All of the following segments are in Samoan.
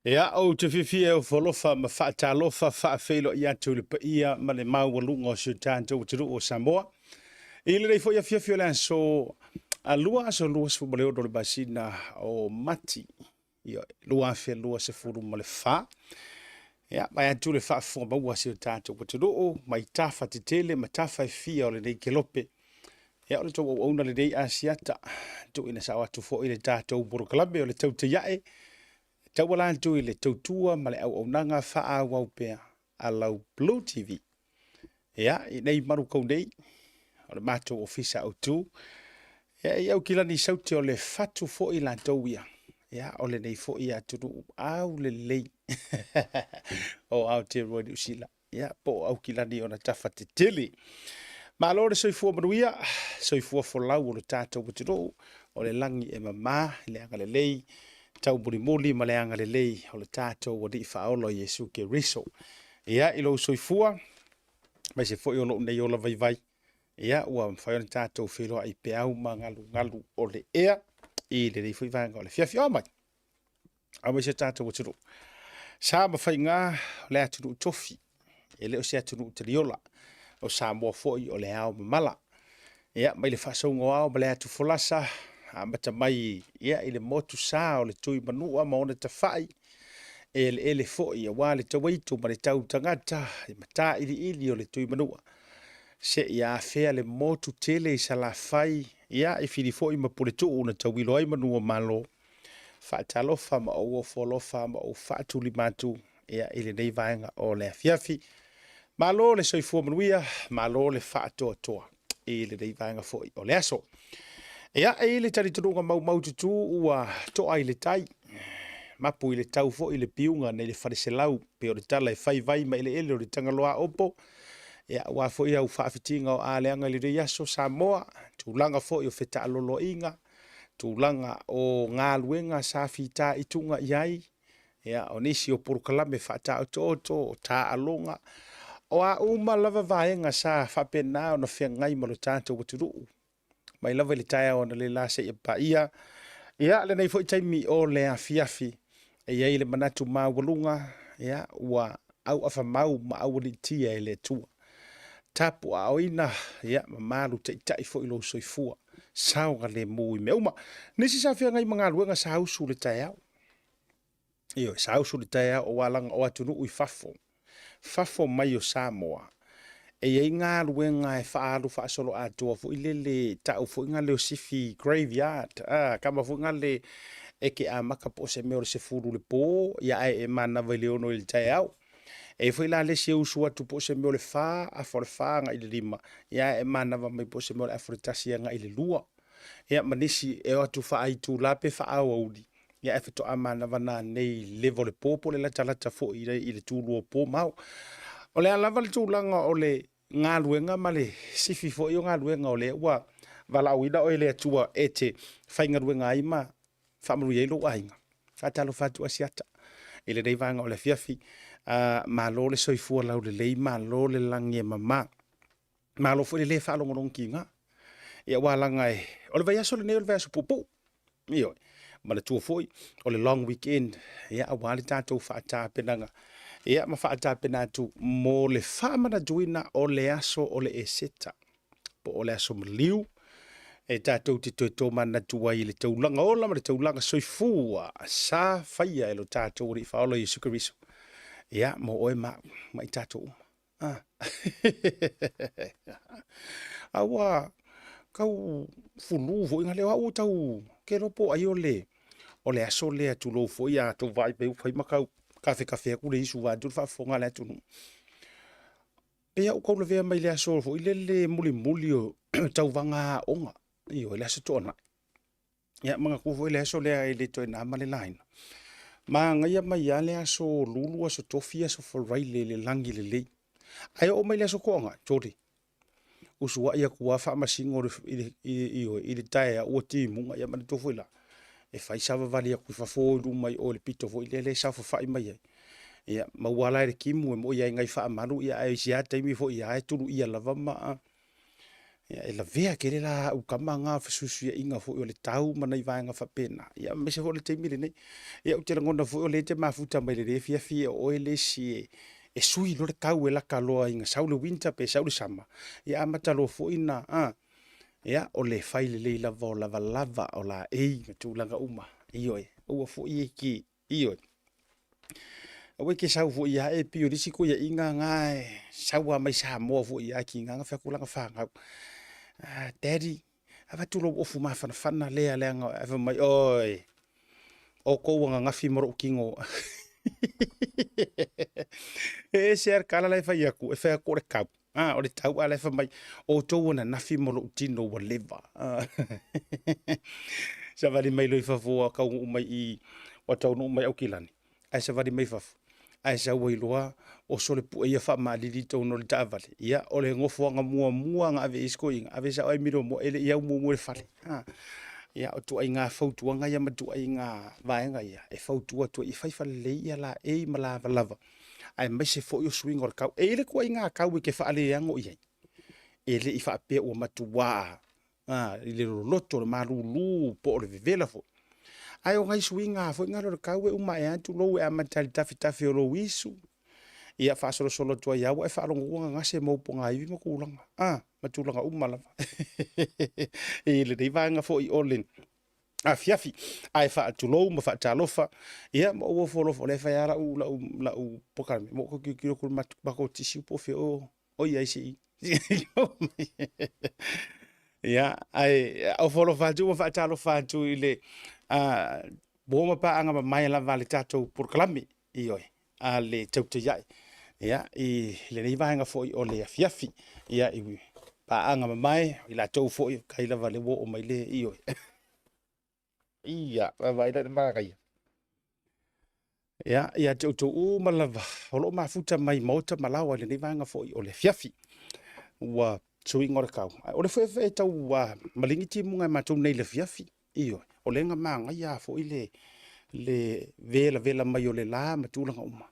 Ia, ou te fiafia e ofo alofa ma faatalofa faafeiloai atu i le paia ma le maualuga o si o tatou atunuu o Samoa. I lenei foi afiafi o le aso lua, aso 26 o le masina o Mati, ia, 2024. Ia, vae atu le faafofoga maua a si o tatou atunuu mai tafa tetele ma tafa e fia o lenei kelope. Ia, o le tou auauna lenei Asiata, tuuina sao atu foi le tatou polokalame o le Tautai Ae, e tauala atu i le tautua ma le auaunaga faaauau pea a lau Blue TV. Ia, i nei malu kau nei, o le matou ofisa autu, ia, i Aukilani Saute o le fatu foi latou ia, ia, o lenei foi atunuu aulelei o Aotearoa Niu Sila, ia, po o Aukilani i ona tafa tetele. Malo le soifua manuia, soifua folau o le tatou atunuu, o le lagi e mama i le agalelei taumolimoli ma le agalelei o le tatou Alii Faaola o Iesu Keriso. Ia, i lou soifua, aemaise foi o lou nei ola vaivai, ia, ua mafai ona tatou feiloai i peau ma galugalu o le ea i lenei foi vaega o le afiafi. O mai, aumai se tatou atunuu. Sa ma faiga o le atunuu tofi, e le o se atunuu taliola, o Samoa foi o le ao mamala. Ia, mai le faasouga o ao ma le atu folasa, amata mai ia, i le motu sa o le Tuimanua ma ona tafai, eleele foi aua le tauaitu ma le tau tagata i matailiili o le Tuimanua, seia afea le motu tele i Salafai, ia, i Fili foi ma Puletuu na tauilo ai manu o Malo. Faatalofa ma ou ofo alofa ma ou faatulima atu ia, i lenei vaega o le afiafi. Malo le soifua manuia, malo le faatoatoa i lenei vaega foi o le aso. Ia, e i ai le talitonuga maumaututu ua toa i le tai, mapu i le tau foi le piuga nei le faleselau, pei o le tala e fai vai ma eleele o le Tagaloa Opo, ia, aua foi au faafitiga o aleaga i lenei aso Samoa, tulaga foi o fetaaloloaiga, tulaga o galuega sa fitaituga i ai, ia, o nisi o polokalame faataotooto, o taaloga, o a uma lava vaega sa faapena ona feagai ma lo tatou atunuu, mai lava i le taeao analeila seia paia ia lenei foi taimi o le afiafi. E i ai le manatu maualuga, ia, ua auafamau ma aualiitia e le Atua. Tapuaaoina, ia, ma malu taitai foi lou soifua, saogalemu i mea uma. Nisi sa feagai ma galuega sa usu i le taeao. Ioe, sa usu i le taeao aua leaga o atunuu i fafo, fafo mai o Samoa, e i ai galuega e faaalu faasoloatoa foi lele, tau foi gale o sifi graveyard, a, kama foi gale e ke amata po o se mea o le 10 i le po, ia ae e manava i le 6 i le taeao. E i ai foi la le isi e usu atu po o se mea o le 4, afa o le 4 agai i le 5, ia ae e manava mai po o se mea o le afa o le 1 agai i le 2. Ia ma nisi e o atu faaitula pe faaaoauli, ia ae faatoa manava nanei i le leva o le po po o le latalata foi i le tulua o po ma ao. O le a lava le tulaga o le galuega ma le sifi foi o galuega o lea ua valaauina oe e le Atua e te faigaluega ai ma faamanuia ai lou aiga. Faatalofa atu Asiata i lenei vaega o le afiafi. Malo le soifua laulelei, malo le lagi e mama. Malo foi le le faalogologotiga. Ia aua leaga e, o le vaiaso lenei o le vaiaso puupuu. Ioe. Manatua foi o le long weekend, ia, aua le tatou faatapenaga, ia, ma faatapena atu mo le faamanatuina o le aso o le Eseta, po o le aso maliu e tatou te toe tomanatu ai i le taulaga ola ma le taulaga soifua sa faia e lo tatou Alii Faaola Iesu Keriso, ia, mo oe ma au ma i tatou uma. Ah. A ua tau fulu foi na leo au tau ke lo po ai o le o le aso lea tulou foi a tou vaai mai ua fai ma tau kafekafe atu le isu vaeatu le faafofoga a le atunuu. Pei lava ua tau lavea mai le aso foi lele mulimuli o tauvaga aoga, ioe, le aso Toonai. Ia manatua foi le aso lea e le toe na ma le laina. Manaia mai lava le aso Lulu, aso Tofi, aso Faraile i le lagi lelei. Ae oo mai le aso Toonai, sole, usuai atu lava faamasino i le taeao ua timuga. Ia manatua foi la, e fai savavali atu i fafo o i luma i o i le pito foi lea e saofafai mai ai. Ia maua la e le timu e moi lava i nai faamalu, ia ae isi lava taimi foi lava e tuluia lava ma... Ia, e lavea tele la au tama na o fesuisuiaiga foi o le tau ma nai vaega faapena, ia aemaise foi o le taimi lenei. Ia ou te lagona foi o lea e te mafuta mai i lenei afiafi o oe le isi e sui loa le tau e lata loa ina sau le winter pe sau le summer, ia amata loa foi ona, ia, o le fai lelei lava o lavalava o laei ma tulaga uma. Ioe, aua foi e te, ioe, aua e te sau foi ia e pei o le isi toeaiina na e sau lava mai Samoa foi ia, e tiga ona fai atu lana fanau, "Daddy, avatu lou ofu mafanafana lea leaga," ae fai mai, "Oi, outou ananafi ma lou tino." E ese lava le tala la e fai atu, e fai atu o le tau, o le tau, a o la e fai mai, outou ananafi ma lou tino ua leva. Savali mai loa i fafo ua taunuu mai i, ua taunuu mai Aukilani, ae savali mai fafo, ae sau ai loa oso le pue ia faamaalili i totonu o le taavale. Ia, o le nofoaga muamua na ave i ai si toeaina, ave sao lava i Milomoa, e le i au muamua i le fale. Ia, o ituaiga fautuaga ia ma ituaiga vaega ia e fautua atu ai, ia fai faalelei ia laei ma lavalava, aemaise foi o suiga o le tau. E i ai le ituaiga tau e te faaleano i ai, e le i faapea ua matua i le loloto o le malulu po o le vevela foi. Ae o nai suiga foi na o le tau e uma ae lava tulou, e amata i le tafetafe o lou isu, ia faasolosolo atu ai lava ua e faalogo atu ua gagase ma ou ponaivi ma tulaga, ma tulaga uma lava i lenei vaega foi o le afiafi. Ae faatulou ma faatalofa, ia ma ou ofo alofa, o lea e fai lava lau polokalame, ma ou tilotilo atu i le matou tisiu po o fea o i ai se i. Ia, ae ofo alofa atu ma faatalofa atu i le uo ma paaga mamae lava a le tatou polokalame, ioe, a le Tautai Ae, ia, i lenei vaega foi o le afiafi, ia, i paaga mamae, i latou foi, faafetai lava o lea ua oo mai le, ioe. Ia, vaavaai la i le manaia. Ia, ia te outou uma lava o lo o mafuta mai maota ma laoa i lenei vaega foi o le afiafi. Ua suiga o le tau. Ae o le foi e tau maligi timuga e matou nei i le afiafi. Ioe, o lea na manaia foi le velavela mai o le la ma tulaga uma.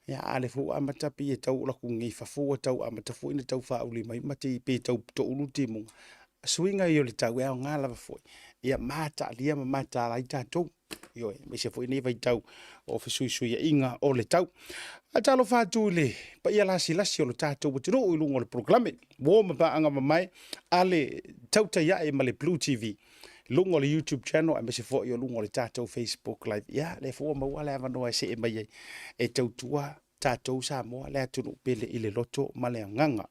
Ia, a o lea foi ua amata pei e tau alu atu nei i fafo ua tau amata foi ona tau faauli mai ma te pei e tau toulu timuga. Suiga ia o le tau e aoga lava foi ia mataalia ma mataala ai tatou. Ioe, aemaise foi lenei vaitau o fesuisuiaiga o le tau. Faatalofa atu i le paia lasilasi o le tatou atunuu i luga o le polokalame uo ma paaga mamae a le Tautai Ae ma le Blue TV luga o le YouTube channel aemaise foi o luga o le tatou Facebook Live. Ia, lea foi ua maua le avanoa e see mai ai e tautua tatou Samoa, le atunuu pele i le loto ma le agaga.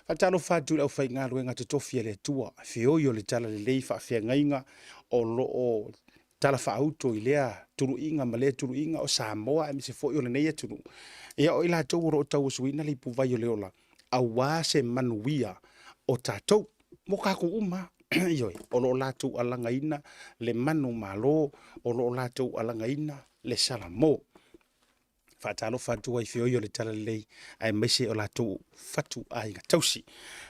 Faatalofa atu i le aufaigaluega totofi a le Atua, feoi o le talalelei faafeagaiga o lo o talafaauto i lea tuluiga ma lea tuluiga o Samoa aemaise foi o lenei atunuu. Ia, o i latou o lo o tauasuina le ipuvai o le ola aua se manuia o tatou, mo tatou uma. Ioe, o lo o latou alagaina le manumalo, o lo o latou alagaina le salamo. Faatalofa atu ai feoi o le talalelei aemaise o latou fatu aiga tausi.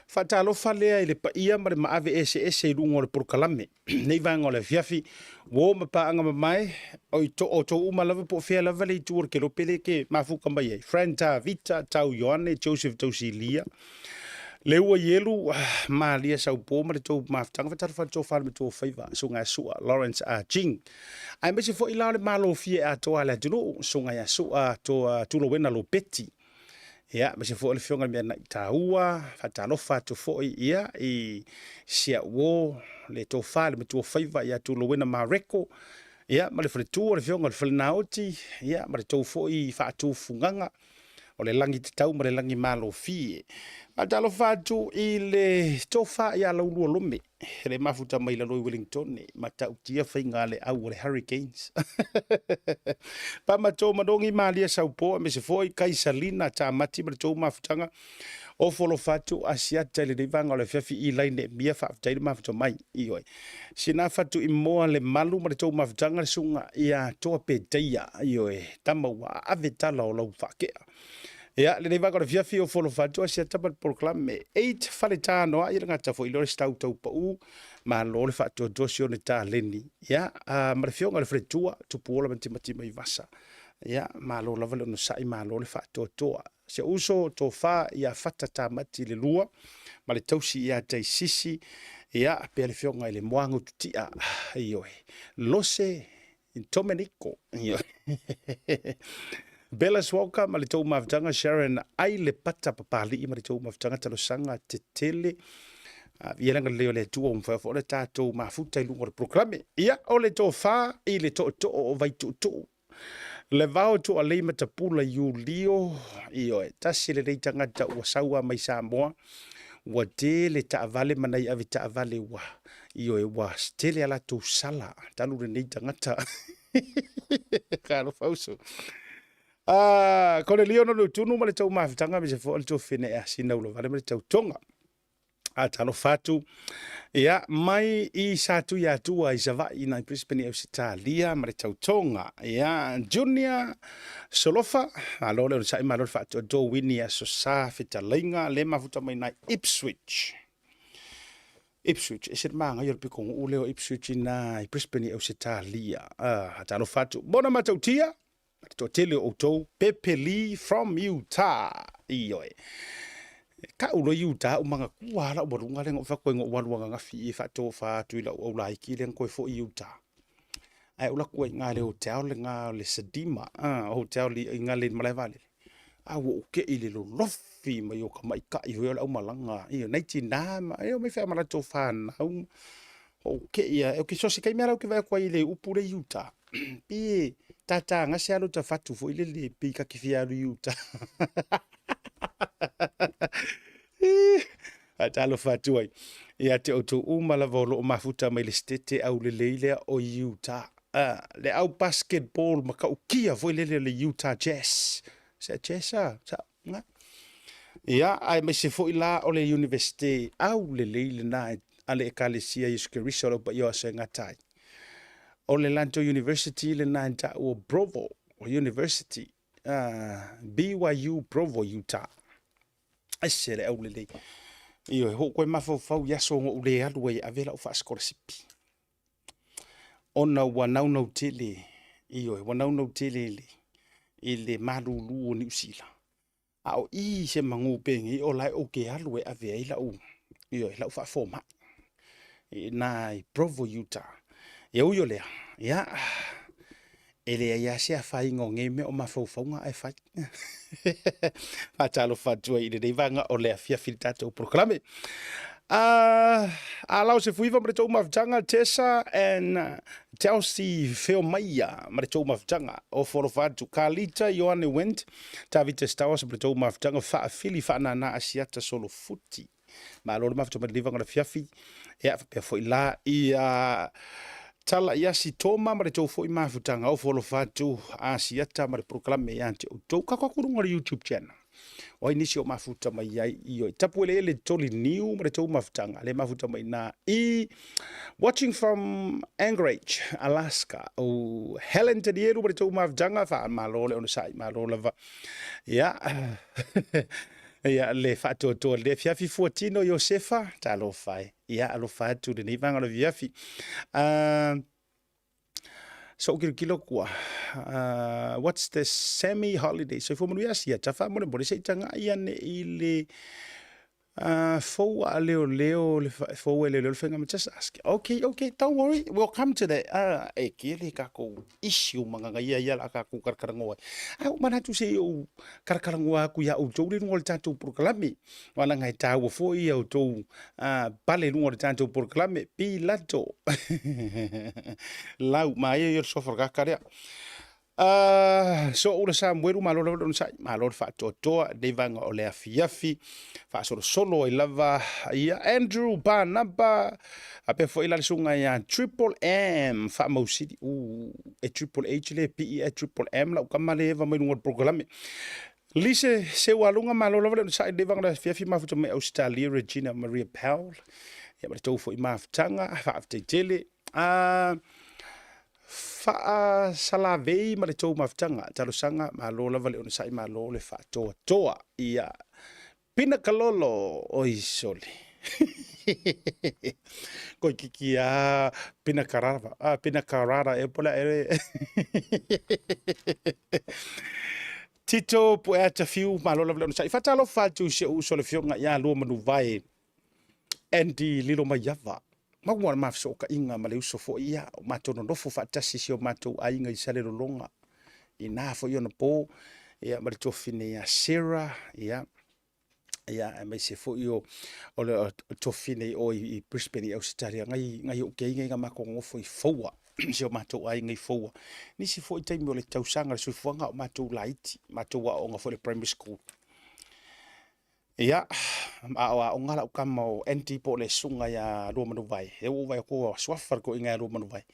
Faatalofa lea i le paia ma le maave eseese i luga o le polokalame. Nei vaega o le afiafi, uo ma paaga mamae, o i outou uma lava po o fea lava le itu o le kelope lea e te mafuta mai ai. Fran Tavita, Tau Ioane, Joseph Tausilia, Leua Ielu, Malia Saupo ma le tou mafutaga. Faatalofa atu Tofa le Matua Faiva, Susuga ia Sua, Lawrence A. Jing. Aemaise foi la o le malofie atoa a le atunuu, Susuga ia Sua Toa Tulowena Lopeti. Ia, aemaise foi o le Afioga i le Meanai Taua, faatalofa atu foi ia i si au uo, le Tofa le Matua Faiva ia Tulowena Mareko, ia ma le faletua o le Afioga i le Falenaoti, ia ma le tou foi faatufugaga o le lagi tatau ma le lagi malofie. Faatalofa atu i le Tofa ia Laulua Lome, le mafuta mai lalo i Wellington, matautia faiga a le au o le Hurricanes. Pamato Manogi Malia Saupo, aemaise foi Kaisalina Tamati ma le tou mafutaga. Ofo alofa atu Asiata i lenei vaega o le afiafi i Laine Mia, faafetai le mafuta mai. Ioe. Sina fatu i moa le malu ma le tou mafutaga le susuga ia Toa Peteia. Ioe. Tama ua ave tala o lau faakea. Ia, lenei vaega o le afiafi, ofo alofa atu Asiata ma le polokalame. 8 Faletanoa, ia le gata foi lea o le stau tau pau, malo le faatoatoa si ona taleni. Ia, ma le afioga i le faletua, Tupuola Matimati Maivasa. Ia, malo lava le onosai, malo le faatoatoa. Si ou uso Tofa ia Fata Tamati le lua ma le tausi ia Taisisi, ia pea le fioga i le Moagututia, ioe, Lose Domenico, ioe. Bella Walker ma le tou mafutaga, Sharon ai le pata papalii ma le tou mafutaga, talosaga tetele ia le agalelei o le Atua ua mafai foi ona tatou mafuta i luga o le polokalame. Ia, o le tofa i le tootoo o Vaituutuu, le vao tualei matapula Iulio, ioe, tasi lenei tagata ua saua mai Samoa, ua tele taavale ma nai ave taavale ua, ioe, ua tele a latou sala talu lenei tagata. Talofa uso. Ah, Konelio no le tunu ma le tau mafutaga me se fo le tofine e asina ulo vale ma le tau tonga. A talofa atu, ia, mai i Satuiatua i Savaii i Brisbane i Ausetalia ma le tautoga. Ia, Junior Solofa, malo le onosai, malo le faatoatoa, Winnie Aso Sa, fetalaiga, le mafuta mai nai Ipswich. Ipswich, e se le magai o le pitonuu lea o Ipswich i na i Brisbane i Ausetalia. Ah, talofa atu. Bona matautia, ma le toatele o outou, Pepe Lee from Utah. Ioe. Kau loa Utah u magatua lau aluga lea na ou fai atu ai na ou alu ananafi e faatofa atu i lau aulaiti lea na toe foi i Utah. Ae ou alu atu ai i ina i le hotel lena o le Sedima, hotel i ina le malae vaalele. A ua ou te i le lolofi mai o tamaitai foi o le aumalaga, ia nai tina ma, e omai ma latou fanau. Ou te i lava, so o se taimi lava la ou te vaai atu ai i le upu lea Utah, pei e tatagase lava lota fatu foi lele pei ta te fia alu i uta. Faatalofa atu ai ia te outou uma lava o lo o mafuta mai le setete aulelei lea o Utah. Ah, le au basketball matautia foi lele o le Utah Jazz. Se Jazz a? Sa, nga. Ia, aemaise foi la o le Universite aulelei lena a le Ekalesia Iesu Keriso o le Au Paia o Aso e Gata ai. O le latou university lena e taua o Provo University, BYU Provo, Utah. Ese le aulelei. Ioe, ua ou toe mafaufau i aso na ou le alu ai e ave lau faasikolasipi. Ona ua naunau tele, ioe, ua naunau tele i le, i le malulu o Niu Sila. A o i se manu penei o la e ou te alu e ave ai lau, ioe, lau faafomai i ina i Provo, Utah. E ui o lea, ia, e leai lava se afaina o nei mea o mafaufauga ae fai. Faatalofa atu ai i lenei vaega o le afiafi i le tatou polokalame. A lao se fuiva ma le tou mafutaga, Tessa and Chelsea Feomaia ma le tou mafutaga. O folofa atu, Carlita Ioane Wendt, Tavita Stowers ma le tou mafutaga, Faafili Faanana Asiata Solofuti. Malo le mafuta mai le vaega o le afiafi. Ia, faapea foi la ia Tala ia si Toma ma le tou foi mafutaga. O folofa atu, Asiata ma le polokalame ia te outou. Kako aku luga o le YouTube channel. O ai nisi o mafuta mai ai i oi. Tapu ele ele toli niu ma le tou mafutaga. Le mafuta mai na i Watching from Anchorage, Alaska. O Helen Tanielu ma le tou mafutaga. Wha malo le onosai, malo lava. Ia, ia le faatoatoa le afiafi fuatino Iosefa. Talofa e. Ia, alofa atu lenei vaega o le afiafi. So ou kilokilo kua, what's the semi holiday? Soifua manuia sia ta faamolemole se i tagai ane i le fou a leoleo le fou e leoleo le faiga just ask. Okay, okay, don't worry, we'll come to that. E kele kākou issue ma nganga ia ia la kākou karakarangoa. Ai. A o manatu se i ou karakarangoa aku ia outou le lunga o le tatou polokalame. Wala ngai tāua foi ia outou pale lunga o le tatou polokalame. Pilato. Lau, ma ia ia le sofa kaka lea. So ula Samuelu, malo lava le onosai, malo le faatoatoa, nei vaega o le afiafi, faasolosolo ai lava ia Andrew Barnaba, faapea foi la le susuga ia Triple M Faamausili, e Triple H le pii ae Triple M lau tama le eva mai luga o le polokalame. Lise Seualuga, malo lava le onosai, nei vaega o le afiafi, mafuta mai Ausetalia, Regina Maria Powell, ia ma le tou foi mafutaga, faafetai tele. Faasalavei ma le tou mafutaga, talosaga, malo lava le onosai, malo le faatoatoa. Ia, Pina Kalolo, oi sole. Koi kiki a Pina Karara, a Pina Karara e pola e. Tito Pueata Fiu, malo lava le onosai. Faatalofa atu i si ou uso le Afioga ia Luamanuvae Andy Lilomaiava. Maua le mafesootaiga ma le uso foi ia, o matou nonofo faatasi i si o matou aiga i Salelologa i na foi ona po, ia ma le tuafafine ia Sarah, ia, ia aemaise foi o le tuafafine i o i Brisbane i Ausetalia, ngai ngai ou te aiga matou nonofo i Foua, si o matou aiga i Foua. Nisi foi taimi o le tausaga o le soifuaga o matou laiti, matou aooga foi i le primary school. Ia, a o aoga lau tama o Andy po o le susuga ia Luamanuvae, e ua ou vaai atu ua suafa le toeaina ia Luamanuvae.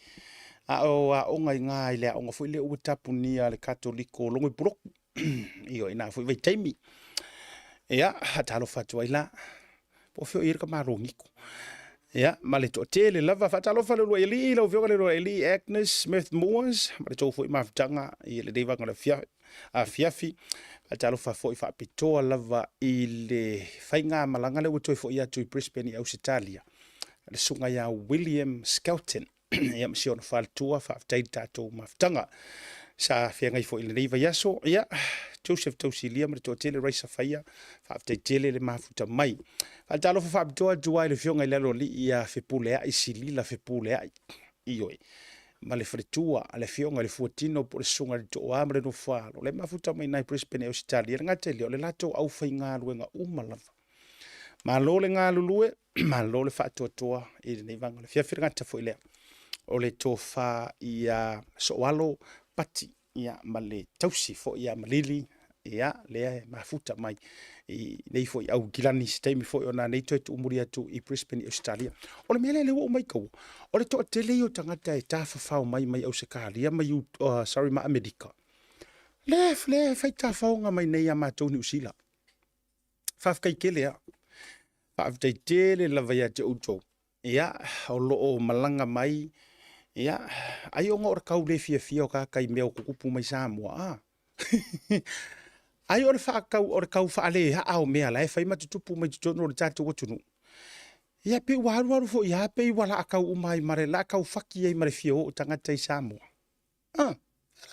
A o aoga i ina i le aoga foi lea ua tapunia a le Katoliko o Logoipulotu. Ioe, i na foi vaitaimi. Ia, faatalofa atu ai la. Po o fea o i ai le tamalogito. Ia, ma le toatele lava. Faatalofa i le uluai alii, lau Afioga i le uluai alii Agnes Smith Moores, ma le tou foi mafutaga i lenei vaega o le afiafi. Faatalofa foi faapitoa lava i le faigamalaga lea ua toe foi atu i Brisbane i Ausetalia, le susuga ia William Skelton. Ia, ma si ona faletua, faafetai i le tatou mafutaga sa feagai foi i lenei vaiaso. Ia, Joseph Tausilia ma le toatele Raisa Faia, faafetai tele le mafuta mai. Faatalofa faapitoa atu ai i le Afioga i le Aloalii ia Fepuleai Silila Fepuleai, ioe, ma le faletua a le Afioga i le Fuatino po o le Susuga i le Tooa ma le Nofoaalo, le mafuta mai nai Brisbane i Ausetalia. E le gata i lea, o le latou aufaigaluega uma lava. Malo le galulue, malo le faatoatoa i lenei vaega o le afiafi. Le gata foi lea o le tofa ia Soalo Pati, ia, ma le tausi foi ia Malili, ia, lea e mafuta mai i nei foi Aukilani se taimi foi ona nei toe tuumuli atu i Brisbane i Ausetalia. O le mea lea lea ua ou maitaua, o le toatele ia o tagata e tafafao mai mai Ausetalia ma sorry, ma Amerika, lea lea e fai tafaoga mai nei ia matou Niu Sila. Faafetai tele lava. Faafetai tele lava ia te outou. Ia, o lo o malaga mai, ia, ai ona o le tau le fiafia o tagata i mea o tutupu mai Samoa, a. Ai o le faatau, o le tau faaleaa o mea la e fai ma tutupu mai totonu o le tatou atunuu. Ia, pei ua alualu foi lava, pei ua laatau uma ai ma le laatau fati ai ma le fia o o tagata i Samoa. Ah,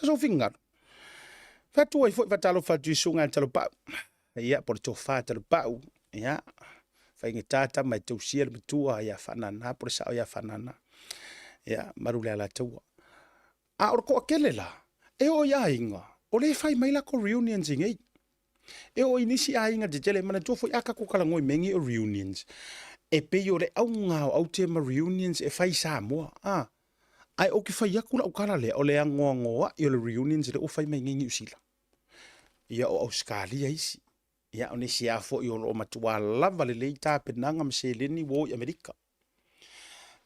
e sou finagalo. Fatu ai foi faatalofa atu i susuga ia Talopau. Ia, po o le tofa Talopau. Ia, faigata tama e tausia le matua ia Faanana po o le sao ia Faanana. Ia, malu le Alataua. A o le toatele la, e oo i aiga, o lea e fai mai latou reunions i nei. E oo i nisi aiga tetele, manatua foi a tatou talanoa i mea nei o reunions, e pei o le auga o aute ma reunions e fai i Samoa. A, Ae ou te fai atu lau tala lea, o le anoanoai o le reunions lea ua fai mai nei Niu Sila. Ia o Ausetalia isi. Ia o nisi lava foi o lo o matua lava lelei tapenaga ma seleni ua o i Amerika.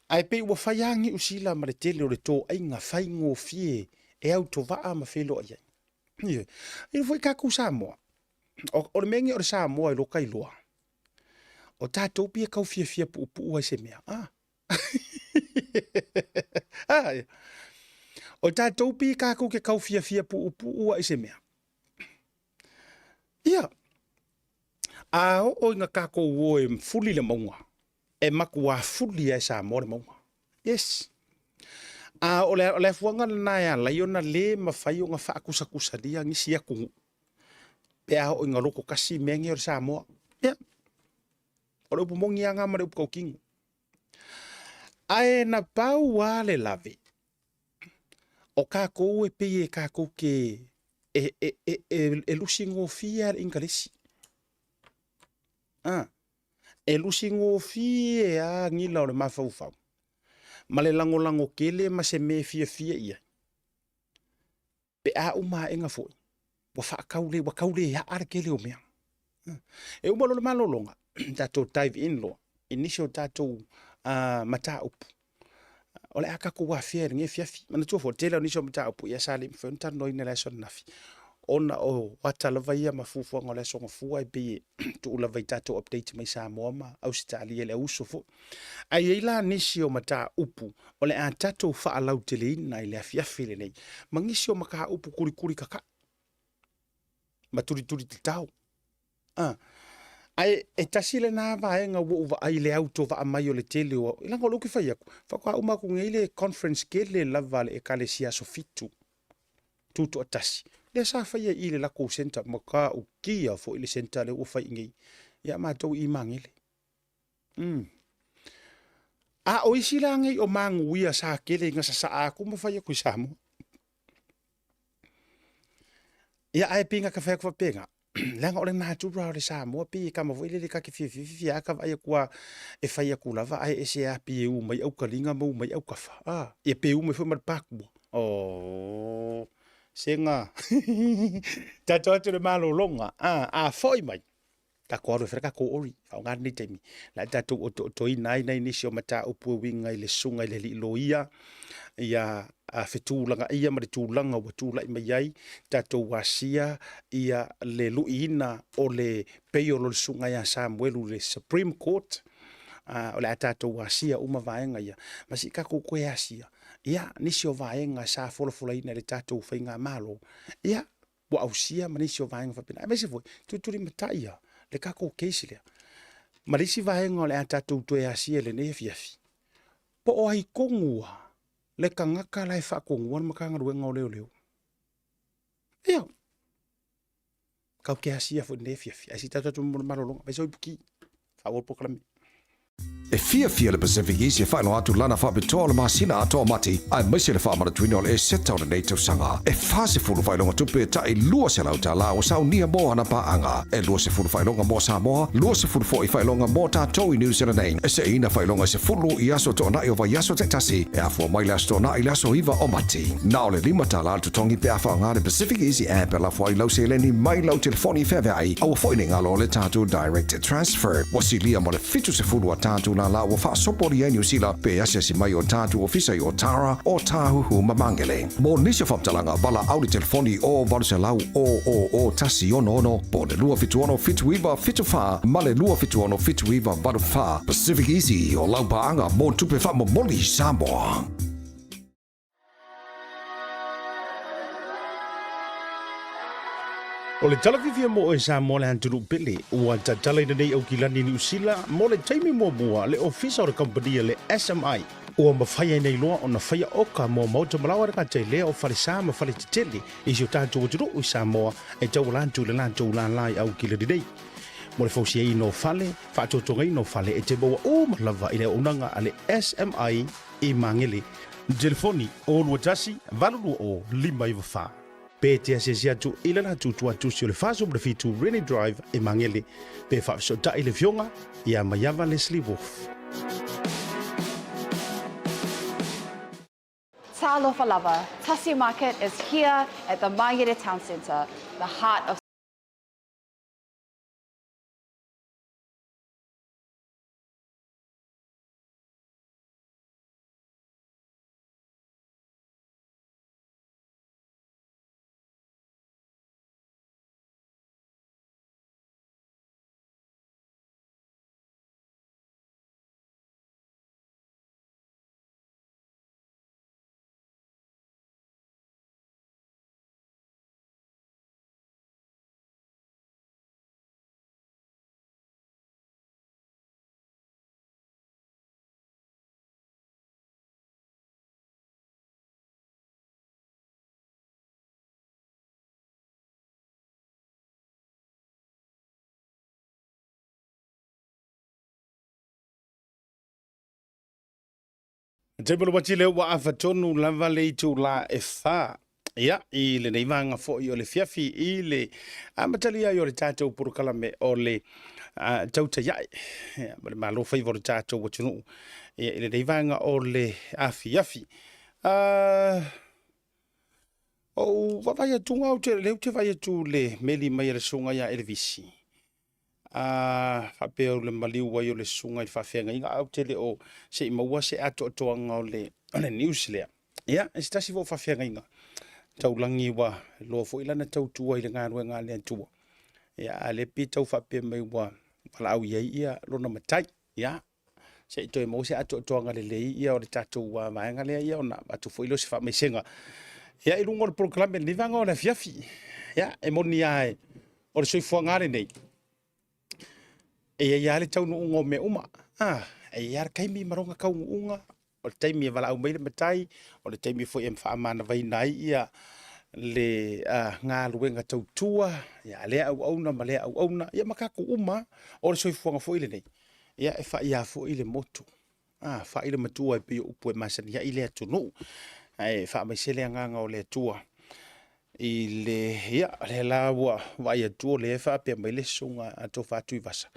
Ae pei ua fai lava Niu Sila ma le tele o le toaiga faigofie e autovaa ma feiloai ai. Ioe. E foi tatou Samoa. O le mea nei o le Samoa i lo ta iloa, o tatou pei e tau fiafia puupuu ai se mea. Ah. Ah, o tatou pei tatou te tau fiafia puupuu ai se mea. Ia, a oo ina tatou o e fuli le mauga, e matua fuli lava e Samoa le mauga. Yes. A o le, o le afuaga lena e ala ai ona le mafai ona faatusatusalia nisi atunuu pe a oo ina loto tasi mea nei o le Samoa. Ia, o le upu moni lava lena ma le upu tautino. Ae na pau lava le lave, o tatou e pei e tatou te e lusi gofie lava le Inikalesi. A, e lusi gofie lava gila o le mafaufau ma le lagolago tele ma se mea e fiafia i ai. Pe a uma aega foi, ua faatau le, ua tau le aa le tele o mea. E uma loa le malologa, tatou dive in loa i nisi o tatou mataupu o le a tatou afea i lenei afiafi. Manatua foi, o le tele o nisi o mataupu, ia sa le mafai ona talanoaina i le aso ananafi, ona o ata lava ia ma fuafuaga o le aso Gafua e pei e tuu lava i tatou update mai Samoa ma Ausetalia i le auuso foi. Ae i ai la nisi o mataupu o le a tatou faalauteleina i le afiafi lenei, ma nisi o mataupu kulikuli kakaʻi ma tulituli tatao. A, ae e tasi lena vaega ua ou vaai i le autovaa mai o le tele o, leaga o lea ou te fai atu, faatoa uma atu nei le conference tele lava a le Ekalesia Aso Fitu, Tutoatasi. Lea sa faia i le lakou centre, matautia foi le centre lea ua fai i inei ia matou i Magele. A o isi la nei o manuia sa tele ina sasaa atu ma fai atu i Samoa. Ia ae pei na ta fai atu faapena, leaga o le natura o le Samoa pei e tama foi lele ta te fiafia fiafia lava ta vaai atu lava e fai atu lava ae ese lava pei e u mai aukaliga ma u mai aukafa, a, ia pe u mai foi ma le patua. Oh, sega. Tatou atu i le malologa, a, a foi mai, tatou alu e fai le tatou ori, faaaoga lenei taimi, la e tatou otootoina ai nai nisi o mataupu e uiga i le susuga i le alii loia, ia a fetulagaia ma le tulaga ua tulai mai ai, tatou asia ia le luiina o le bail o le susuga ia Samuelu i le Supreme Court, a, o le a tatou asia uma vaega ia, ma se i tatou toe asia ia nisi o vaega sa folafolaina e le tatou faigamalo, ia ua ausia ma nisi o vaega faapena, aemaise foi tulitulimatai ia le tatou case lea. Ma le isi vaega o le a tatou toe asia i lenei afiafi, po o ai tonu lava le tagata la e faatonua le Matagaluega o Leoleo. Ia, tatou te asia foi i lenei afiafi, ae se i tatou atu mo le malologa, fai sau ipuki, faaauau le polokalame. E fiafia le Pacific East e faailoa atu lana faapitoa o le masina atoa o Mati, aemaise le faamanatuina o le Eseta o lenei tausaga. E 40 faailoga tupe tai $200 ua saunia mo ana paaga. E 20 faailoga mo Samoa, 20 foi faailoga mo tatou i New Zealand nei. E seina faailoga e 10 i aso toonai o vaiaso taitasi, e afua mai le aso Toonai i le aso 9 o Mati. Na o le $5 le totogi pe a faaaoga le Pacific Easy App e lafo ai lau seleni mai lau telefoni feaveai, aua foi ne i galo le tatou Direct Transfer. Ua silia ma le 70 a tatou lālā ua faasopolia i Niu Sila pe asiasi mai o tatou ofisa i Otara, Ōtāhuhu ma Māngere. Mo nisi o faamatalaga, valaau le telefoni o 800 000 166 po o le 276 79 74 ma le 276 79 84. Pacific Easy, o lau paaga mo tupe faamomoli Samoa. O le tala fiafia mo oe Samoa le atunuu pele, ua tatala i lenei Aukilani Niu Sila mo le taimi muamua le ofisa o le kamupani a le SMI. Ua mafai ai nei loa ona faia oka mo maota malaoa le gata i lea o falesa ma faletetele i si o tatou atunuu i Samoa e tauala atu i le latou lālā i Aukilani nei. Mo le fausiaina o fale, faatotogaina o fale e te maua uma lava i le auaunaga a le SMI i Magele. Telefoni, 021 820 594. Pe te asiasi atu i le latou tuatusi o le 47 Rennie Drive i Magele, pe faafesootai le Afioga ia Maiava Leslie Wolfe. Talofa lava, Tasi Market is here at the Mangere Town Centre, the heart of. Table wati lea ua afa tonu lava le itulā e fa. Ia, i lenei vaega foi o le fiafi i le amatalia ai o le tatou polokalame o le tautai ae ia, ma le malo faiva o le tatou atunuu ia, i lenei vaega o le afiafi. Ou vaavaai atu au te, lea ou te vaai atu i le meli mai a le susuga ia Elevisi. A faapea o le maliu ai o le susuga i le faafeagaiga, ae ou te le o se i maua se atoatoaga o le news lea. Ia, e se tasi foi o faafeagaiga taulagi ua iloa foi lana tautua i le galuega a le Atua. Ia, a lea pei tau faapea mai ua valaau i ai ia lona matai. Ia, se i toe maua se atoatoaga lelei ia o le tatou vaega lea ia ona avatu foi lea o se faamaisega. Ia, i luga o le polokalame lenei vaega o le afiafi. Ia, e moni lava o le soifuaga lava lenei, e i ai lava le taunuuga o mea uma. Ah, e i ai lava le taimi ma lona taunuuga, o le taimi e valaau mai le matai, o le taimi foi e faamanavaina ai ia Le galuega tautua a lea auauna ma lea auauna, ia ma tatou uma lava. O le soifuaga foi lenei, ia e fai lava foi le motu, a, fai le matua e pei o upu e masani ai le atunuu. Ae faamaise le agaga o le Atua i le, ia, lea la ua vaai atu o lea e faapea mai le susuga a Tofa Tuivasa,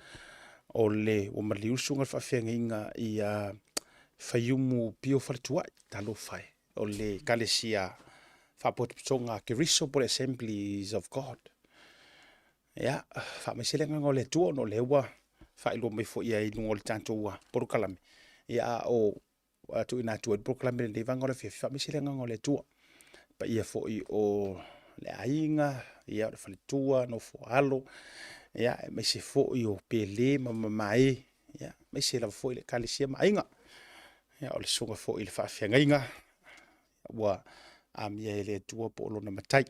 o le ua maliu le susuga i le faafeagaiga ia Faiumu Pio Faletuai, talofa e. o le Ekalesia Faapotopotoga a Keriso po o le Assemblies of God. Ia, faamaise le agaga o le Atua ona o lea ua faailoa mai foi ai i luga o le tatou polokalame. Ia, a o tuuina atu ai le polokalame i lenei vaega o le afiafi, faamaise le agaga o le Atua. Paia foi o le aiga, ia, o le faletua, nofo a alo, ia, aemaise foi o pele ma mamae, ia, aemaise lava foi le Ekalesia ma aiga. Ia, o le susuga foi i le faafeagaiga ua amia e le Atua po o lona matai.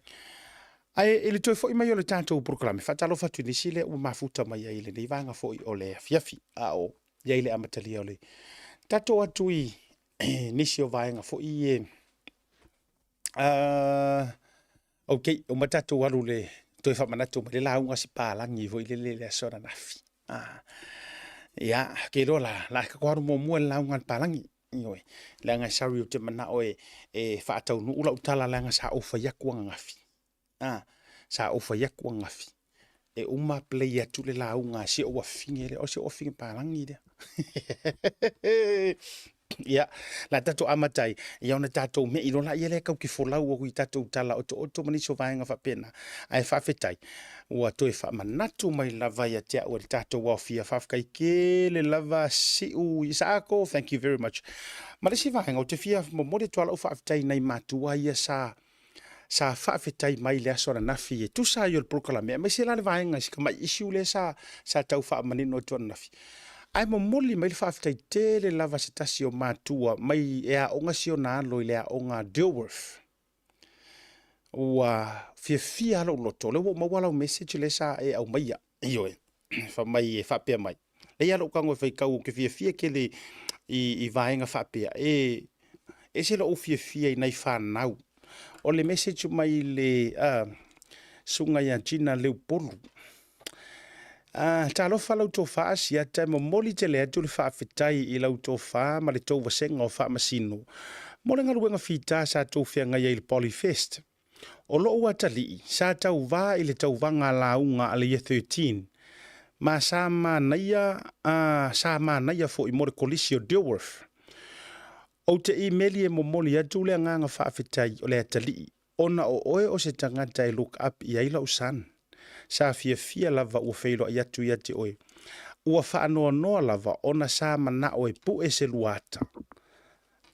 Ae i le toe foi mai o le tatou polokalame, faatalofa atu i nisi lea ua mafuta mai ai i lenei vaega foi o le afiafi, a o i ai le amatalia o le tatou atu i nisi o vaega foi e ok, uma tatou alu le toe faamanatu mai le lauga si palagi foi lele le aso ananafi. Ah, ia, ke loa la, la ka alu muamua le lauga a le palagi. Ioe, leaga e sorry ou te manao e, e faataunuu lau tala leaga sa ou fai atu ananafi. Ah, sa ou fai atu ananafi. E uma play atu le lauga a si ou afine lea, o si ou afine palagi lea. Ia, la tatou amata ai, ia ona tatou me'i loa laia lea tau te folau atu i tatou tala otooto ma nisi o vaega faapena. Ae faafetai, ua toe faamanatu mai lava ia te au e le tatou aofia. Faafetai tele lava Siu Isaako, thank you very much. Ma le isi vaega, ou te fia momoli atu lava lau faafetai i nai matua ia sa sa faafetai mai i le aso ananafi e tusa ai o le polokalame, aemaise la le vaega i si tamai issue lea sa, sa tau faamanino atu ananafi. Ae momoli mai le faafetai tele lava se tasi o matua mai e aoga si ona alo i le aoga Dilworth. Ua fiafia lou loto, o lea ua ou maua lau message lea sa e aumaia. Ioe, fai mai e faapea mai. Lea lou tago e faitau ou te fiafia tele i, i vaega faapea. E ese lou fiafia i nai fanau. O le message mai le uh, susuga ia Gina Leupolu. Uh, talofa lau tofa Asiata e momoli tele atu le faafetai i lau tofa ma le tou vasega o Faamasino mo le galuega fita sa tou feagai ai i le Polyfest. O lou atalii, sa tauva i le tauvaga lauga a le Year 13, ma sa manaia, a, sa manaia foi mo le Kolisi o Dilworth. Ou te imeli e momoli atu le agaga faafetai o le atalii, ona o oe o se tagata e look up i ai lau son. Sa fiafia lava ua feiloai atu ia te oe. Ua faanoanoa lava ona sa manao e pue se luata.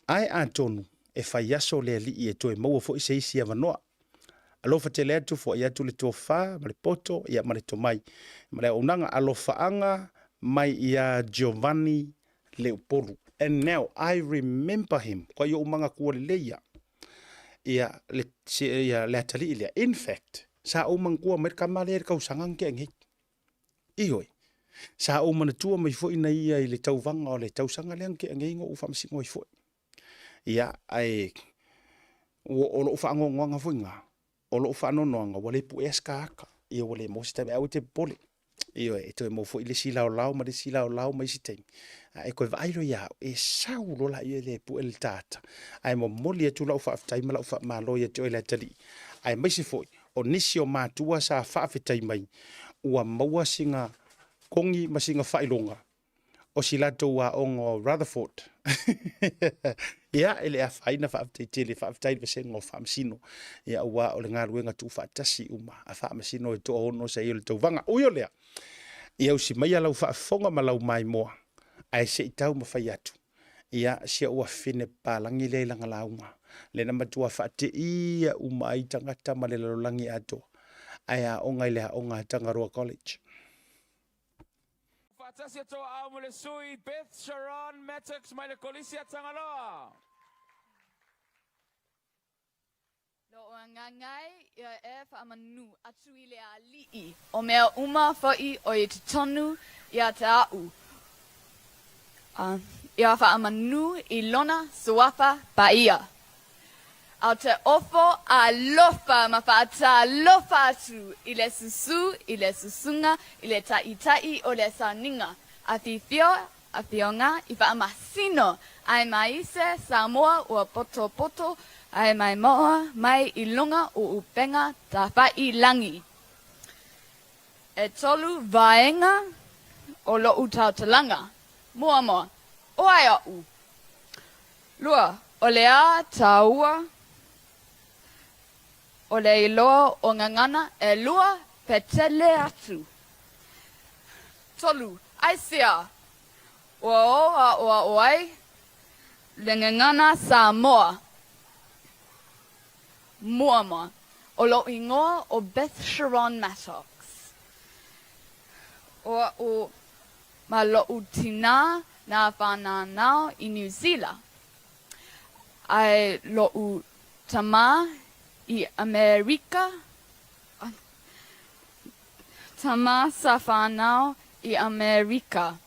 Ae atonu e fai aso le alii e toe maua foi se isi avanoa. Alofa tele atu, foai atu le tofa ma le poto ia ma le tomai ma le auaunaga alofaaga mai ia Giovanni Leupolu. And now I remember him, kua i ou manatua lelei ia, ia le, ia le atalii lea. In fact, sa ou manatua mai le tama lea i le tausaga na tea nei. Ioe, sa ou manatua mai foi na ia i le tauvaga o le tausaga lea na tea nei na ou faamasino ai foi. Ia, ae ua, o lou faanoanoaga foi lena, o lou faanoanoaga ua le puea se ata, ia ua le maua se taimi, ae aua e te popole. Ioe, e toe maua foi le isi laolao ma le isi laolao ma isi taimi, a e toe vaai loa ia au, e sau loa laia e le pue le ta ata. Ae momoli atu lau faafetai ma lau faamalo ia te oe le atalii, aemaise foi o nisi o matua sa faafetai mai ua maua sina kogi ma sina faailoga o si latou aoga o Rutherford. Ia, e le afaina faafetai tele, faafetai le vasega o Faamasino, ia aua o le galuega tuufaatasi uma a Faamasino e toaono sa i o le tauvaga. Ui o lea, ia usi maia lau faafofoga ma lau maimoa, ae se i taumafai atu Ia, si ou afine papalagi lea i lana lauga, lea na matua faateia uma ai tagata ma le lalolagi atoa, ae aoga i le aoga a Tangaroa College. Faatasi atu au ma le sui Beth Sharon Mattox mai le Kolisi a Tangaloa. Lou agaga ia e faamanu atu i le Alii, o mea uma foʻi o i totonu ia te aʻu, a ia faamanu i lona suafa paia. Ou te ofo alofa ma faatalofa atu i le susu i le susuga i le taʻitaʻi o le sauniga afifio afioga i faamasino aemaise Samoa ua potopoto ae maimoa mai i luga o upega tafailagi. E tolu vaega o loʻu tautalaga. Muamua, o ai aʻu? Lua, o le a tāua o le iloa o gagana elua pe tele atu. Tolu, aisea ua o aʻoaʻo ai le gagana Samoa? Muamua, o loʻu igoa o Beth Sharon Mattox. O aʻu Ma loʻu tinā nā whānānao i Niu Zila, ae loʻu tamā i ʻAmerika, tamā sa whānau i ʻAmerika.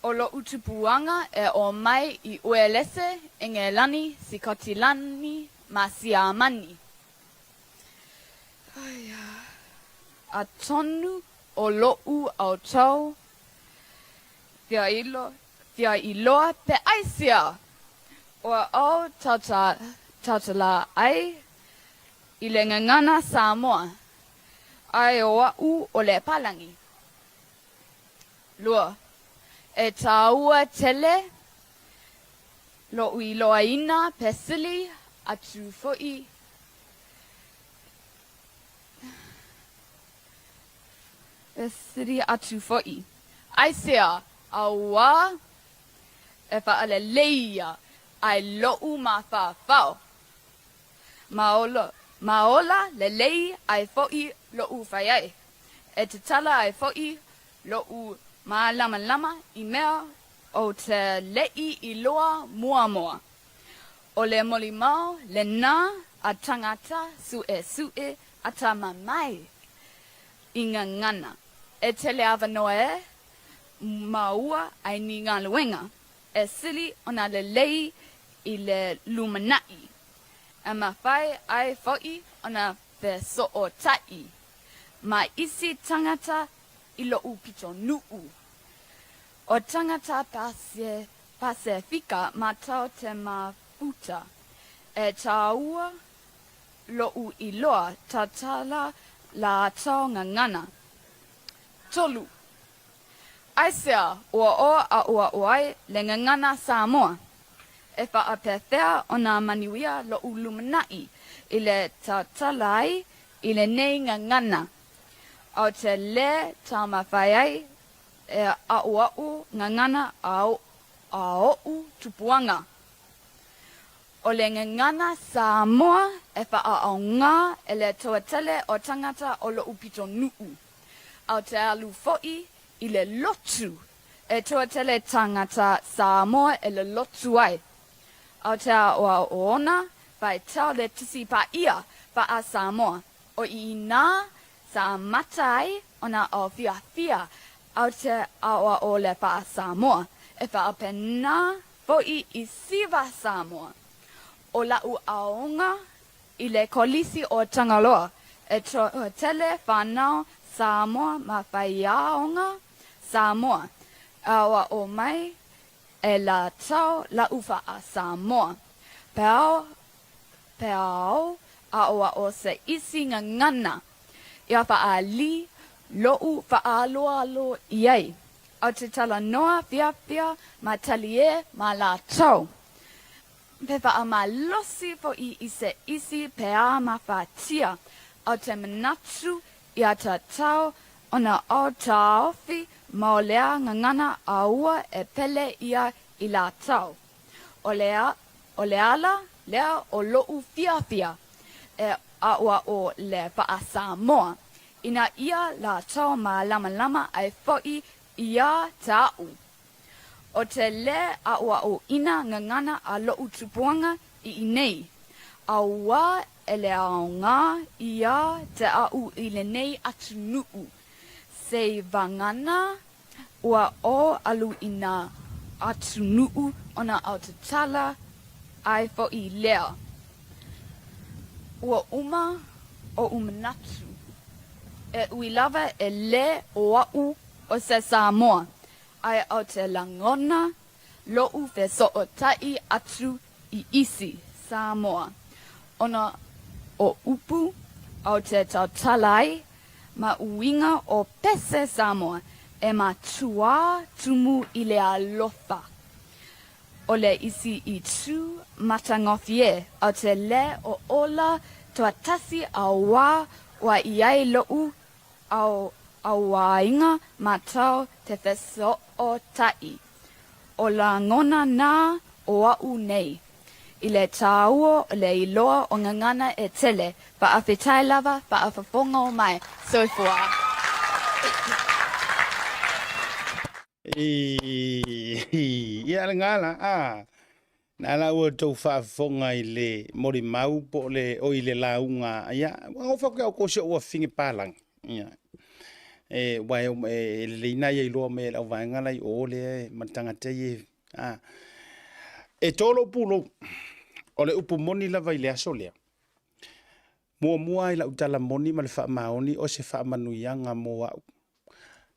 ʻO loʻu tupuaga e ō mai i ʻUelese, ʻEngelani, Sikotilani, ma Siamani. Atonu o loʻu aotau fia iloa pe aisea ua au tautala ai i le gagana Samoa, ae o aʻu o le palangi. Lua, e tāua tele loʻu iloaina pesili atu foʻi. Pesili atu foʻi. Aisea, auā, e faʻaleleia ai loʻu māwhāwhao. Ma ola lelei ai foʻi loʻu whai ai. E tatala ai foʻi loʻu mālamalama i mea o te leʻi iloa muamua. ʻO le molimau lenā a tangata suʻesuʻe a tamamai i gagana e tele awanoa e maua ai ni galuega e sili ona lelei i le lumanaʻi e mawhai ai foʻi ona fesoʻotaʻi ma isi tangata i loʻu pito nuʻu. ʻO tangata Pasefika matau te mafuta, e tāua loʻu iloa tatala lātou gagana. Tolu. Aisea ua o aʻoaʻo ai le gagana Samoa? E faapefea ona manuia loʻu lumanaʻi i le tatala ai i lenei gagana, ao te le taumawhai ai E aʻoaʻo gagana a oʻu tupuaga. ʻO le gagana Samoa e faʻaaogā e le toatele o tangata o loʻu pito nuʻu. A o te alu foʻi i le lotu e toatele tangata Samoa e le lotu ai. A o te aʻoaʻo ona faitau le tusi paʻia paʻa Samoa o inā Sa mata ai ona o fiafia au te aʻoaʻo le paʻa Samoa, e faapena foʻi i siva Samoa. ʻO laʻu aoga i le kolisi o Tagaloa, e toatele whanau Samoa ma whaiaoga Samoa, e aʻoaʻo mai e latau laʻu faʻa Samoa. Peao Peao aʻoaʻo se isi gagana ia faali loʻu faaloalo iai, au te talanoa fiafia ma talie ma latou. Pe faamalosi foʻi i se isi pea ma fatia, au te manatu ia tatau ona o taofi maolea gagana aua e pele ia i latou. O le ʻO le ala lea o loʻu fiafia e aʻoaʻo le paʻa Samoa, inā ia lātou mālamalama ai foʻi iā te aʻu. ʻO te le aʻoaʻoina gagana a loʻu tupuaga i inei, a ua e le aogā iā te aʻu i lenei atunuʻu, sei vagana Ua ʻo alu i nā atunuʻu ona ao tatala ai foʻi lea. Ua uma oʻu manatu, e ui lava e le o aʻu o se Samoa, ae o te lagona loʻu fesoʻotaʻi atu i isi Samoa, ona o upu o te tautala ai ma uiga o pese Samoa e matuā tumu i le alofa. O le isi i tū matagofie o te le o ola tuatasi auā ua i ai loʻu au auāiga matau te fesoʻotaʻi o lagona nā o aʻu nei. I le tāua o le iloa o gagana e tele, faafetai lava, faafofoga o mai, soifua. Ia le gala, a, na la ua tou faafofoga i le molimau po o le, oi le lauga, ia, ua ofa ke au ko se ua finge palangi. Ia. E, ua e, e lelei na ia iloa mai e le auvaega la i o lea e ma le tagata ia, a. E tō lou pulou, o le upu moni lava i le aso lea. Muamua i lau tala moni ma le faamaoni o se faamanuiaga mo au.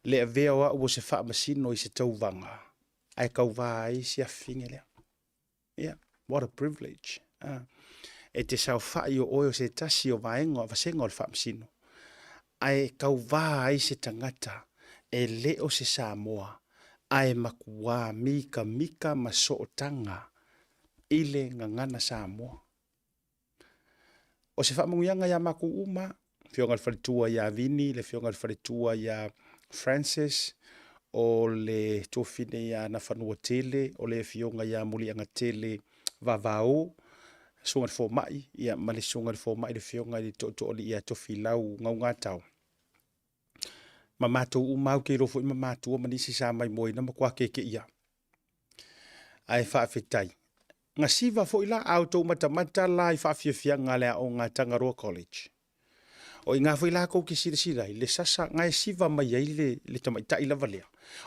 Le avea o au o se faamasino i se tauvaga, ae kauvā ai si afafine lea. Yeah, what a privilege. Ah. E te saofai o oe o se tasi o vaega o vasega o le faamasino, ae kauvā ai se tagata e le o se Samoa, ae makuā mikamika ma sootaga i le gagana Samoa. O se faamanuiaga iā makou uma, Afioga i le Faletua iā Vini, le Afioga i le Faletua iā Francis, o le tuafine iā Nafanuatele, o le Afioga iā Muliagatele Vavao, Susuga i le Fomai, ia ma le Susuga i le Fomai le Afioga i le Tootooalii ia Tofilau Gaugatao. Ma matou uma au ke iloa foi ma matua ma nisi sa maimoaina matua kekeia. Ae faafetai. Gasiva foi la a outou matamata la i faafiafiaga a le aoga a Tangaroa College. O i ngā foi la kou ke silasila ai, le sasa nga e siva mai ai le, le tamaitai lava lea.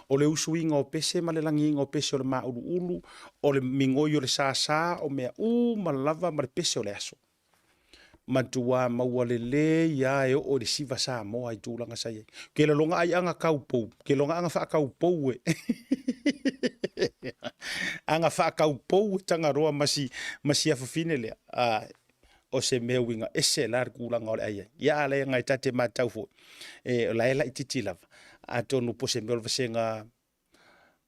O le usuiga o pese ma le lagiga o pese o le māuluulu, o le migoi o le sāsā, o mea uma lava ma le pese o le aso. Matua maua lelei a e oo i le siva Samoa i tulaga sa i ai. Ke laloga ai aga kaupou, ke loga aga whaakaupou e. Aga whaakaupou e Tangaroa ma si, ma si afafine lea. A, o se mea uiga ese la le kulaga o le ai ai. Ia a le ngai tate matau foi. E, o la e laititi lava. Atonu po se mea o le vasenga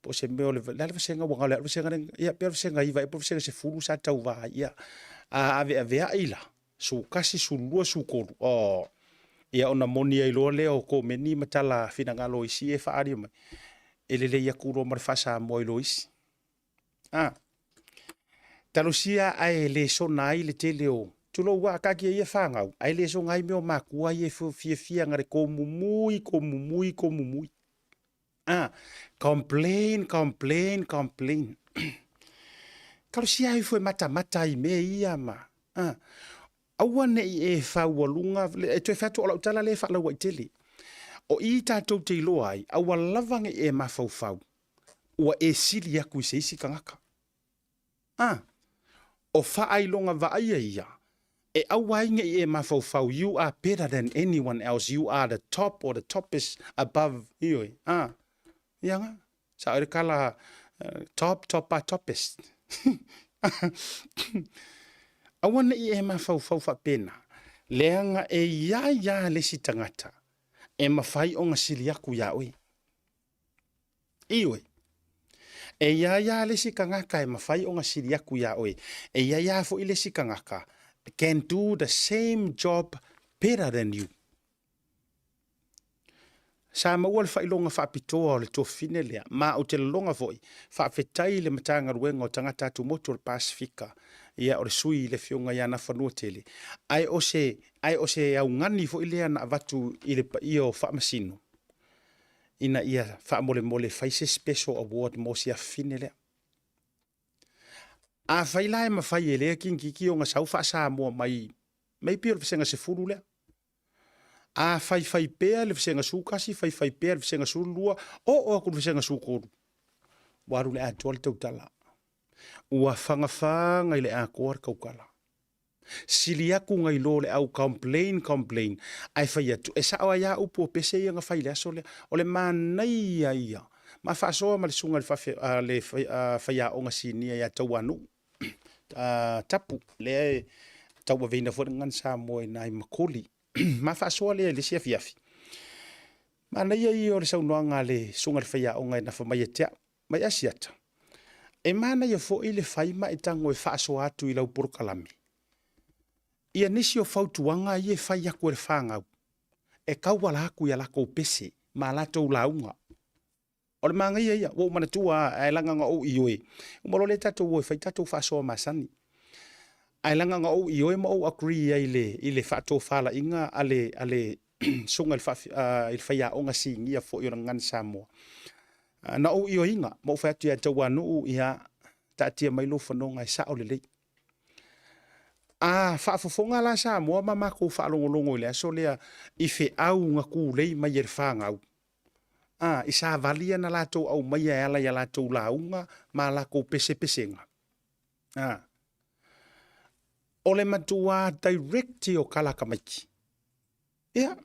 po o se mea o le, le a le vasega ua galo ia le vasega lea, ia pei o le vasega 9 ea po o le vasega 10 sa tauva ai, ia. A aveaveai la, 11, 12, 13, oh, ia ona moni ai loa lea o komeni ma tala finagalo o isi e faaalia mai, e lelei atu loa ma le faa-Samoa i lo isi. A, talosia ae le sona ai le tele o, tulou a, kaatia ia fanau, ae le sona ai mea o makua ia e fiafia na le komumui, komumui, komumui. Ah, complain, complain, complain. Talosia ai ifo e matamata ai i mea ia ma. Ah, aua ne i e faualuga, e toe fai atu o lau tala lea e faalauaitele. O i tatou te iloa ai, aua lava ne i e mafaufau, ua e sili atu i se isi tagata. A, o faailoga vaaia ia, e aua ai ne i e mafaufau, you are better than anyone else, you are the top or the toppest above, ioe, a, ia nga, sa oe le kala top, top a toppest. Aua ne i e mafaufau faapena, leaga e iai lava le isi tagata e mafai ona sili atu iā oe. Ioe. E iai lava le isi tagata e mafai ona sili atu iā oe. E iai lava foi le isi tagata can do the same job better than you. Sa maua le faailoga faapitoa o le tuafafine lea, ma ou te lagona foi, faafetai i le Matagaluega o Tagata Atumotu o le Pasefika, ia o le sui i le Afioga ia Nafanuatele, ae o se, ae o se augani foi lea na avatu i le paia o Faamasino, ina ia faamolemole fai se special award mo si afafine lea. Afai la e mafai e lea kingiki ona sau faa-Samoa mai, maybe o le vasega 10 lea. A faifai pea le vasega 11, faifai pea le vasega 12, oo atu i le vasega 13, ua alu i le atoa le tautala. Ua fagafaga i le atoa le tautala. Sili atu nai lo le au complain complain ae fai atu e sao ai a upu o pese ia na fai i le aso lea. O le manaia ia ma faasoa ma le susuga i le faafe, a, le faiaoga sinia ia Tauanuu a, Tapu lea e tauaveina foi le gagana Samoa i ina i Makoli. Ma faasoa lea i le isi afiafi. Manaia ia o le saunoaga a le susuga i le faiaoga e nafa mai ia te au. Mai Asiata, e manaia foi le fai ma e tago e faasoa atu i lau polokalame ia nisi o fautuaga ia e fai atu e le fanau e tauala atu i a latou pese ma a latou lauga. O le manaia ia, ua ou manatua lava, ae leaga na ou ioe, uma loa lea tatou o e fai tatou faasoa masani. Ae leaga na ou ioe ma ou agree ai i le faatofalaiga a le, a le susuga i le faiaoga sinia foi o le Gagana Samoa. Na ou ioeina ma ou fai atu ia Tauanuu, ia, taatia mai lou fanoga e sao lelei. A faafofoga la Samoa ma matou faalogologo i le aso lea i feau na tulei mai e le fanau, a, i savali ia na latou aumaia e ala i a latou lauga ma a latou pesepesega, a, o le matua direct ia o tala a tamaiti. Ia,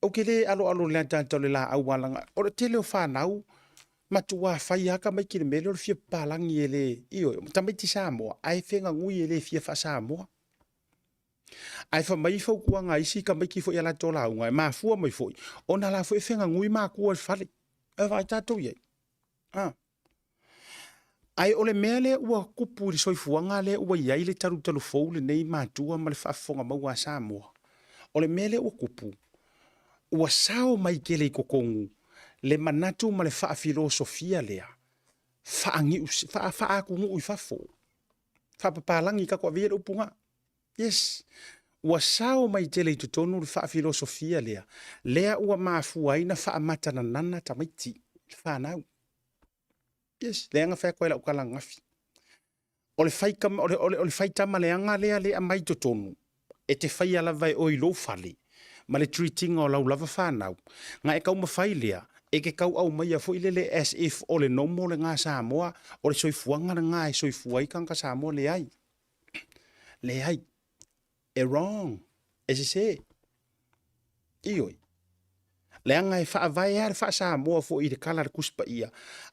ou te le aloalo i le ataata o le laau alaga, o le tele o fanau, matua fai lava tamaiti i le mea lea o le fia papalagi e le, ioe, o tamaiti Samoa, ae feganui e le fia faa-Samoa. Ae fai mai fautuaga a isi tamaiti foi i a latou lauga, e mafua mai foi, ona la foi e feganui matua i le fale. E vaai tatou i ai. A. Ae o le mea lea ua tupu i le soifuaga lea ua i ai le talutalu fou lenei matua ma le faafofoga maua a Samoa, o le mea lea ua tupu, ua sao mai tele i totonu le manatu ma le faafilosofia lea, faaniu, faaatunuu i fafo, faapapalagi, tatou ave ia le upu lena. Yes. Ua sao mai tele i totonu le faafilosofia lea, lea ua mafua ai na faamatananana tamaiti, le fanau. Yes, lea na fai atu ai lau tala ananafi. O le fai tama, o le, o le, o le fai tama leaga lea le aumai i totonu, e te faia lava e oe i lou fale, ma le treat ina o lau lava fanau. Na e taumafai lea, e te tau aumaia foi lele as if o le normal lena Samoa, o le soifuaga lena e soifua ai tagata Samoa, leai. Leai. E wrong. E sese. Ioe. Leaga e faavae lava le faa-Samoa foi i le tala a le Tusi Paia,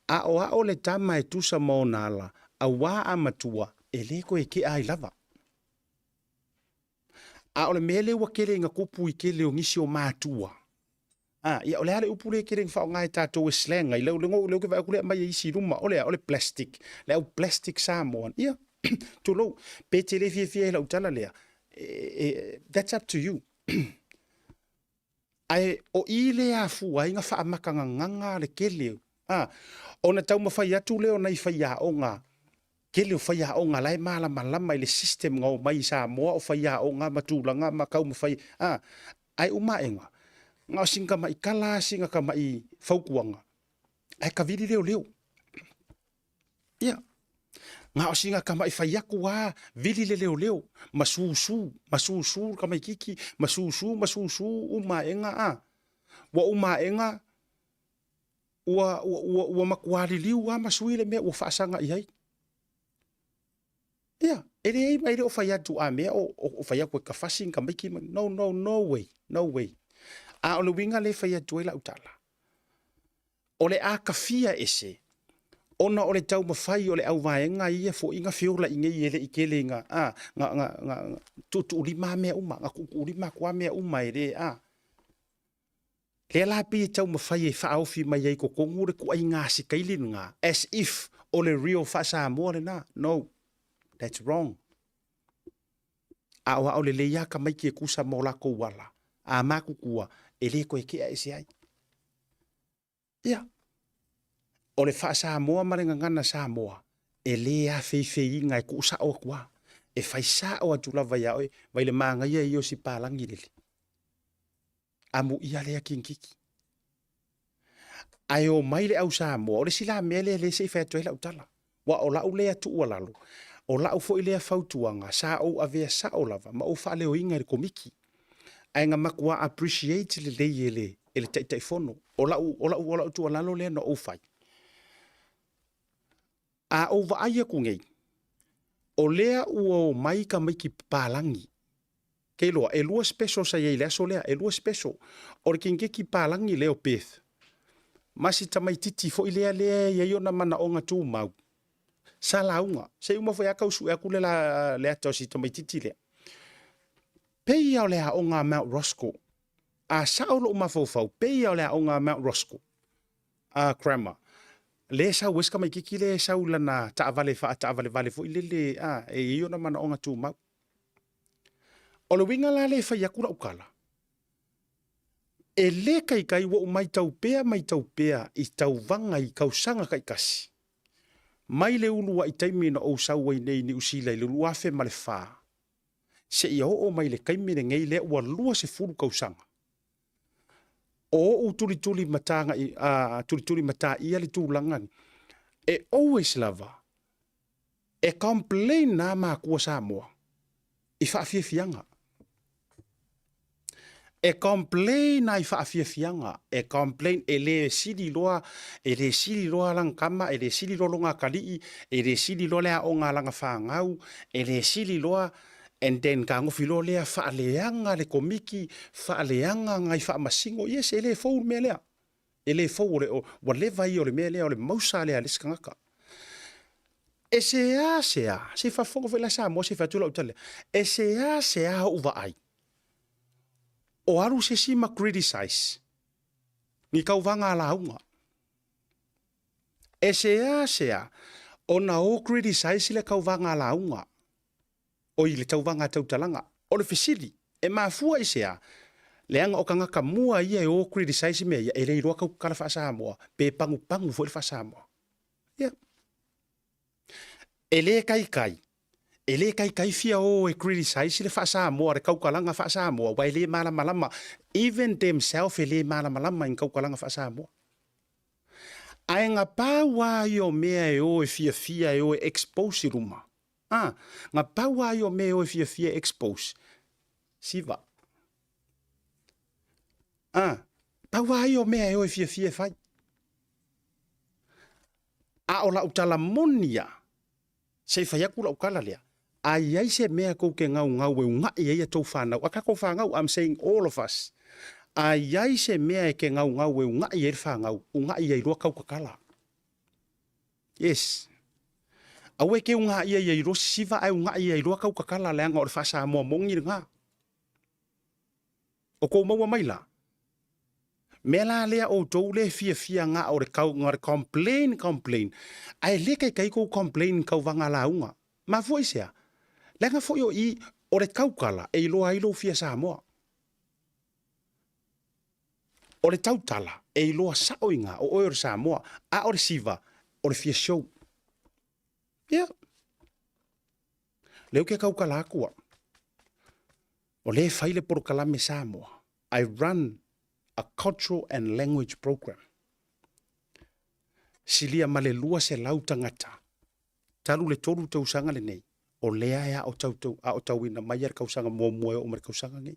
aoao le tama e tusa ma ona ala, auā a matua, e le toe tea ai lava. A o le mea lea ua tele ina tupu i tele o nisi o matua, a, ia o le a le upu lea e tele ina faaaoga e tatou e slang ai, lea ou te vaai atu lea e aumai e isi i luma, o le a? O le plastic, le au plastic Samoan. Ia, tulou, pe te le fiafia i lau tala lea, that's up to you. Ae o i lea afua ai na faamatagagaga le tele, a, ona taumafai atu lea o nai faiaoga, tele o faiaoga la e malamalama i le system na omai i Samoa o faiaoga ma tulaga ma taumafai, a, ae uma aega, na o sina tamai tala, sina tamai fautuaga, ae kavili leoleo. Ia, na o sina tamai fai atu lava, vili le leoleo, ma susu, ma susu le tamaititi, ma susu, ma susu uma aega, a. Ua uma aega, ua, ua, ua, ua matua liliu lava ma sui le mea ua faasaga i ai. Ia, e leai ma e le o fai atu a mea o, o, o fai atu e kafasi ni tamaiti ma, no, no, no way, no way. A o le uiga lea e fai atu ai lau tala, O le a kafia ese, ona o le taumafai o le auvaega ia foi na feolai nei e le i tele ina, a, na, na, na tuutuulima mea uma, na tuutuulima atu lava mea uma e le, a. Lea la pei e taumafai e faaofi mai ai i totonu le tuaiga asikaili lena, as if o le real faa-Samoa lena. No, that's wrong. Aoao lelei lava tamaiti e tusa ma o latou ala, a matutua, e le toe tea ese ai. Ia, o le faa-Samoa ma le gagana Samoa, e le afeifeiina e tuusao atu lava. E fai sao atu lava ia oe, vai le manaia ia o si palagi lele. Amuia lea kinikiki. Ae o mai le au Samoa, o le isi la mea lea lea se i fai atu ai lau tala. Aua o lau lea tuualalo, o lau foi lea fautuaga, sa ou avea sao lava ma ou faaleoina i le Komiti. Ae na matua appreciate lelei e le, e le Taitaifono. O lau, o lau, o lau tuualalo lea na ou fai. A ou vaai aku nei, O lea ua omai tamaiti papalagi. Ke iloa, e lua special sa i ai i le aso lea, e lua special. O le kenikeki palagi lea o Perth, ma si tamaititi foi lea lea e i ai ona manaoga tumau, sa lauga. Se i uma foi lava tau sue atu le la, le ata o si tamaititi lea. Pei lava o le aoga a Mount Roskill. A sao lou mafaufau, pei lava o le aoga a Mount Roskill, a Grammar, lea e sau ai si tamaititi lea e sau i lana taavale faataavalevale foi lele, a, e i ai ona manaoga tumau. O le uiga la lea e fai atu lau tala, e le taitai ua ou maitau pea maitau pea i tauvaga i tausaga taitasi, mai le uluai taimi na ou sau ai nei i Niu Sila i le 2004, seia oo mai le taimi lenei lea ua 20 tausaga, o ou tulituli mataga'i, a, tulituli mataia le tulaga, e always lava e complain na matua Samoa i faafiafiaga. E complain ai faafiafiaga, e complain e le sili loa, e le sili loa lana tama, e le sili loa lona atalii, e le sili loa le aoga a lana fanau, e le sili loa and then tagofi loa lea faaleaga le Komiti, faaleaga nai faamasino. Yes, e le fou le mea lea. E le fou, o le, ua leva ia o le mea lea, o le mausa lea a le isi tagata. E seā seā, se i faafofoga foi la Samoa se i fai atu lau tala lea, e seā seā ou vaai, o alu se isi ma criticize ni tauvaga a lauga. E seā seā ona o criticize le tauvaga a lauga. Oi le tauvaga a tautalaga. O le fesili, e mafua i se a? Leaga o tagata mua ia e o criticize mea ia, e le iloa tau tatala faa-Samoa, pe pagupagu foi le faa-Samoa. Ia. E le taitai, e le taitai fia o e criticize le faa-Samoa, le tautalaga faa-Samoa, aua e le malamalama, even themself e le malamalama i ni tautalaga faa-Samoa. Ae na pau lava ia o mea e o e fiafia e o e expose i luma, A, na pau a ia o mea e o e fiafia e expose. Siva. A, pau a ia o mea e o e fiafia e fai. A o lau tala moni ia, se i fai atu lau tala lea, a i ai se mea tou te gaugau e una'i ai a tou fanau, a tatou fanau, I'm saying all of us, a i ai se mea e te gaugau e una'i ai le fanau, una'i ai loa tau tatala. Yes. Aua e ke ugaia ia iloa sisiva ae ugai ia iloa kautatala leaga o le faa-Samoa moni lena. O kou maua mai la. Mea la lea outou le fiafia nga o le kau nga le complain complain ae le kaikai kou complain kau vanga lauga. Mafua i sea? Leaga foi o i o le taukala e iloa ai lou fia Samoa. O le tautala e iloa sao i ga o oe o le Samoa, a o le siva o le fia show. Ia. Lea ou te tautala atu au. O lea e fai le polokalame Samoa. I run a cultural and language program. Silia ma le 200 tagata talu le tolu tausaga lenei, o lea e aotauina mai a le tausaga muamua e oo mai le tausaga lenei.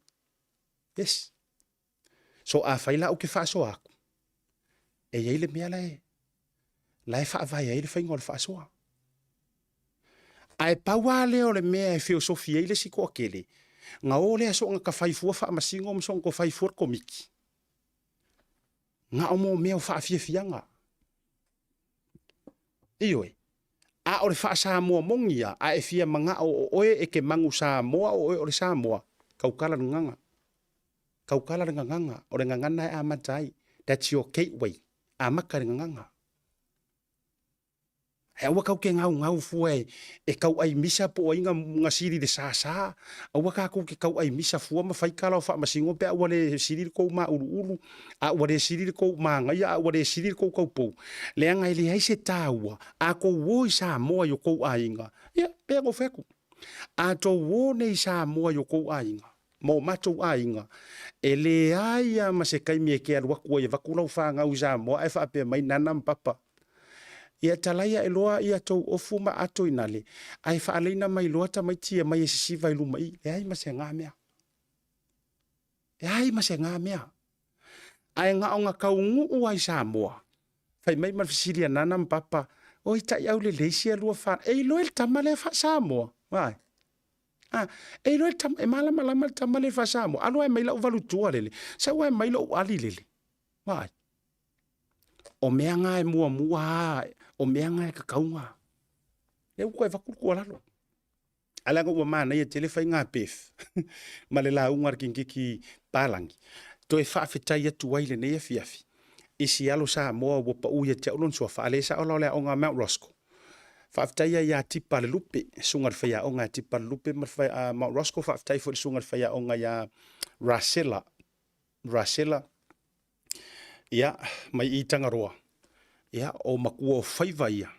Yes. So afai la ou te faasoa atu, e i ai le mea la e, la e faavae ai le faiga o le faasoa. Ae pau lava lea o le mea e feosofi ai le isi toatele, na o lea soona ka fai fua faamasino ma soona fai fua le komiti. Na o mo mea o faafiafiaga. Ioe. A o le faa-Samoa moni ia, a e fia manao o oe e ke magu Samoa o oe o le Samoa, tautala le gagana. Tautala le gagana, o le gagana e amata ai. That's your gateway. Amata i le gagana. Ae aua kau ke gaugau fua e, e tauai misa po o ai na, na sili le sasa. Aua tatou ke tauai misa fua ma fai tala o faamasino pe a ua le sili le tou mauluulu, a ua le sili le tou magaia, a ua le sili le tou taupou. Leaga e leai se taua, a tou o i Samoa i o tou aiga, ia, pei ona ou fai atu, a tou o nei i Samoa i o tou aiga, ma o matou aiga, e leai lava ma se taimi e te alu atu ai e avatu lau fanau i Samoa ae faapea mai Nana ma Papa, ia talai ae loa ia tou ofu ma ato i nale, ae faaleina mai loa tamaiti e mai e sisiva i luma i i. Leai ma se ga mea. Leai ma se ga mea. Ae na ona taunuu lava i Samoa, fai mai ma le fesili a Nana ma Papa, Oi taʻi aulelei sia lua fa e iloa i le tama lea faa-Samoa. Vaai. A, e iloa le tama, e malamalama le tama lea faa-Samoa. Alu ae mai lau valutua lele, sau ae mai lou ali lele. Vaai. O mea nga e muamua a, o mea nga e kakauga. E ua e vaku le tuualalo. Ae leaga ua manaia tele faiga a Beth ma le lauga a le kinikiki palagi. Toe faafetai atu ai i lenei afiafi i si alo Samoa ua pau ia te au lona suafa, a le sao la o le aoga a Mount Roskill. Faafetai ai ia Tipa Lelupe, susuga i le faiaoga ia Tipa Lelupe ma le Mount Roskill, faafetai foi i le susuga i le faiaoga ia Rasela, Rasela, ia, mai i Tangaroa, ia, o matua o faiva ia,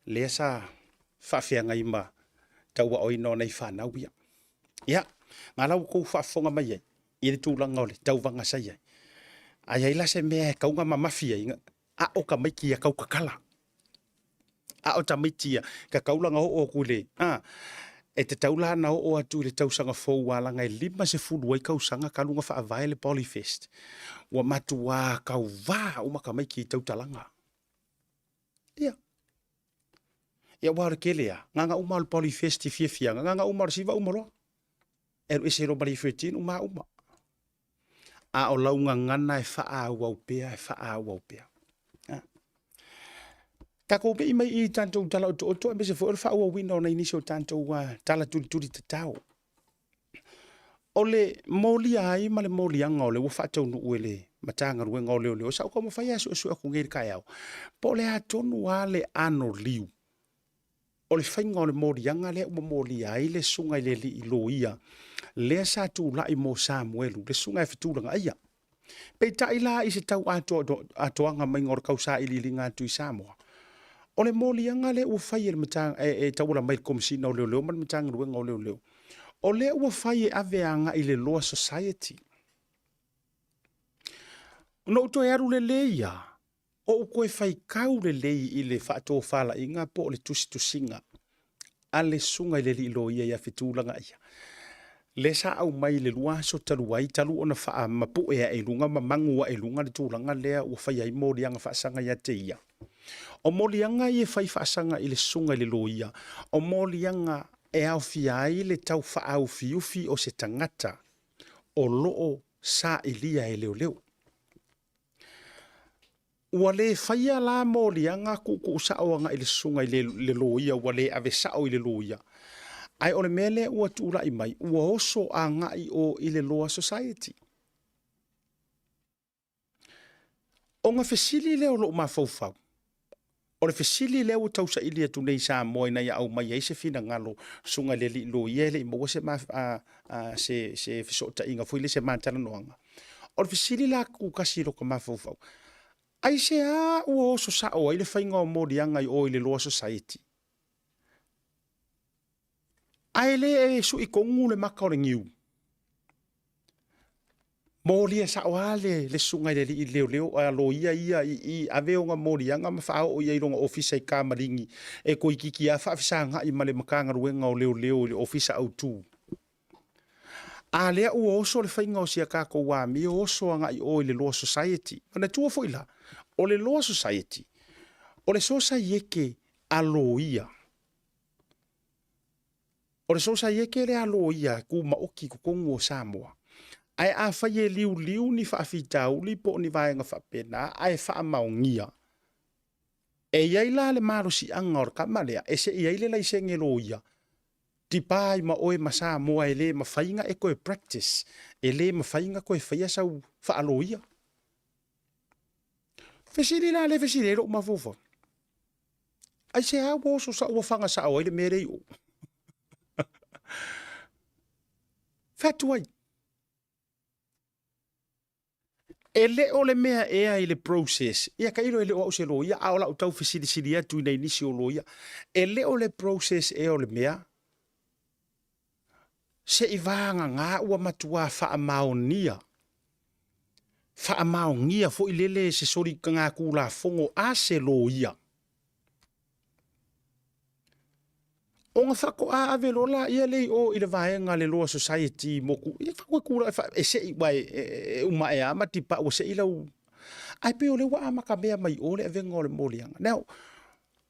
lea sa faafeagai ma tauaoina o nai fanau ia. Ia, nga la ua tou faafofoga mai ai i le tulaga o le tauvaga sa i ai. A i ai la se mea e tau mamafi ai, a o tamaiti ia tau tatala. A o tamaiti ia, tatau la ona oo atu i le, a, e tatau la ona oo atu i le tausaga fou aua leaga e 50 ai tausaga talu ona faavae le Polyfest. Ua matuā tauvā uma tamaiti i tautalaga. Ia. Ia aua o le tele lava, na ona uma lava o le Polyfest i fiafiaga, na ona uma lava o le siva uma loa. E alu ese loa ma le 13 uma uma. A o lau gagana e faaauau pea, e faaauau pea. A. Tatou mei mai i tatou tala otooto aemaise foi o le faaauauina o nai nisi o tatou tala tulituli tatao. O le molia ai ma le moliaga o lea ua faataunuu e le Matagaluega o Leoleo, sa ou taumafai lava e suesue atu nei i le taeao, po o le a tonu lava le anoliu o le faiga o le moliaga lea ua molia ai le susuga i le alii loia lea sa tulai mo Samuelu, le susuga ia Fetulagaia. Peitai la i se tau atoaga maiga o le tausailiiliga atu i Samoa, o le moliaga lea ua fai e le e tauala mai i le Komesina o Leoleo ma le Matagaluega o Leoleo, o lea ua fai e ave agai i le Law Society. Na ou toe alu lelei lava, ou toe faitau lelei i le faatofalaiga po o le tusitusiga a le susuga i le alii loia ia Fetulagaia, lea sa aumai i le 2 aso talu ai, talu ona faamapue ae i luga ma magu ae i luga le tulaga lea ua faia ai moliaga faasaga ia te ia. O moliaga ia e fai faasaga i le susuga i le loia, o moliaga e aofia ai le tau faaaufiufi o se tagata o lo o sailia e leoleo. Ua le faia la moliaga tuutuusao agai i le susuga i le loia, ua le ave sao i le loia. Ae o le mea lea ua tulai mai, ua oso agai o i le Law Society. Ona fesili lea o lou mafaufau, o le fesili lea ua tausaili atu nei i Samoa ina ia aumai ai se finagalo, susuga i le alii loia e le i maua se, a, a, se, se fesootaiga foi lea, se matalanoaga. O le fesili la tutasi i lota mafaufau, aisea ua oso sao ai le faiga o moliaga i o i le Law Society? Ae le e sui tonu le maka o le niu. Molia sao lava le, le susuga i le alii leoleo a loia ia i i ave ona moliaga ma faaoo i ai i lona ofisa i Kamaligi e toeitiiti lava faafesagai ma le Matagaluega o Leoleo i le ofisa autu. A lea ua oso le faiga o si a tatou amio oso agai o i le Law Society. Manatua foi la, o le Law Society, o le sosaiete a loia. O le sosaiete lea a loia e tumaoti i totonu o Samoa. Ae afai e liuliu ni faafitauli po o ni vaega faapena ae faamaonia, e i ai la le malosiaga o le tama lea e se i ai le laisene loia, tipa ai ma oe ma Samoa e le mafai ona e toe practice, e le mafai ona toe faia sau faaloia. Fesili la lea e fesili ai lou mafaufau, Aisea ua oso sao ua faga sao ai le mea lea i o? Fai atu ai. E le o le mea ea i le process, ia tailo e le o au se loia, a o lau tau fesilisili atu i nai nisi o loia, e le o le process ea o le mea, se i vagana ua matuā faamaonia, faamaonia foi lele se soligatulafono a se loia. Ona faatoa ave loa laia lea i o i le vaega a le Law Society mo ku, ia faatoa tulaga e, e sei, aua e, e, e uma ae lava ma tipa ua sei lau... Ae pei o lea ua amatamea mai o le avega o le moliaga. Now,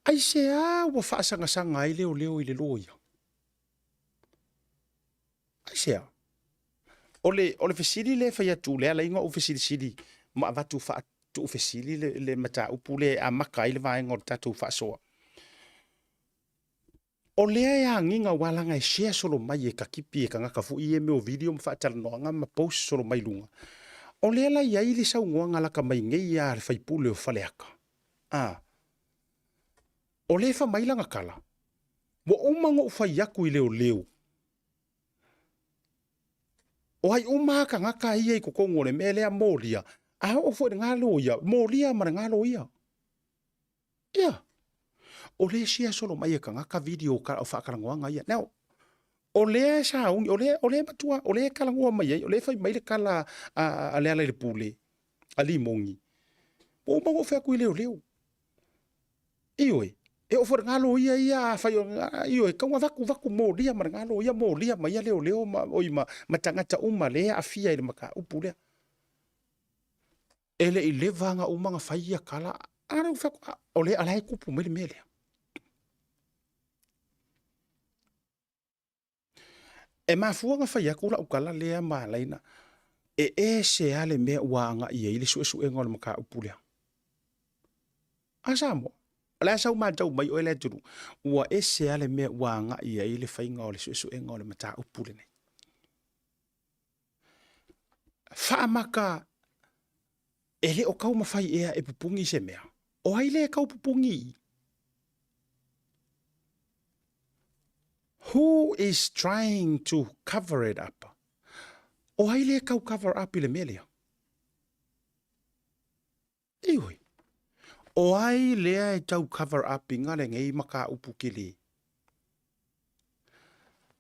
Aisea ua faasagasāga ai leoleo i le loia? Aisea? O le, o le fesili lea e fai atu, le ala ai ona ou fesilisili ma avatu faatuufesili le, le mataupu lea e amata ai le vaega o le tatou faasoa. O lea e agiga aua leaga e share solo mai e takipi e tagata foi ia mea o video ma faatalanoaga ma post solo mai luga. O lea la i ai le saunoaga lata mai nei a le faipule o Faleata. A. O lea e fai mai lana tala, ua uma ona ou fai atu i leoleo, o ai uma lava tagata ia i totonu o le mea lea molia, a oo foi i lena loia, molia ma lena loia. Ia, o lea e share solo mai e tagata video o faatalanoaga ia. Now, o lea e sauni, o lea, o lea e matua, o lea e talanoa mai ai, o lea e fai mai le tala a, a Lealailepule, a Limoni, ua uma ona ou fai atu i leoleo. Ioe, e oo foi i lena loia ia, afai o, ioe, e tatau ona avatu, avatu molia ma lena loia, molia ma ia leoleo ma, oi, ma, ma tagata uma lea e aafia i le mataupu lea. E le i leva ona uma ona fai ia tala, a lea ua fai atu, o lea o la e tupu mai le mea lea. E mafua ona fai atu lau tala lea ma ala ai ona e ese lava le mea ua agai i ai le suesuega o le mataupu lea. A Samoa, o le a sau matau mai oe le atunuu, ua ese lava le mea ua agai i ai le faiga o le suesuega o le mataupu lenei. Faamata e le o taumafai ea e pupugi se mea. O ai lea e tau pupugi i i? Who is trying to cover it up? O ai lea e tau cover up i le mea lea? Ioe. O ai lea e tau cover up i nga lenei mataupu kele?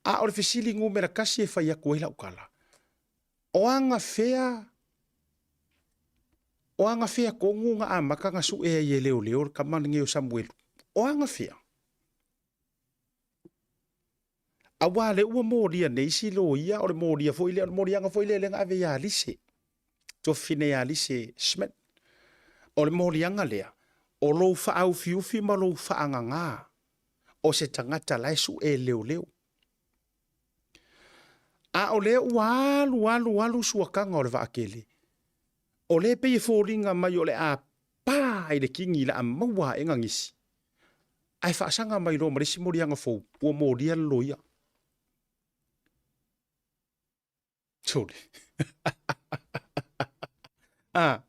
A o le fesili numera kasi e fai atu ai lau tala, o agafea, o agafea tonu na amata na sue ai e leoleo le tama lenei o Samuelu? O agafea? Aua lea ua molia nei isi loia, o le molia foi lea, o le moliaga foi lea lea na ave ia Lise, tuafafine ia Lise Schmidt. O le moliaga lea, o lou faaufiufi ma lou faagagā o se tagata la e sue e leoleo. A o lea ua alu alu alu suakaga o le vaatele, o lea e pei e foliga mai o le a pa i le kini le a maua aʻega nisi, ae faasaga mai loa ma le isi moliaga fou, ua molia le loia. Sole. A.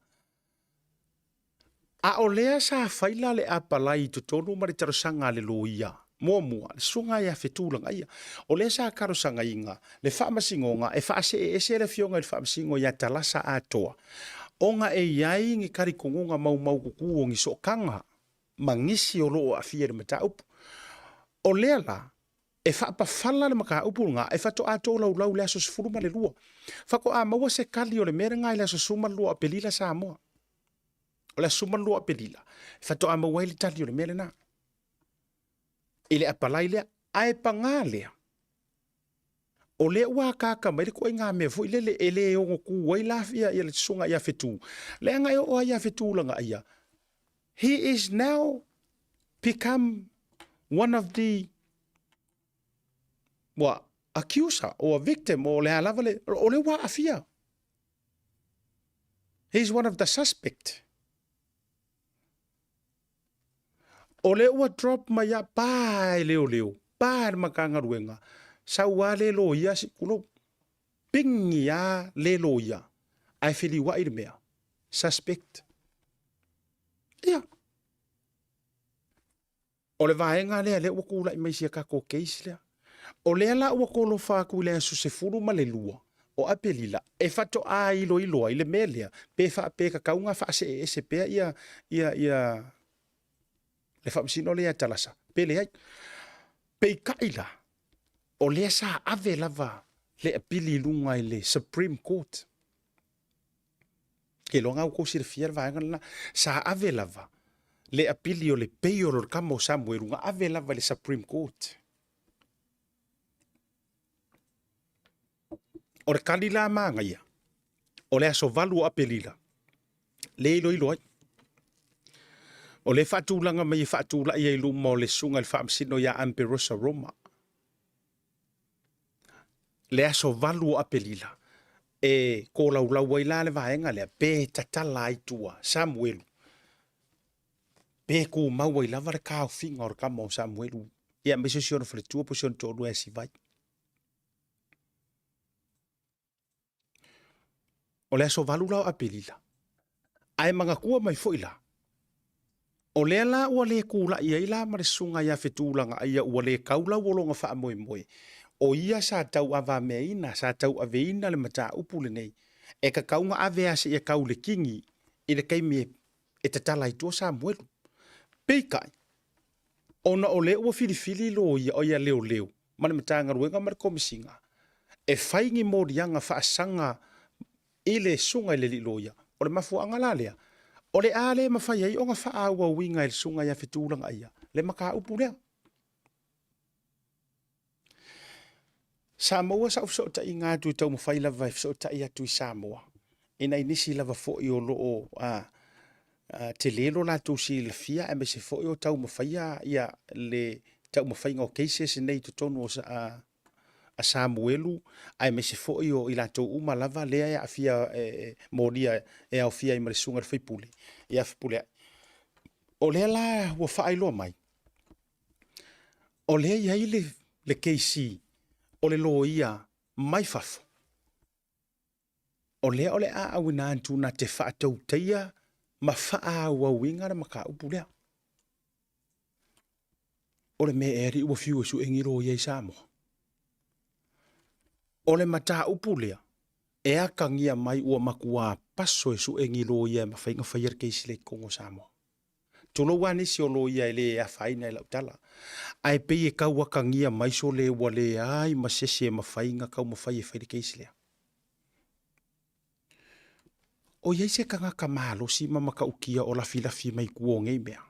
A o lea sa fai la le apalai i totonu ma le talosaga a le loia. Muamua, le susuga ia Fetulagaia. O lea sa talosagaina le Faamasinoga e faasee ese le Afioga i le Faamasino ia Talasa Atoa, ona e i ai ni talitonuga maumaututu o ni sootaga ma nisi o lo o aafia i le mataupu. O lea la, e faapafala le mataupu lena e faatoa tolaulau i le aso 12. Faatoa maua se tali o le mea lena i le aso 12 o Aperila Samoa. O le aso 12 o Aperila, e faatoa maua ai le tali o le mea lena i le apalai lea. Ae paga lea, o lea ua akaaka mai le ituaiga mea foi lele e le ono tu ai la ia, ia le susuga ia Fetu. Leaga e oo lava ia Fetu Lagaia, he is now become one of the what, accuser or a victim or le a lava le, o lea ua aafia. He is one of the suspect. O lea ua drop mai a pa e leoleo, pa e le Matagaluega, sau a le loia si tulou. Pingi a le loia, ae feliuai le mea. Suspect. Ia. O le vaega lea lea ua tulai mai sia tatou case lea. O lea la ua kolofa atu i le aso 12 o Aperila e faatoa iloilo ai le mea lea pe faapea e tatau ona faasee ese pea ia ia ia le faamasino lea ia Talasa pe leai. Peitai la, o lea sa ave lava le apili i luga i le Supreme Court. Ke iloa ua tou silafia le vaega lena. Sa ave lava le apili o le bail o le tama o Samuelu na ave lava i le Supreme Court. O le tali la manaia, o le aso 8 o Aperila, le iloilo ai. O lea e faatulaga mai e faatulai ai i luma o le Susuga i le Faamasino ia Amberosa Roma le aso 8 o Aperila e kolaulau ai la le vaega lea pe tatala ai tua Samuelu pe tumau ai lava le taofiga o le tama o Samuelu ia aemaise o si ona faletua po o si ona toalua ia Sivai. O le aso 8 la o Aperila. Ae manatua mai foi la, o lea la ua le tulai ai la ma le susuga ia Fetulagaia ua le tau lau o lona faamoemoe, o ia sa tauavameaina, sa tauaveina le mataupu lenei, e tatau ona ave lava seia tau i le kini i le taimi e tatala ai tua Samuelu. Peitai, ona o lea ua filifili loia, o ia leoleo ma le Matagaluega ma le Komesina e fai ni moliaga faasaga i le susuga i le alii loia, o le mafuaaga la lea, o le a le mafai ai ona faaauauina e le susuga ia Fetulagaia le mataupu lea. Sa maua sau fesootaiga atu i taumafai lava e fesootai atu i Samoa i nai nisi lava foi o lo o tele lo latou silafia aemaise foi o taumafaia ia le taumafaiga o cases nei i totonu o a Samuelu aemaise foi o i latou uma lava lea e aafia e molia e aofia ai ma le susuga i le faipule ia Fepuleai. O lea la ua faailoa mai o lea e i ai le keisi o le loia mai fafo, o lea o le a auina atu na te faatautaia ma faaauauina le mataupu lea. O le mea ea alii ua fiu e sue ni loia i Samoa? O le mataupu lea e atagia mai ua matua paso e sue ni loia e mafai ona faia le keisi lea i totonu o Samoa. Tulou lava nisi o loia e le afaina i lau tala, ae pei e tau atagia mai sole ua leai ma se isi e mafai ona taumafai e fai le case lea. O i ai se tagata malosi ma matautia o lafilafi mai tua o nei mea?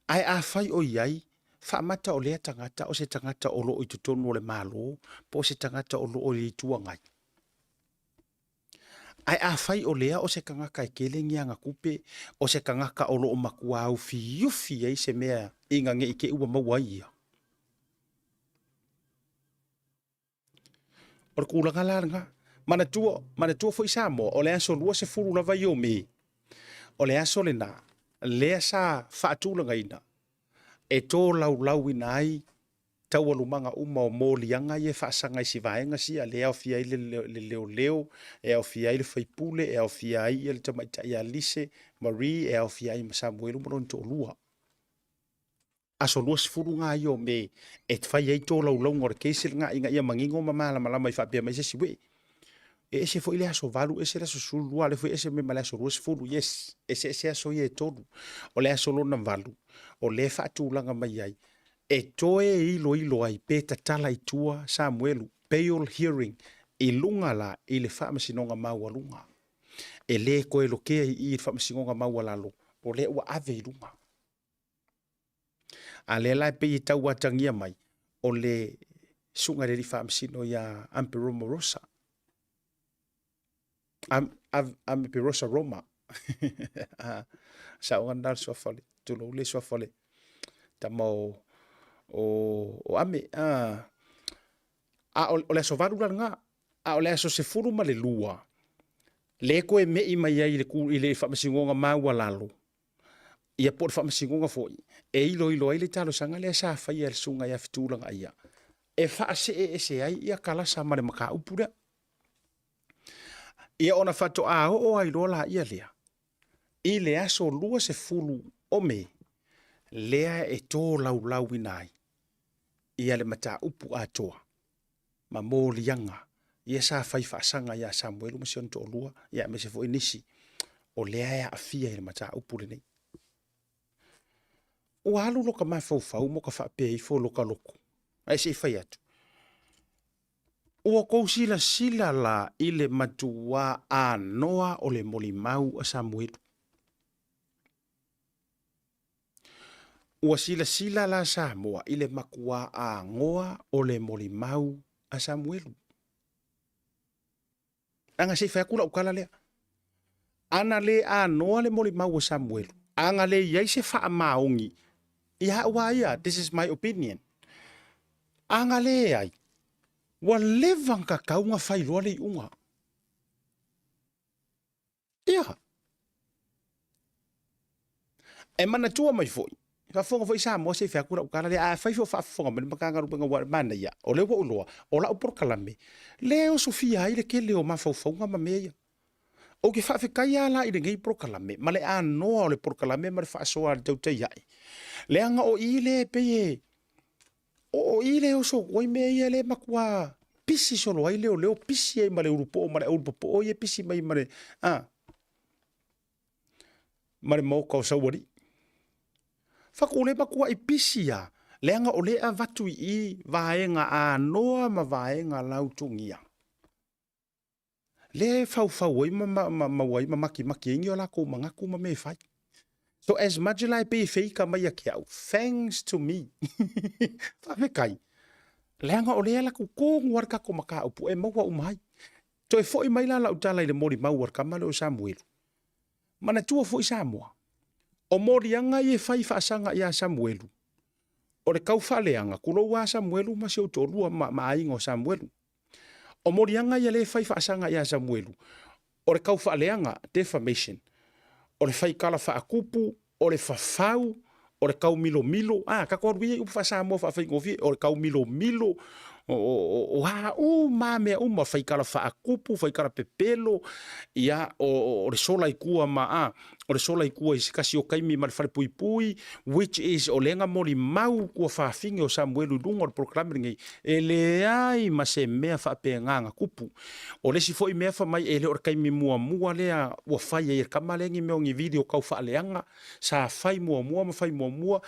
Ae afai o i ai, faamata o lea tagata o se tagata o lo o i totonu o le Malo po o se tagata o lo o i le Itu Agai. Ae afai o lea o se tagata e tele ni ana tupe, o se tagata o lo o matua ufiufi ai se mea ina ne i te i ua maua ai ia. O le tulaga la lena. Manatua, manatua foi Samoa, o le aso 20 lava ia o Me, o le aso lena, lea sa faatulagaina e tolaulaauina ai taualumaga uma o moliaga ia e faasaga i si vaega sia, lea e aofia ai le leoleo, e aofia ai le faipule, e aofia ai le tamaitai ia Lise Marie, e aofia ai ma Samuelu ma lona toalua. Aso 20 na ia o Me e fai ai tolaulauga o le case lena ina ia manino ma malamalama i faapea mai se isi uee. E ese foi le aso 8, ese le aso 12, a o lea foi e ese mai ma le aso 20. Yes, eseese aso ia e tolu. O le aso lona 8, o lea e faatulaga mai ai e toe iloilo ai pe tatala i tua Samuelu, bail hearing, i luga la i le Faamasinoga Maualuga. E le toe lokea i i i le Faamasinoga Maualalo, o lea ua ave i luga. A lea la e pei e tau atagia mai, o le susuga i le Alii Faamasino ia Amperomorosa, Ameperosa Roma. Saoga lena o le suafa o le, tulou le suafa o le tama o, o, o Ame. A o, o le aso 8 la lena, a o le aso 12, le toe me'i mai ai i le, i le faamasinoga maualalo, ia po o le faamasinoga foi, e iloilo ai le talosaga lea sa faia e le susuga ia Fetulagaia, e faasee ese ai ia kalasa ma le mataupu lea. Ia ona faatoa oo ai loa laia lea i le aso 20 o Me, lea e tolaulauina ai ia le mataupu atoa ma moliaga ia sa fai faasaga ia Samuelu ma si ona toalua, ia aemaise foi nisi o lea e aafia i le mataupu lenei. Ua alu loka mafaufau mo ka faapea ifo loka loto, ae se i fai atu. Ua tou silasila la i le matuā anoa o le molimau a Samuelu. Ua silasila la Samoa i le matuā anoa o le molimau a Samuelu. Leaga se i fai atu lau tala lea. Ana le anoa le molimau a Samuelu, A na le i ai se faamaoni ia au a ia, this is my opinion. A na leai, ua leva ona tatau ona fai loa le iuga. Ia. E manatua mai foi, faafofoga foi Samoa se i fai atu lau tala lea, a fai foi o faafofoga mai le Matagaluega ua manaia, o lea ua ou iloa, o lau polokalame, lea e osofia ai le tele o mafaufauga ma mea ia. Ou te faafetai lava la i lenei polokalame ma le anoa o le polokalame ma le faasoa a le tautai ae, leaga o i lea e pei e o i lea e oso atu ai mea ia lea e matua pisi solo ai leoleo, pisi ai ma le ulupoo ma le aulupopoo ia e pisi mai ma le, a, ma le maota o Saualii. Faatu le matuai pisi lava, leaga o lea e avatu i i vaega anoa ma vaega lautogia. Lea e faufau ai ma maua ai ma makimaki ai ni o latou manatu ma mea e fai. So as much la e pei e feita mai ia te au, thanks to me. Faafetai. Leaga o lea e alu atu tonu lava le tatou mataupu e maua uma ai. Toe foi mai la lau tala i le molimau a le tama lea o Samuelu. Manatua foi Samoa, o moliaga ia e fai faasaga ia Samuelu, o le tau faaleaga, tulou lava Samuelu ma si ou toalua ma, ma aiga o Samuelu. O moliaga ia lea e fai faasaga ia Samuelu, o le tau faaleaga, defamation, o le faitala faatupu, o le fafau, o le taumilomilo, a, tatou alu ia i upu faa-Samoa faafaigofie, o le taumilomilo, o a uma lava mea uma, faitala faatupu, faitala pepelo, ia, o le sola i tua ma, a, o le sola i tua i se tasi o taimi ma le falepuipui, which is o lea na molimau tuafafine o Samuelu i luga o le polokalame lenei, e leai ma se mea faapena na tupu. O le isi foi mea fai mai e le o le taimi muamua lea ua fai ai e le tama lea ni mea o ni video tau faaleaga, sa fai muamua ma fai muamua,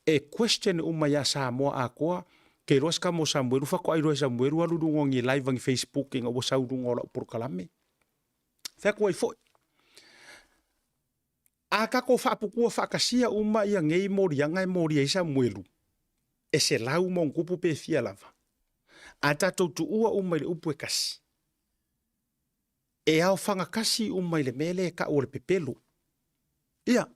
e question uma ia Samoa atoa, ke iloa se tama o Samuelu faatoa iloa e Samuelu alu i luga o ni live a ni Facebook ina ua sau i luga o lau polokalame. Fai atu ai foi, a tatou faaputua faatasia uma ia nei moliaga e molia ai Samuelu, e 100+ pe fia lava, a tatou tuua uma i le upu e tasi, e aofaga tasi uma i le mea lea e tau o le pepelo. Ia,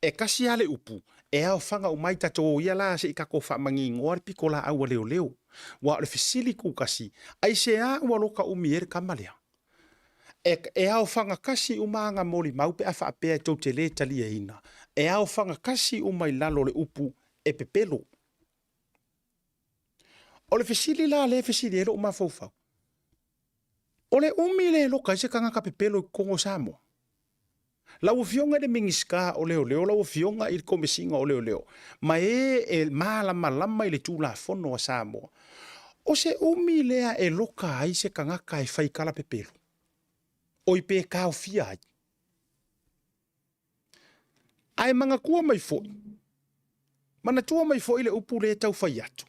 e tasi lava le upu, e aofaga uma ai tatou o ia la se i tatou faamanigoa le pitolaau a leoleo. Aua o le fesili tutasi, aisea ua loka umi ai le tama lea? E, e aofaga tasi uma aga molimau pe a faapea e tou te le taliaina, e aofaga tasi uma i lalo o le upu e pepelo. O le fesili la lea e fesili ai lou mafaufau, o le umi le loka ai se tagata pepelo i totonu o Samoa? Lau Afioga i le Minisita o Leoleo, lau Afioga i le Komesina o Leoleo, ma e e malamalama i le Tulafono a Samoa, o se umi lea e loka ai se tagata e fai tala pepelo, oi pe taofia ai. Ae manatua mai foi, manatua mai foi le upu lea e tau fai atu,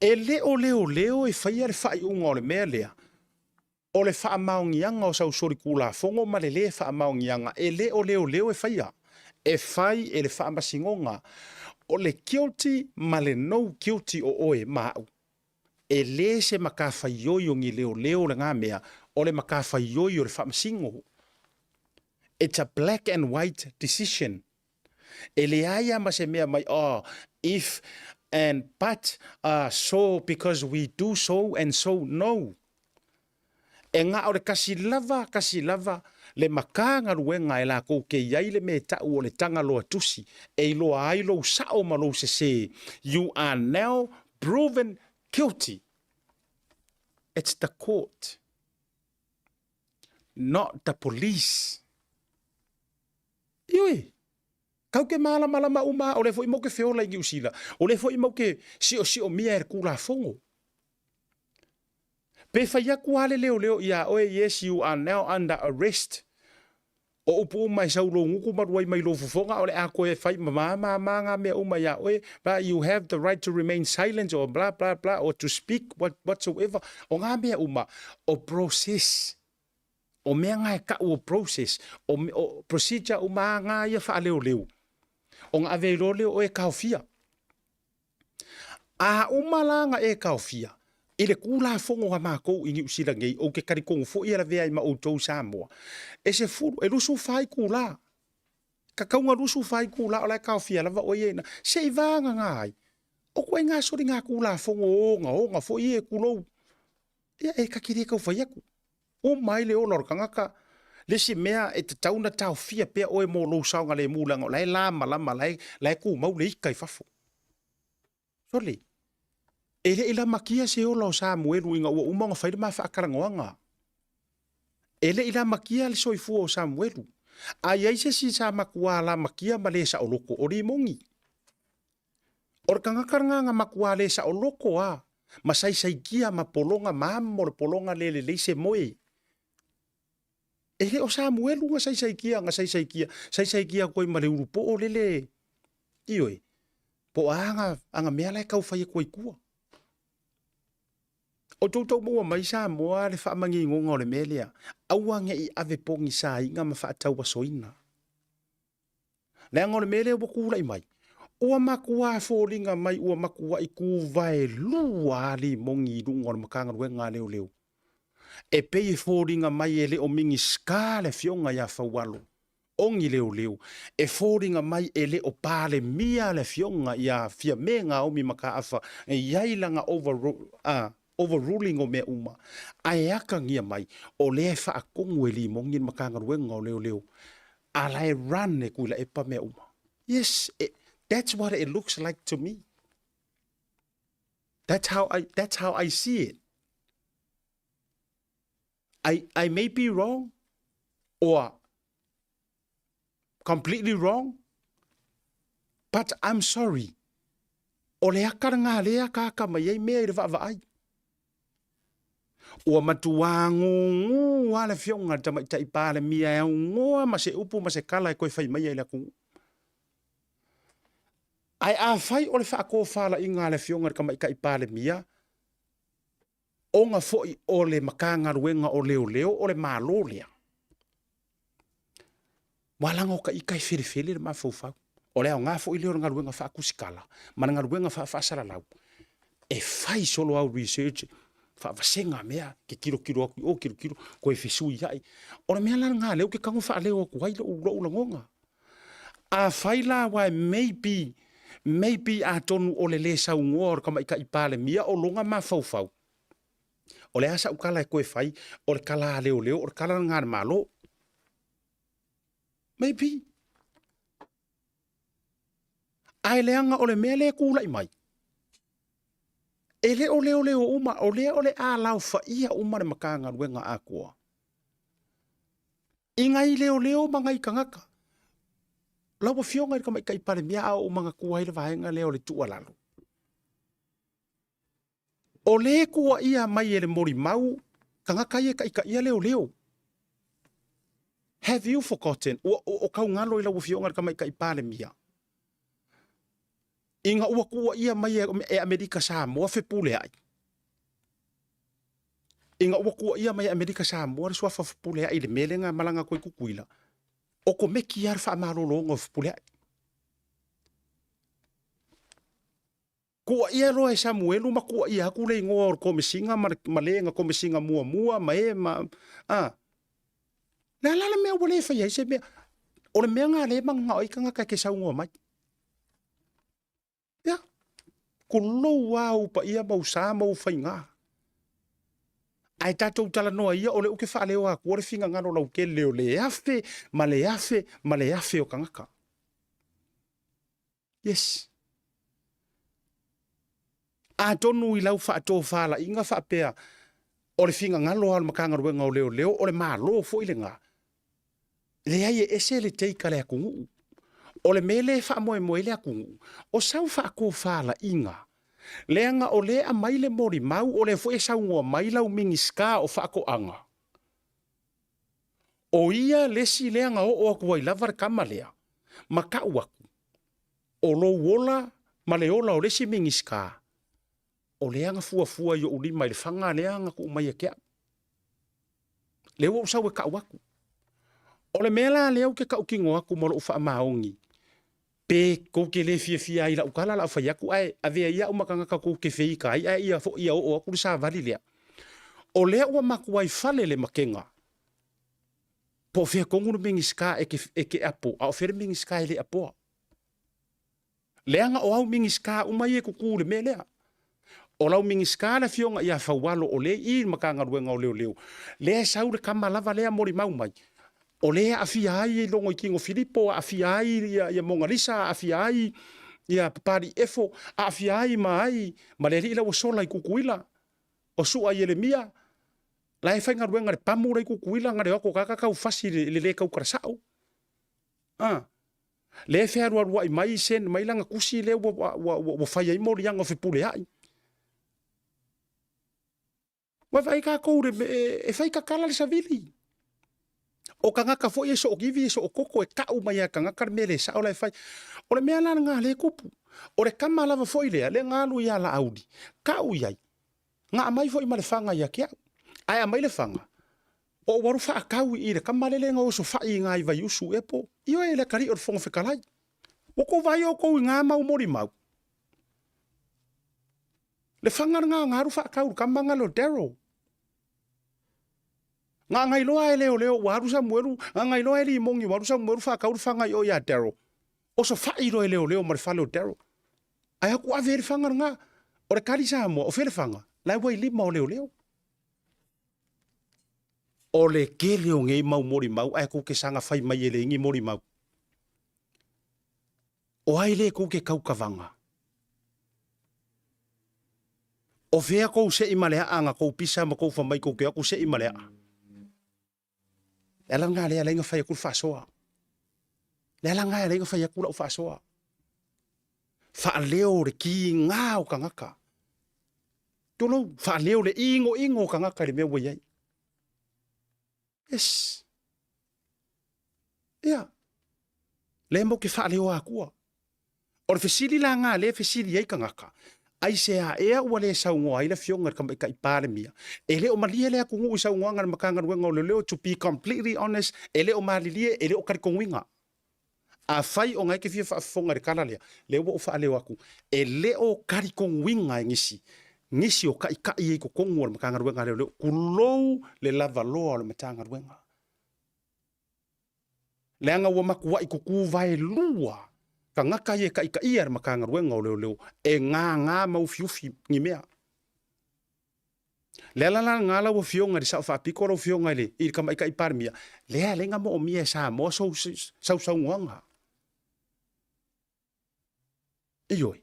e le o leoleo e faia le faaiuga o le mea lea, O le faamaoniaga o sau solitulafono ma le lē faamaoniaga e le o leoleo e faia, e fai e le Faamasinoga. O le guilty ma le no guilty o oe ma au. E lē se matafaioi o ni leoleo lena mea, o le matafaioi o le Faamasino. It's a black and white decision. E leai lava ma se mea mai, oh, if and but, so because we do so and so, no. E na o le kasi lava, kasi lava le Matagaluega e lakou ke i ai le mea e ta'u o le Tagaloa Tusi e iloa ai lou sa'o ma lou sesē, you are now proven guilty. It's the court, not the police. Ioe, kau ke mālamalama uma, o lea foi mau ke feola i Niu Sila, o lea foi mau ke siosiomia e le Tulafono. Pe fai atu lava le leoleo iā oe, yes, you are now under arrest. O upu uma e sau lou gutu ma luai mai lou fofoga, o le a koe fai ma ma ma ma ngā mea uma iā oe, blah, you have the right to remain silent or blah blah blah or to speak what, whatsoever. O ngā mea uma, o process. O mea ngā e ka'u o process, o, o procedure uma a ngā ia whaaleoleo. O ngā ave iloa leo o e kaofia. A uma la nga e kaofia, i le Tulafono a makou i Niu Sila nei, ou te talitonu foi e lavea ai ma outou Samoa, e sefulu, e 24 itulā. Kakauga 24 itula o la e taofia lava oe ia i ina, se i vagana ai, o ituaiga soligatulafono ogaoga foi ia e tulou, ia e ta te le tau fai atu. Uma ai le ola o le tagata, le isi mea e tatau ona taofia pea oe mo lou saogalemu leaga o la e lamalama, la e, la e tumau le ita i fafo. Sole, e le i lamatia se ola o Samuelu ina ua uma ona fai le ma faatalanoaga. E le i lamatia le soifua o Samuelu. A i ai se isi sa matua lamatia ma le saoloto, o Rimoni. O le tagata lena na matua le saoloto lava, ma saisaitia ma pologa ma amo le pologa le lelei se moe. E le o Samuelu na saisaitia, na saisaitia, saisaitia atu ai ma le ulupoo lele, ioe, po o a ana, ana mea la e tau fai atu ai i tua. O tou tau maua mai Samoa le faamanigoga o le mea lea, aua ne i ave pogisaina ma faatauasoina. Leaga o le mea lea ua tulai mai, ua matua foliga mai ua matuai tuvaelua lava limoni i luga o le Matagaluega a Leoleo. E pei e foliga mai e le o Minisita le Afioga ia Faualo o ni leoleo, e foliga mai e le o Palemia le Afioga ia Fiame Naomi Mataafa e i ai lana overruling o mea uma, ae atagia mai o lea e faatonu e limoni le Matagaluega o Leoleo a la e run e Tuilaepa mea uma. Yes, it, that's what it looks like to me. That's how I, that's how I see it. I, I may be wrong or completely wrong, but I'm sorry. O le aka lena lea akaaka mai ai mea i le vaavaai. Ua matuā gūgū lava le Afioga i le Tamaitai Palemia e aunoa ma se upu ma se tala e toe fai maia i le atunuu. Ae afai o le faatofalaiga a le Afioga i le Tamaitai Palemia, ona foi o le Matagaluega o Leoleo o le Malo lea, ua laga o ta ita e felefele le mafaufau. O le aoga foi lea o le galuega faatusitala ma le galuega faafaasalalau, e fai solo au research, faavasega mea, ke tilotilo atu i o, tilotilo, toe fesuiai. O le mea la lena lea ou te tago faaleo atu ai lou, lou lagona. Afai la aua e maybe, maybe atonu o le lē saunoa o le Tamaitai Palemia o lona mafaufau, o le a sa'u tala e toe fai, o le tala a leoleo, o le tala lena a le Malo. Maybe. Ae leaga o le mea lea e tulai mai, e le o leoleo uma, o lea o le a laofaia uma le Matagaluega atoa i nai leoleo ma nai tagata. Lau Afioga i le Tamaitai Palemia, a ou manatua ai le vaega lea o le tuualalo, o lea e tuuaia mai e le molimau tagata ia e taitaia leoleo. Have you forgotten? Ua o tau galo i lau Afioga i le Tamaitai Palemia ina ua tuuaia mai e Amerika Samoa Fepuleai, ina ua tuuaia mai e Amerika Samoa le suafa Fepuleai i le mea lea na malaga atu ai Tutuila, okomeki lava le faamalologa o Fepuleai. Tuuaia loa e Samuelu ma tuuaia atu le igoa o le Komesina ma le, ma le na Komesina muamua ma e ma, a. Le a la le mea ua le faia ai se mea? O le mea na lea e mananao ai tagata e te saunoa mai. Ia, tulou lava ou paia ma ou sa ma ou faiga. Ae tatou talanoa ia, o lea ou te faaleoa atua le finagalo lautele o le afe ma le afe ma le afe o tagata. Yes. Atonu i lau faatofalaiga faapea, o le finagalo lava o le Matagaluega o Leoleo, o le Malo foi lena. Leai e ese le take a le atunuu. O le mea lea e faamoemoe ai le atunuu, o sau faatofalaiga, leaga o lea e aumai le molimau, o lea foi e saunoa mai lau Minisita o Faatoaga, O ia le isi lea na oo atu ai lava le tama lea ma tau atu, o lou ola ma le ola o le isi Minisita, o lea na fuafua i ou lima i le faga lea na tuu mai ia te au. Lea ua ou sau e tau atu. O le mea la lea ou te tautino atu ma lou faamaoni, pe tou te le fiafia ai i lau tala, o le a fai atu, ae avea ia au ma tagata tou te feita ai, ae ia foi ia oo atu le savali lea. O lea ua matuai fale le makega. Po o fea tonu le Minisita e te, e te apo, a o fea le Minisita e le apoa. Leaga o au Minisita uma ia e tutu i le mea lea. O lau Minisita le Afioga ia Faualo o lea e i i le Matagaluega o Leoleo, lea e sau le tama lava lea molimau mai, o lea e aafia ai Logoitino Filipo, aafia ai ia Monalisa, aafia ai ia Papalii Efo, aafia ai ma ai ma le alii la ua sola i Tutuila, o Su'a Ielemia, la e faigaluega i le pamu la i Tutuila, na le o atu o tagata taufasi i le le tautala sa'o. A. Lea e fealualua'i mai send mai lana tusi lea ua, ua, ua, ua fai ai moliaga o Fepulea'i. Ua vaai tatou le, e, e fai tatala le savili. O tagata foi e sookivi e sootoko e tau mai lava e tagata le mea le sao la e fai. O le mea la lena lea e tupu. O le tama lava foi lea, lea na alu ia Laauli, tau i ai, na aumai foi ma le faga ia te au. Ae aumai le faga, ou alu faatau i le tama lele na osofai i na i Vaiusu ea po, ioe le atalii o le Fofoga Fetalai. Ua tou vaai outou i na mau molimau? Le faga lena na alu faatau i le tama lena o Daryl. Na na iloa e leoleo ua alu Samuelu, na na iloa e Limoni ua alu Samuelu faatau le faga i o ia Daryl. Osofai loa e leoleo ma le fale o Daryl. Ae aku ave ai le faga lena. O le tali Samoa, o fea le faga? La e ua i lima o leoleo. O le tele o nei mau molimau ae tou te saga fai mai e leai ni molimau. O ai le tou te taukavaga? O fea kou seʻi ma le aʻa na kou pisa ma kou fai mai tou te o atu seʻi ma le aʻa? Le ala lena lea e ala ai ona fai atu le faasoa. Le ala lena e ala ai ona fai atu lau faasoa. Faaleo le kiga o tagata. Tulou, faaleo le inoino o tagata i le mea ua i ai. Yes. Ia. Lea matou te faaleoa atua. O le fesili la na lea e fesili ai tagata, aisea ea ua le saunoa ai le Afioga i le Tamaitai Palemia? E le o malie le atunuu i saunoaga a le Matagaluega o Leoleo, to be completely honest, e le o malilie, e le o talitonuina. Afai o na e te fia faafofoga i le tala lea, lea ua ou faaleo atu, e le o talitonuina e nisi, nisi o taitai ai i totonu o le Matagaluega a Leoleo, tulou le lavaloa o le Matagaluega. Leaga ua matuai tutu vaelua tagata ia e taitaia le Matagaluega o Leoleo e gagā ma ufiufi ni mea. Le ala la lena lau Afioga i le Sao Faapito lau Afioga i le, i le Tamaitai Palemia, lea e ala ai ona moomia e Samoa sou sausaunoaga. Ioe.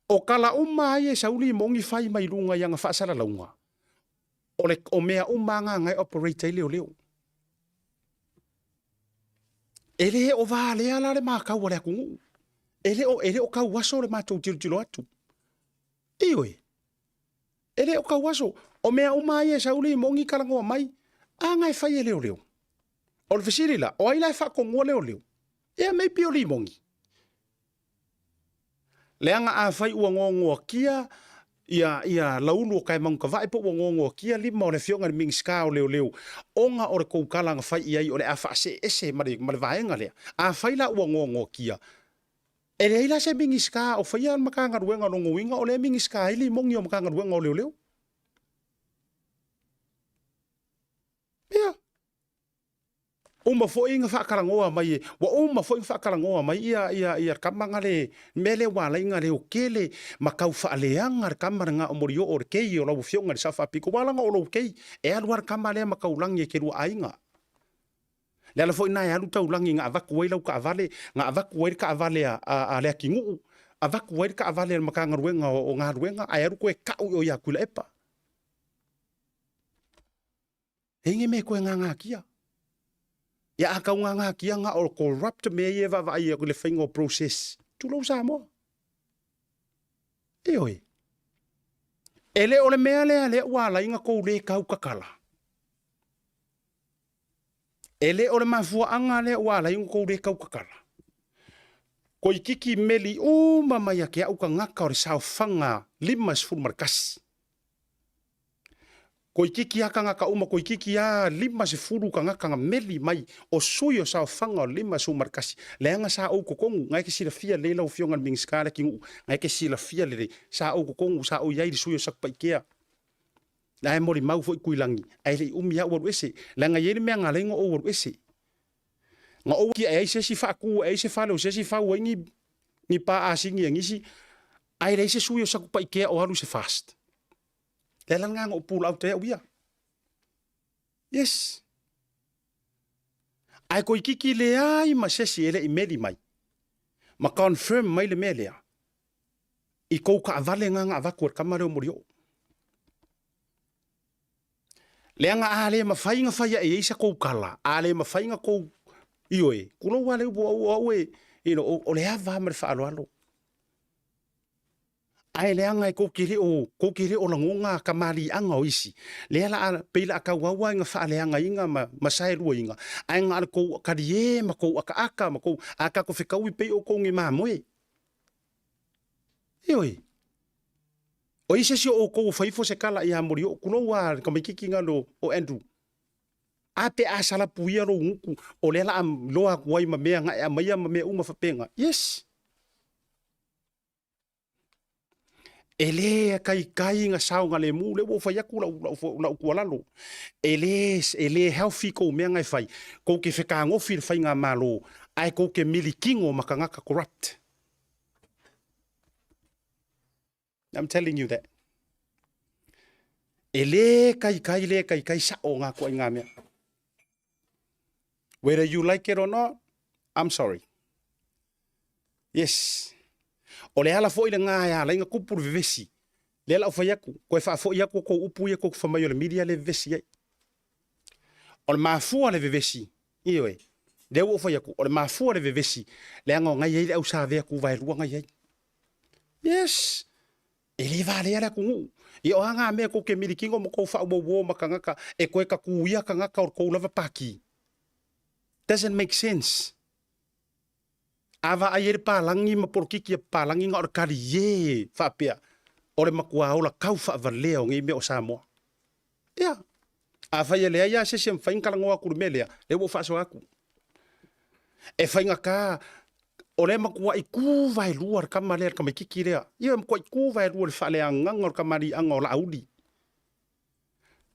O tala uma lava ia e sau limoni fai mai luga i ana faasalalauga, o, le, o mea uma lava na e operate ai leoleo. E le o valea la le matau a le atunuu. E le o, e le o tauaso le matou tilotilo atu. Ioe. E le o tauaso. O mea uma lava ia e sau limoni talanoa mai, a na e fai e leoleo. O le fesili la, o ai la e faatonua leoleo? Ia maybe o limoni. Leaga afai ua goagoatia ia, ia Laulu o Kaemautavae po ua goagoatia lima o le afioga i le Minisita o Leoleo ona o le tou tala na fai i ai o le a faasee ese ma le, ma le vaega lea. Afai la ua goagoatia, e leai la se Minisita o faia le Matagaluega o lona uiga o lea e Minisita ai Limoni o Matagaluega o Leoleo. Ia. Uma foi na faatalanoa mai e, ua uma foi na faatalanoa mai ia, ia, ia tama na le, mea lea ua ala ai na leo tele ma tau faaleaga le tama lena o Molioo o le kei o lau afioga i le Sao Faapito, ua ala ona o lou kei, e alu lava le tama lea ma taulagi e te lua aiga. Le ala foi lena e alu taulagi na avatu ai lau taavale, na avatu ai le taavale a, a, a Leatinuu, avatu ai le taavale a le Matagaluega o, o Galuega, ae alu toe tau i o ia Tuilaepa. E i ai ni mea e toe gagatia. Ia a tau gagatia na o corrupt mea ia e vaavaai i le faiga o process. Tulou Samoa. Ioe. E le o le mea lea lea ua ala ai ona tou le tautatala. E le o le mafuaaga lea ua ala ai ona tou le tautatala. Toeitiiti meli uma mai ia te au tagata o le saofaga 51. Toeitiiti lava tagata uma, toeitiiti lava 50 tagata na meli mai o sui o saofaga o le 51, leaga sa ou totonu, na e te silafia lelei lau Afioga i le Minisita Leatinuu, na e te silafia lelei, sa ou totonu, sa ou i ai i le sui o Satupaitea. La e molimau foi Tuilagi, ae le i umi lava ua alu ese, leaga e i ai le mea na ala ai ona ou alu ese. Na ou tia e ai se isi faatu, e ai se fale o se isi fau ai ni, ni pa asini a nisi, ae leai se sui o Satupaitea o alu i se fast. Le ala lena na ou pull out ai au ia. Yes. Ae toeitiiti leai ma se isi e le i meli mai ma confirm mai le mea lea i tou taavale na na avatu e le tama lea o Molioo. Leaga a le mafai na fai ae i ai sa tou tala, a le mafai na tou, ioe, tulou lava le upu o au, o au e, you know, o le ava ma le faaaloalo. Ae leaga e tou te le o, tou te le o lagona kamaliiaga o isi, lea la a, pei la a tauau lava ina faaleagaina ma, ma saeluaina, ae na o le tou talie ma tou akaaka ma tou, a tatou fetaui pei outou ni mamoe. Ioe. O ai se isi o outou o fai ifo se tala ia Molioo, tulou lava le tamaitiiti galo o Andrew. A pe a salapuia lou gutu, o lea la a iloa atu ai ma mea na e aumaia ma mea uma faapena. Yes. E le taitai na saogalemu, lea ua ou fai atu lau, lau, lau tuualalo. E le, e le healthy kou mea na e fai. Kou te fetagofi i le faigamalo, ae kou te milikino ma tagata corrupt. I'm telling you that. E le taitai, le taitai sa'o ngā ituaiga mea. Whether you like it or not, I'm sorry. Yes. O le ala foi lena e ala ai ona tupu le vevesi. Lea la ou fai atu, toe faafoi atu tou upu ia tou te fai mai o le media lea e vevesi ai. O le mafua le vevesi, ioe, lea ua ou fai atu, o le mafua le vevesi, leaga o na i ai le au savea tuvaelua na i ai. Yes! E le valea le atunuu. Ia o a ngā mea tou te milikino ma tou faauauo ma tagata e toe tatūia tagata o le tou lava pāti. Doesn't make sense. A vaai ai le palagi ma polokiki a papalagi na o le kaliē faapea o le matua ola kau faavalea o nei mea o Samoa. Ia, afai e leai lava se isi e mafai ona talanoa atu i le mea lea, lea ua ou faasoa atu. E faigata, o lea e matuai tu vaelua le tama lea, le tamaitiiti lea. Ia, e matuai tu vaelua i le faaleagaga o le kamaliiaga o Laauli.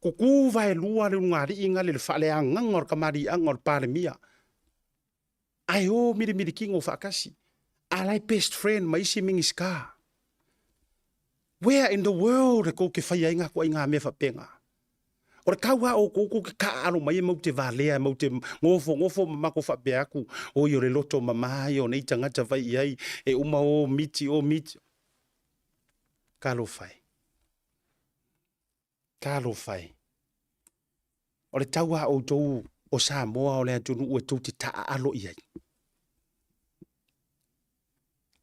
Tutu vaelua le ulugalii gale i le faaleagaga o le kamaliiaga o le Palemia. Ae o milimilikino faatasi. A la e best friend ma isi Minisita. Where in the world e tou te faia ai ngā ituaiga mea faapena? O le tau lava o outou tou te taaalo mai e mau te valea, e mau te nofonofo ma matou faapea atu, oi o le loto mama ia o nei tagata fai i ai, e uma o miti o miti. Talofa e. Talofa e. O le tau a outou o Samoa o le atunuu e tou te taaalo i ai.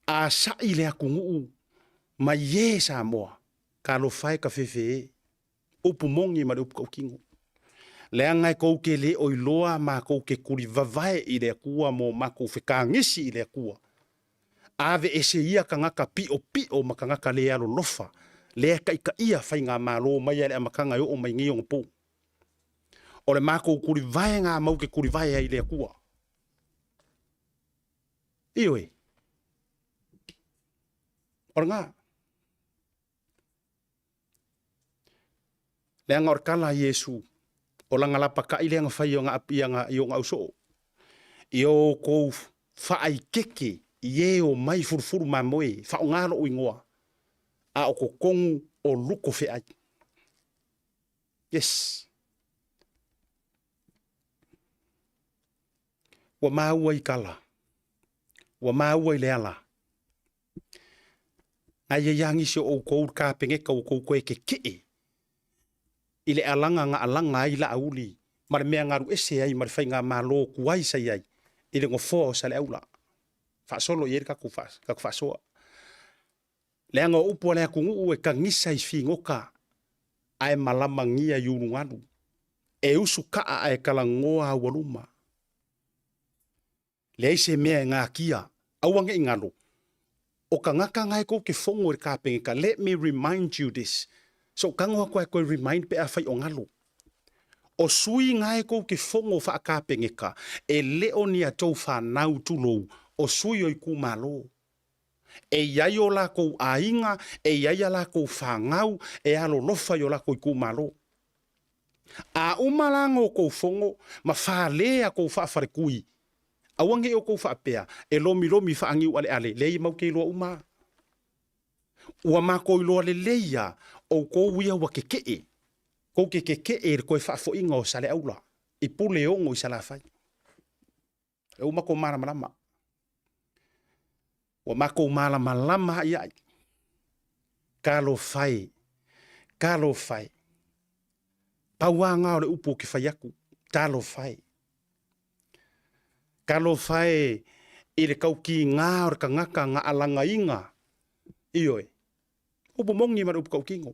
A sa'i le atunuu mai e Samoa, talofa e ka fefe e. Upu moni ma le upu tautino. Leaga e tou te le o iloa matou te tuli vavae i le Atua mo matou fetagisi i le Atua. Aveese ia tagata piʻopiʻo ma tagata le alolofa, lea e taitaia faigamalo mai lava i le amataga e oo mai nei ona po. O le matou tulivae ga mau te tulivae ai i le Atua. Ioe. O lena. Leaga o le tala a Iesu, o lana lapataʻi lea na fai i ona, i ona, i ona ausoo, I o outou faaikeke i e omai fulufulu mamoe, faaaoga loʻu igoa, a o totonu o luko feai. Yes. Ua maua i tala, ua maua i le ala. Ae i ai lava nisi o outou le Kapeneta ua outou toe tetee i le alaga na alaga ai Laauli ma le mea na alu ese ai ma le faigamalo tuai sa i ai i le nofoa o Saleaula. Faasolo i ai le tatou faasoa. Leaga o upu a le atunuu e tagisa i figota ae malamagia i ulugalu. E usu kaa ae talanoa aualuma. Leai se mea e gakia, aua ne i galo. O tagata na e tou te fono i le Kapeneta, let me remind you this, so tago atu ae toe remind pe afai o galo. O sui na e tou te fono faa-Kapeneta, e le o ni a tou fanau tulou, o sui o itumalo. E i ai o lakou aiga, e i ai a lakou fanau e alolofa i o lakou itumalo. A uma la ona outou fono ma fale a tou faafalekui, aua ne i outou faapea e lomilomi faaniualeale, leai e matou te iloa uma lava. Ua matou iloa lelei lava outou ia ua tetee, tou te tetee i le toe faafoiga o Saleaula i Puleono i Salafai. E uma tou malamalama. Ua matou malamalama aiai. Talofa e, talofa e. Pau lava na o le upu ou te fai atu, talofa e. Talofa e i le tautiga o le tagata na alagaina, ioe, upu moni ma le upu tautino.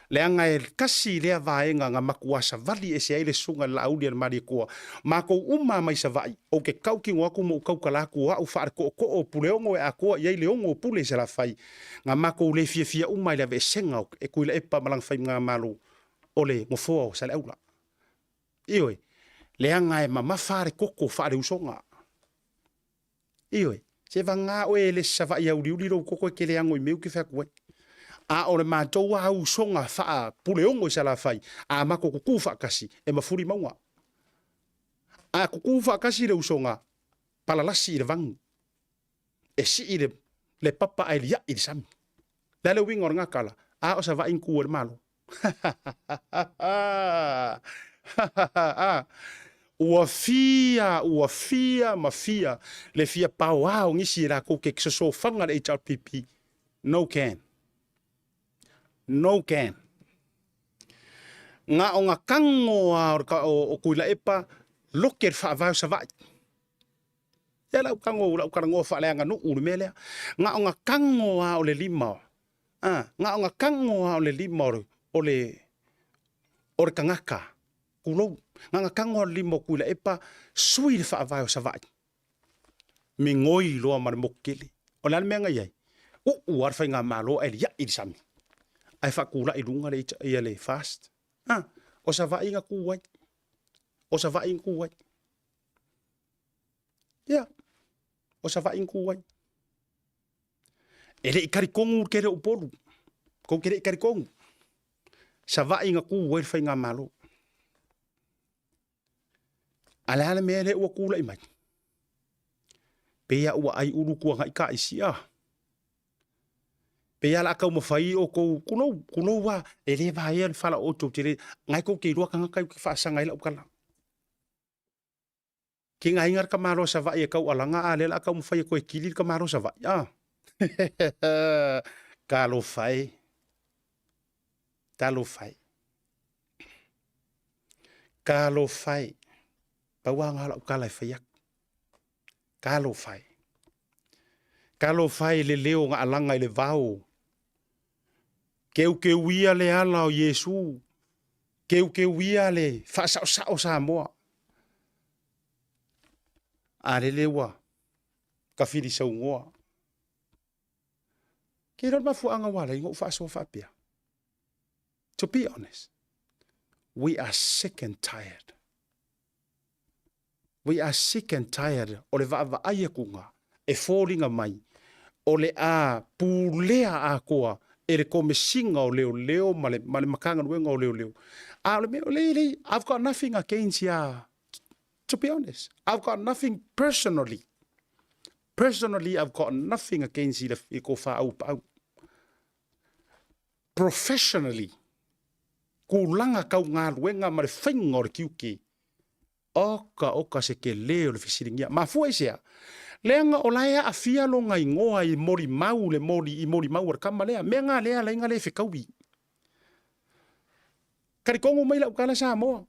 Leaga e tasi lea vaega na matua savali ese ai le Susuga i le Laauli a le Malietoa, matou uma lava mai Savaii, ou te tautino atu ma ou tautala atu o au faale-tootoo o Puleono e atoa i ai le ono o Pule i Salafai, na matou le fiafia uma i le aveesega o Tuilaepa ma lana faigamalo o le nofoa o Saleaula. Ioe, leaga e mamafa le toto faale-usoga. Ioe, se vagana oe e le Savaii auliuli lou toto e te le ano i mea ou te fai atu ai. A o le matou lava usoga faa-Puleono i Salafai, a matou tutu faatasi, e mafuli mauga. A tutu faatasi le usoga, palalasi i le vanu. E sii le papa ae liai i le sami. O le a le uiga o lena tala? A o Savaii na tu ai le Malo. Ua fia, ua fia ma fia le fia paoa o nisi e latou te sosofaga le HRPP. No can. No can. Na o na tago lava o Tuilaepa lote le faavae o Savaii. Ia lau tago, lau talanoa faaleaganuu i le mea lea. Na o na tago lava o le lima, a, na o na tago lava o le lima o le, o le, o le tagata, tulou, na ona tago lava o le lima o Tuilaepa, sui le faavae o Savaii. Migoi loa ma le motu tele. O le a le mea na i ai? Uu lava le faigamalo ae liai i le sami. Ae faatulai i luga le, ia le FAST. A, o Savaii na tu ai. O Savaii na tu ai. Ia, o Savaii na tu ai. E le i talitonu le tele o Upolu. Tou te le i talitonu. Savaii na tu ai le faigamalo. A le a le mea lea ua tulai mai? Pei lava ua ai ulu tuanai taisi a. Pei lava o le a taumafai outou, tulou, tulou lava, e le vaea le fala o outou tele, na e tou te iloa tagata ia ou te faasaga ai lau tala. Tigaina le tamaloa Savaii e taualaga a lea o le a taumafai e toe kili le tamaloa Savaii a. Talofa e. Talofa e. Talofa e. Pau lava lena o lau tala e fai atu. Talofa e. Talofa e i le leo na alaga i le vao. Keukeuia le ala o Iesu. Keukeuia le faasaosao Samoa. A lele ua tafili saunoa. Ke iloa le mafuaaga ua ala ai ona ou faasoa faapea. To be honest, we are sick and tired. We are sick and tired o le vaavaai atuga e foliga mai o le a pulea atoa e le Komesina o Leoleo ma le, ma le Matagaluega o Leoleo. A o le mea, le, le, I've got nothing against ia, to be honest, I've got nothing personally. Personally, I've got nothing against i le, i ko whaau paau. Professionally, tulaga tau galuega ma le faiga o le tiute, oka oka se tele o le fesiligia. Mafua i se a? Leaga o la e aafia lona igoa i molimau le moli i molimau a le tama lea. Mea na lea alai na le fetaui. Talitonu mai lau tala Samoa.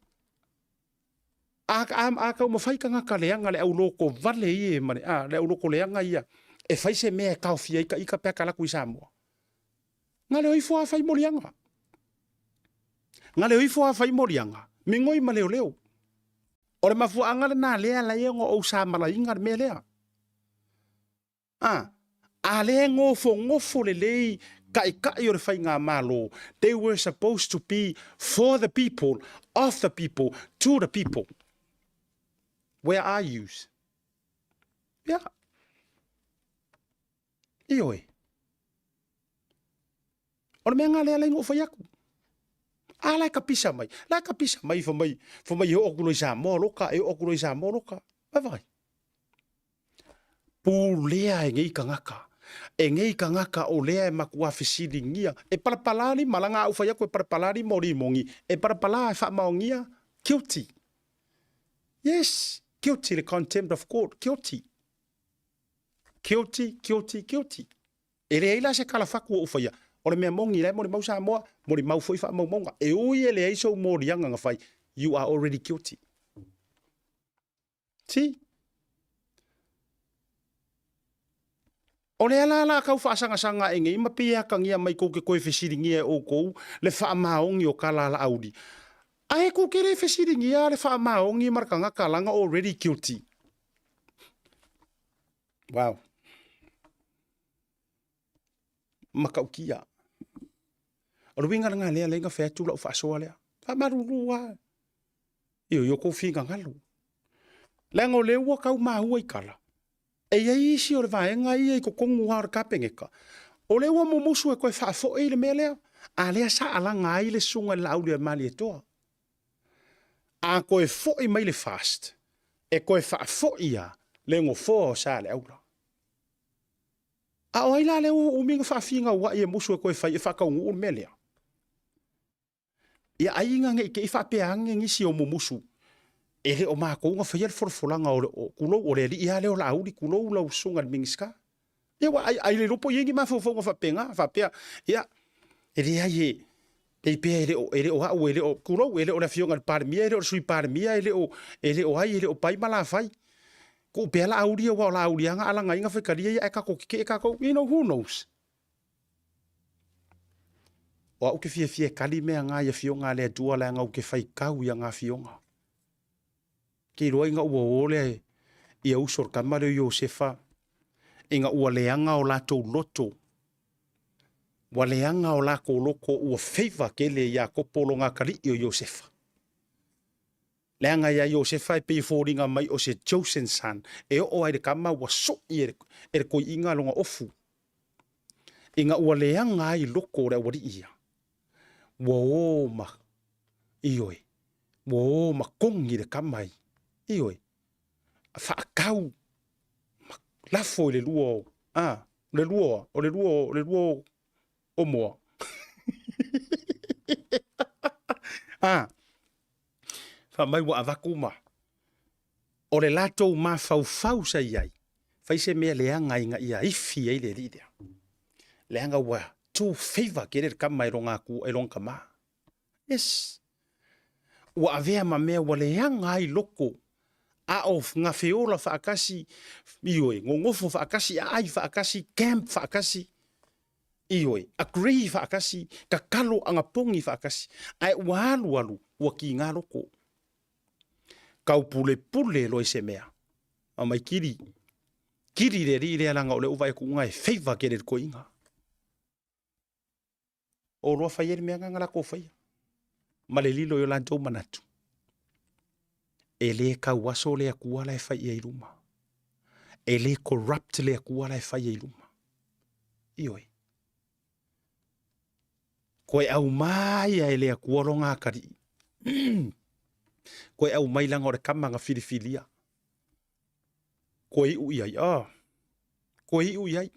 A, a, a taumafai tagata leaga le auloto vale ia ma le, a, le auloto leaga ia e fai se mea e taofia ai ta ita pe a tala atu i Samoa. Na leo ifo a fai moliaga. Na leo ifo a fai moliaga, migoi ma leoleo. O le mafuaaga lena lea ala ai ona ou samalaina le mea lea. A, a lea e nofonofo lelei taitai o le faigamalo, they were supposed to be for the people, of the people, to the people. Where are yous? Yeah. Ioe. O le mea nga lea lai ngo fai aku. A la ka pisa mai. La ka pisa mai fa mai fa mai o ku loi Samoa loka e o ku loi Samoa loka. Vai vai. Pulea e nei kangaka. E nei kangaka o lea e makuā fesiligia. E palapala lima, laga a ou fai atu e palapala lima o limogi, e palapala e faamaonia, guilty. Yes, guilty le contempt of court, guilty. Guilty, guilty, guilty. E leai la se kalafatu o ou faia. O le mea moni la e molimau Samoa, molimau foi faamaumauga. E ui e leai sou moliaga na fai, you are already guilty. See? O lea la la kau faasagasanga e nei ma pei e atagia mai kou ke toe fesiligia e oukou le faamaoni o ka lalauli. Ae kou ke le fesiligia le faamaoni ma le tagata laga already guilty. Wow. Matautia. O le uiga lena lea lea na fai atu lau faasoa lea. Faamalulu lava. Ioe, i o kou finagalo. Leaga o lea ua tau maua i tala, e i ai isi o le vaega ia i totonu lava o le Kapeneta, o lea ua mumusu e toe faafoi le mea lea, a lea sa alaga ai le susuga i le Laaulialemalietoa. A toe foi mai le FAST, e toe faafoi lava le nofoa o Saleaula. A o ai la lea ua umi ona faafinauai e musu e toe fai e faataunuu le mea lea? Ia ai ina ne i te i faapea ane nisi o mumusu, e le o matou na faia le folafolaga o le, o, tulou, o le alii lava lea o Laauli, tulou lau susuga i le Minisita. Ia ua ai, ai le iloa po o i ai ni mafaufauga faapena, faapea, ia, e leai e, pei pea e le o, e le o au, e le o, tulou, e le o le Afioga i le Palemia, e le o le Sui Palemia, e le o, e le o ai, e le o pai ma lafai. Tuu pea Laauli aua o Laauli lava na alaga ai na faitalia ia ae tatou tetee tatou, you know, who knows? O au ke fiafia e kali mea nga i afioga a le Atua leaga ou te faitau i ana afioga. Ke iloa ina ua o lea ia uso le tama lea o Iosefa ina ua leaga o latou loto, ua leaga o latou loto ua favour tele e Iakopo lona atalii o Iosefa. Leaga ia Iosefa e pei e foliga mai o se chosen son, e oo lava i le tama ua soi e le toeaina lona ofu, ina ua leaga ai loko o le aualii ia, ua o ma, ioe, ua o ma kogi le tama i, ioe, faatau ma lafo i le lua o, a, le lua, o le lua, o le lua o moa. A, Fai mai ua avatu ma o le latou mafaufau sa i ai, fai se mea leaga ina ia ifi ai le alii lea. Leaga ua too favor tele le tama e lona atua, e lona tama. Yes. Ua avea ma mea ua leaga ai loko, a o na feola faatasi, ioe, nonofo faatasi, aai faatasi, camp faatasi, Ioe, agree faatasi, tatalo anapogi faatasi, ae ua alu alu, ua kiga loko. Taupulepule loa i se mea. Aumai kili. Kili le alii lea leaga o lea ua vaai atu uga e favour tele i le toeaina. O loa fai ai le mea lena na latou faia. Ma le lilo i o latou manatu. E le tauaso le Atua la e fai i ai luma. E le corrupt le Atua la e fai ai luma. Ioe. Koe aumai e le Atua lona atalii. Koe aumai leaga o le tama na filifilia. Koe iu i ai. Oh. Koe iu i ai.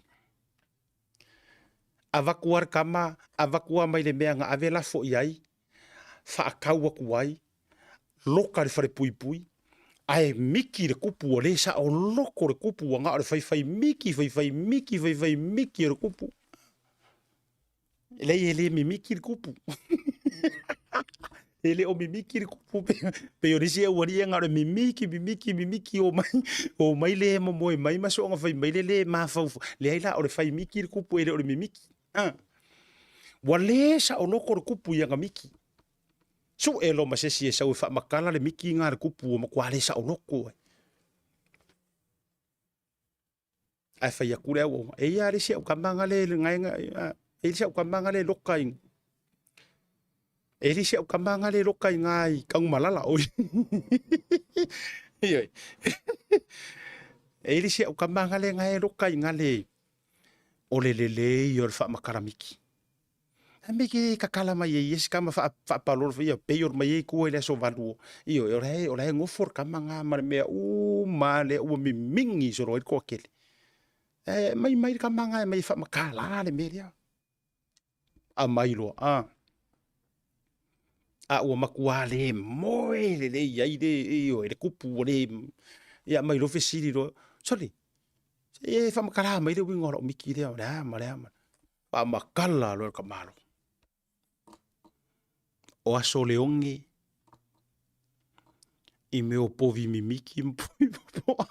Avatu a le tama, avatu a mai le mea na ave lafo i ai, faatau atu ai, loka i le falepuipui, ae miki le kupu ua le saoloko le kupu ua na o le faifai miki, faifai miki, faifai miki o le kupu. E leai e le mimiki le kupu. E le o mimiki le kupu pei o le isi aualii e na o le mimiki, mimiki, mimiki o mai, o mai le momoe mai ma soona fai mai le le mafaufau. Leai la o le fai miki le kupu e le o le mimiki. Ah. Ua le saoloko le kupu i ana miki. Sue loa ma se isi e sau e faamatala le miki na a le kupu ua matua le saoloko ai. Ae fai atu le auauna, e ia le isi au tama na le gaega, e le isi au tama na le loka i, e le isi au tama na le loka i ngā i Tanumalala. Oi. Ioe. E le isi au tama na le gae loka i ngā le, O le lelei o le faamakalamiki. A me ke kakala mai ai esi kama faapalolo ia pei o mai ai kua i le aso valu. Ioe, o la o la e gofo le kama nga ma le mea uma lea ua mimingi solo ai le toatele. E mai mai le kama nga e mai faamakala le mea lea. Aumai loa, a. A ua matua le moe lelei ai le, ioe, le kupu ua le, ia aumai loa fesili loa, sole, se i e faamatala mai le uiga o lau miki lea, o le a ma le a ma le. Faamatala loa e le tamaloa. O aso leoge i mea o povi mimiki ma povi popoa.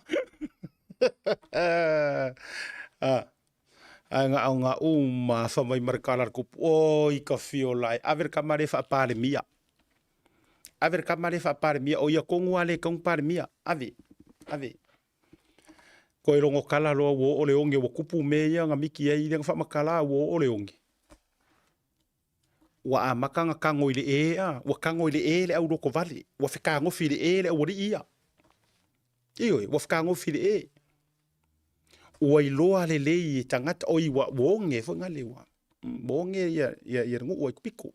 Ae na o na uma afa mai ma le tala a le tupu, oi ka fiola e, ave le tama lea e faapalemia. Ave le tama lea e faapalemia, o ia tonu lava lea e tatau ona palemia, ave, ave. Toe logo tala loa ua oo le oge, ua tupu mea ia na miki ai lea na faamatala ua oo le oge. Ua amata ona tago i le e, a, ua tago i le e le aulotovale, ua fetagofi i le e le aualii ia. Ioe, ua fetagofi i le e. Ua iloa lelei e tagata, oi ua oge foi nale ua, ua oge ia, ia, ia le nuu ai piko.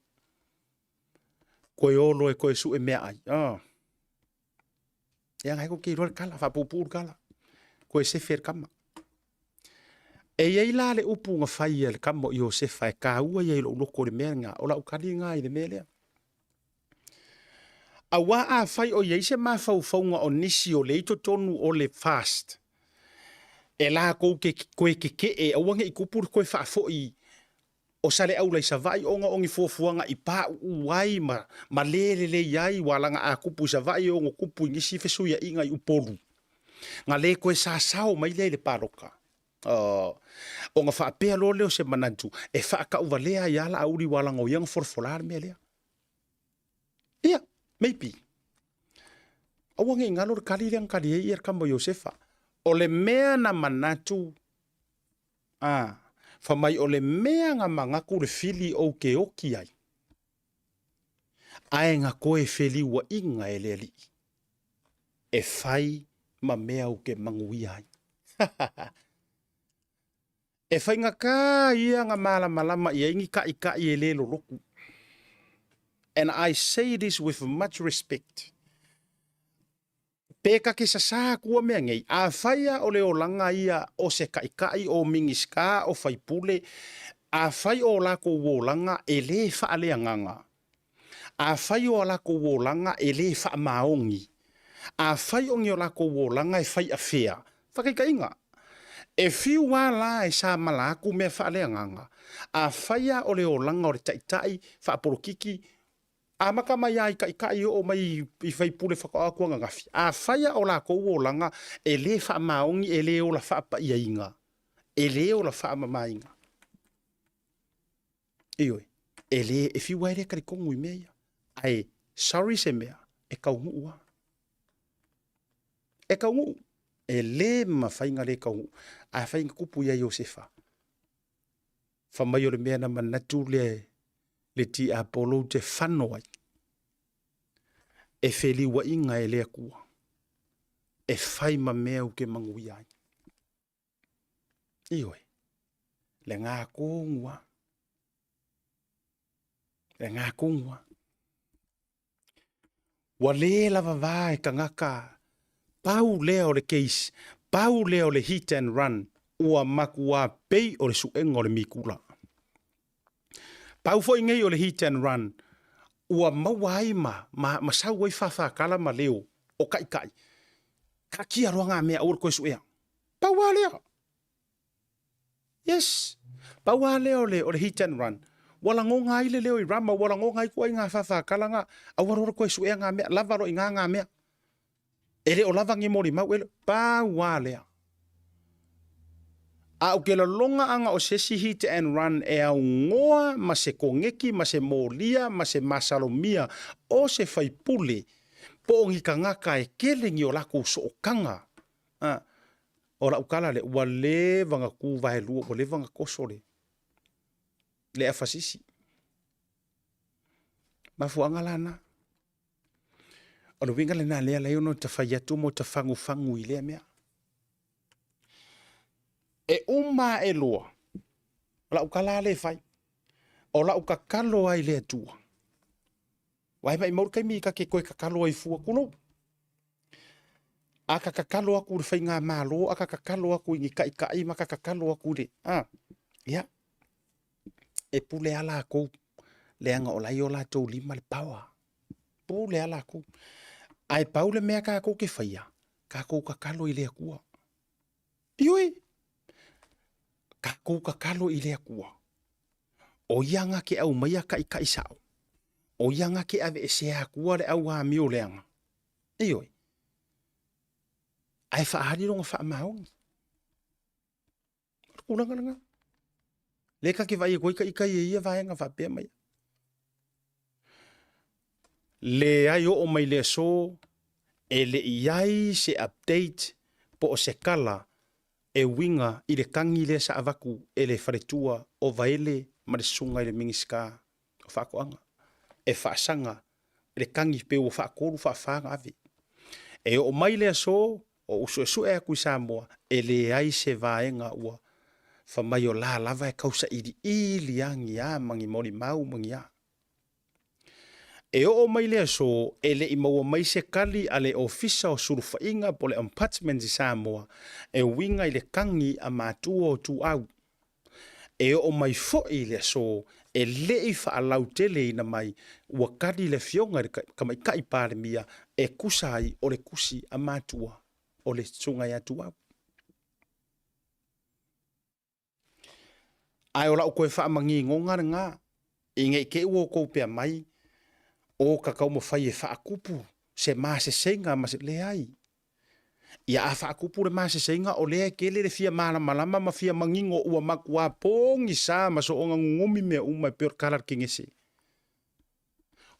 Koe olo e koe sue meaai. Ah. Ia ngai ko ke iloa le kala, faapuupuu le kala. Koe sefe le kama. E i ai la le upu na fai e le kama o Iosefa e kāua ia i lou loko i le mea lena, o lau kali lena i le mea lea. Auā afai o i ai se mafaufauga o nisi o lea i totonu o le fast, e latou te toe keke'e aua ne i tupu le toe faafoi o Saleaula i Savaii ona o ni fuafuaga i pauu ai ma, ma le lelei ai, ua alaga a tupu i Savaii e ono tupu i nisi fesuiaiga i Upolu. Na le toe sasao mai lea i le palota. Ona faapea loa lea o se manatu e faatauvalea ai lava Laauli ua alaga o ia na folafola le mea lea. Ia, maybe. Aua ne i galo le kali lea na kali ai ia le kama o Iosefa. O le mea na manatu, a, fa mai o le mea na manatu le fili ou te oki ai, ae na toe feliuaiga e le Alii e fai ma mea ou te manuia ai. E faigata ia na malamalama i ai ni taʻitaʻi e le lolotu. And I say this with much respect. Pe ta te sasā atua mea nei, afai a o le olaga ia o se taʻitaʻi, o Minisita, o faipule, afai o latou olaga e le faaleagaga, Afai o a lakou olaga e lē faamaoni, afai o ni o lakou olaga e faiafea, faataitaiga, e fiu a la e samala atu mea faaleagaga, afai a o le olaga o le taitai faapolokiki, amata mai a i taitai oo mai i faipule faatoa atu ananafi, afai a o lakou olaga e lē faamaoni, e lē ola faapaiaina, e lē ola faamamaina. Ioe, e le, e fiu ai le talitonu i mea ia. Ae, sorry se mea, e taunuu lava. E taunuu. E le mafai ona le taunuu. Afai na tupu ia Iosefa, fai mai o le mea na manatu le, le tiapolo ou te fano ai, e feliuaiga e le Atua, e fai ma mea ou te manuia ai. Ioe, le gā tonu lava. Le gā tonu lava. Ua le lava vā e tagata, pau lea o le case, pau lea o le hit and run, ua matua pei o le suega o le mikula. Pau foi nei o le hit and run, ua maua ai ma, ma, ma sau ai fāfākala ma leo o kaʻikaʻi. Taatia loa ngā mea aua le toe suea. Pau lava lea. Yes. Pau lava lea o le, o le hit and run. Ua lagona ai le leo i Rama, ua lagona ai koe i ngā whawhakala ngā, aua loa le koe suea ngā mea, lava loa i ngā ngā mea. E le o lava ngi molimau, e le, pau lava lea. A o ke laloga anga o se isi hit and run e augoa ma se kogeki ma se molia ma se masalomia o se faipule po o ni tagata e kele ni o lakou sootaga. A, o lau tala lea, ua leva ona tu vaelua, ua leva ona toso le, le afasisi. Mafuaaga la na. O le uiga lena lea lai ona ta fai atu mo ta fagufagu i lea mea. E uma ae loa. O lau tala lea e fai, o lau tatalo ai le Atua. Aua e maumau le taimi ta te toe tatalo ai fua, tulou. A ta tatalo atu i le faigamalo, a ta tatalo atu i ni taitai ma ta tatalo atu i le, a, ia, e pule lava latou, leaga o la e i o latou lima le power. Pule lava latou. Ae pau le mea tatou te faia, tatou tatalo i le Atua. Ioe, tatou tatalo i le Atua, o ia na te aumaia taitai sao, o ia na te aveesea atua le au amio leaga. Ioe, ae faaali lona faamaoni. O le tulaga lena. Lea ta te vaai atu ai ita i ia vaega faapea mai. Leai oo mai le aso e le i ai se update po o se tala e uiga i le tagi lea sa avatu e le faletua o Vaele ma le susuga i le Minisita o Faatoaga e faasaga le tagi pe ua faatolu faafa ona ave. E oo mai le aso o ou suesue atu i Samoa e leai se vaega ua fa mai o la lava e tau sailiili a ni a ma ni molimau ma ni a. E oo mai le aso e le i maua mai se tali a le Ofisa o Sulufaiga po o le Ombudsman i Samoa e uiga i le tagi a matua o Tuau. E oo mai foi le aso e le i faalauteleina mai ua tali le Afioga i le Tamaitai Palemia e tusa ai o le tusi a matua o le Susuga ia Tuau. Ae o lau toe faamaninoga lena, i ne i te i ua outou pea mai, o ta taumafai e faatupu se masesega ma se... Leai. Ia a faatupu le masesega, o lea e tele le fia malamalama ma fia manino ua matua pogisa ma soona nunumi mea uma e pei o le tala a le Kenese.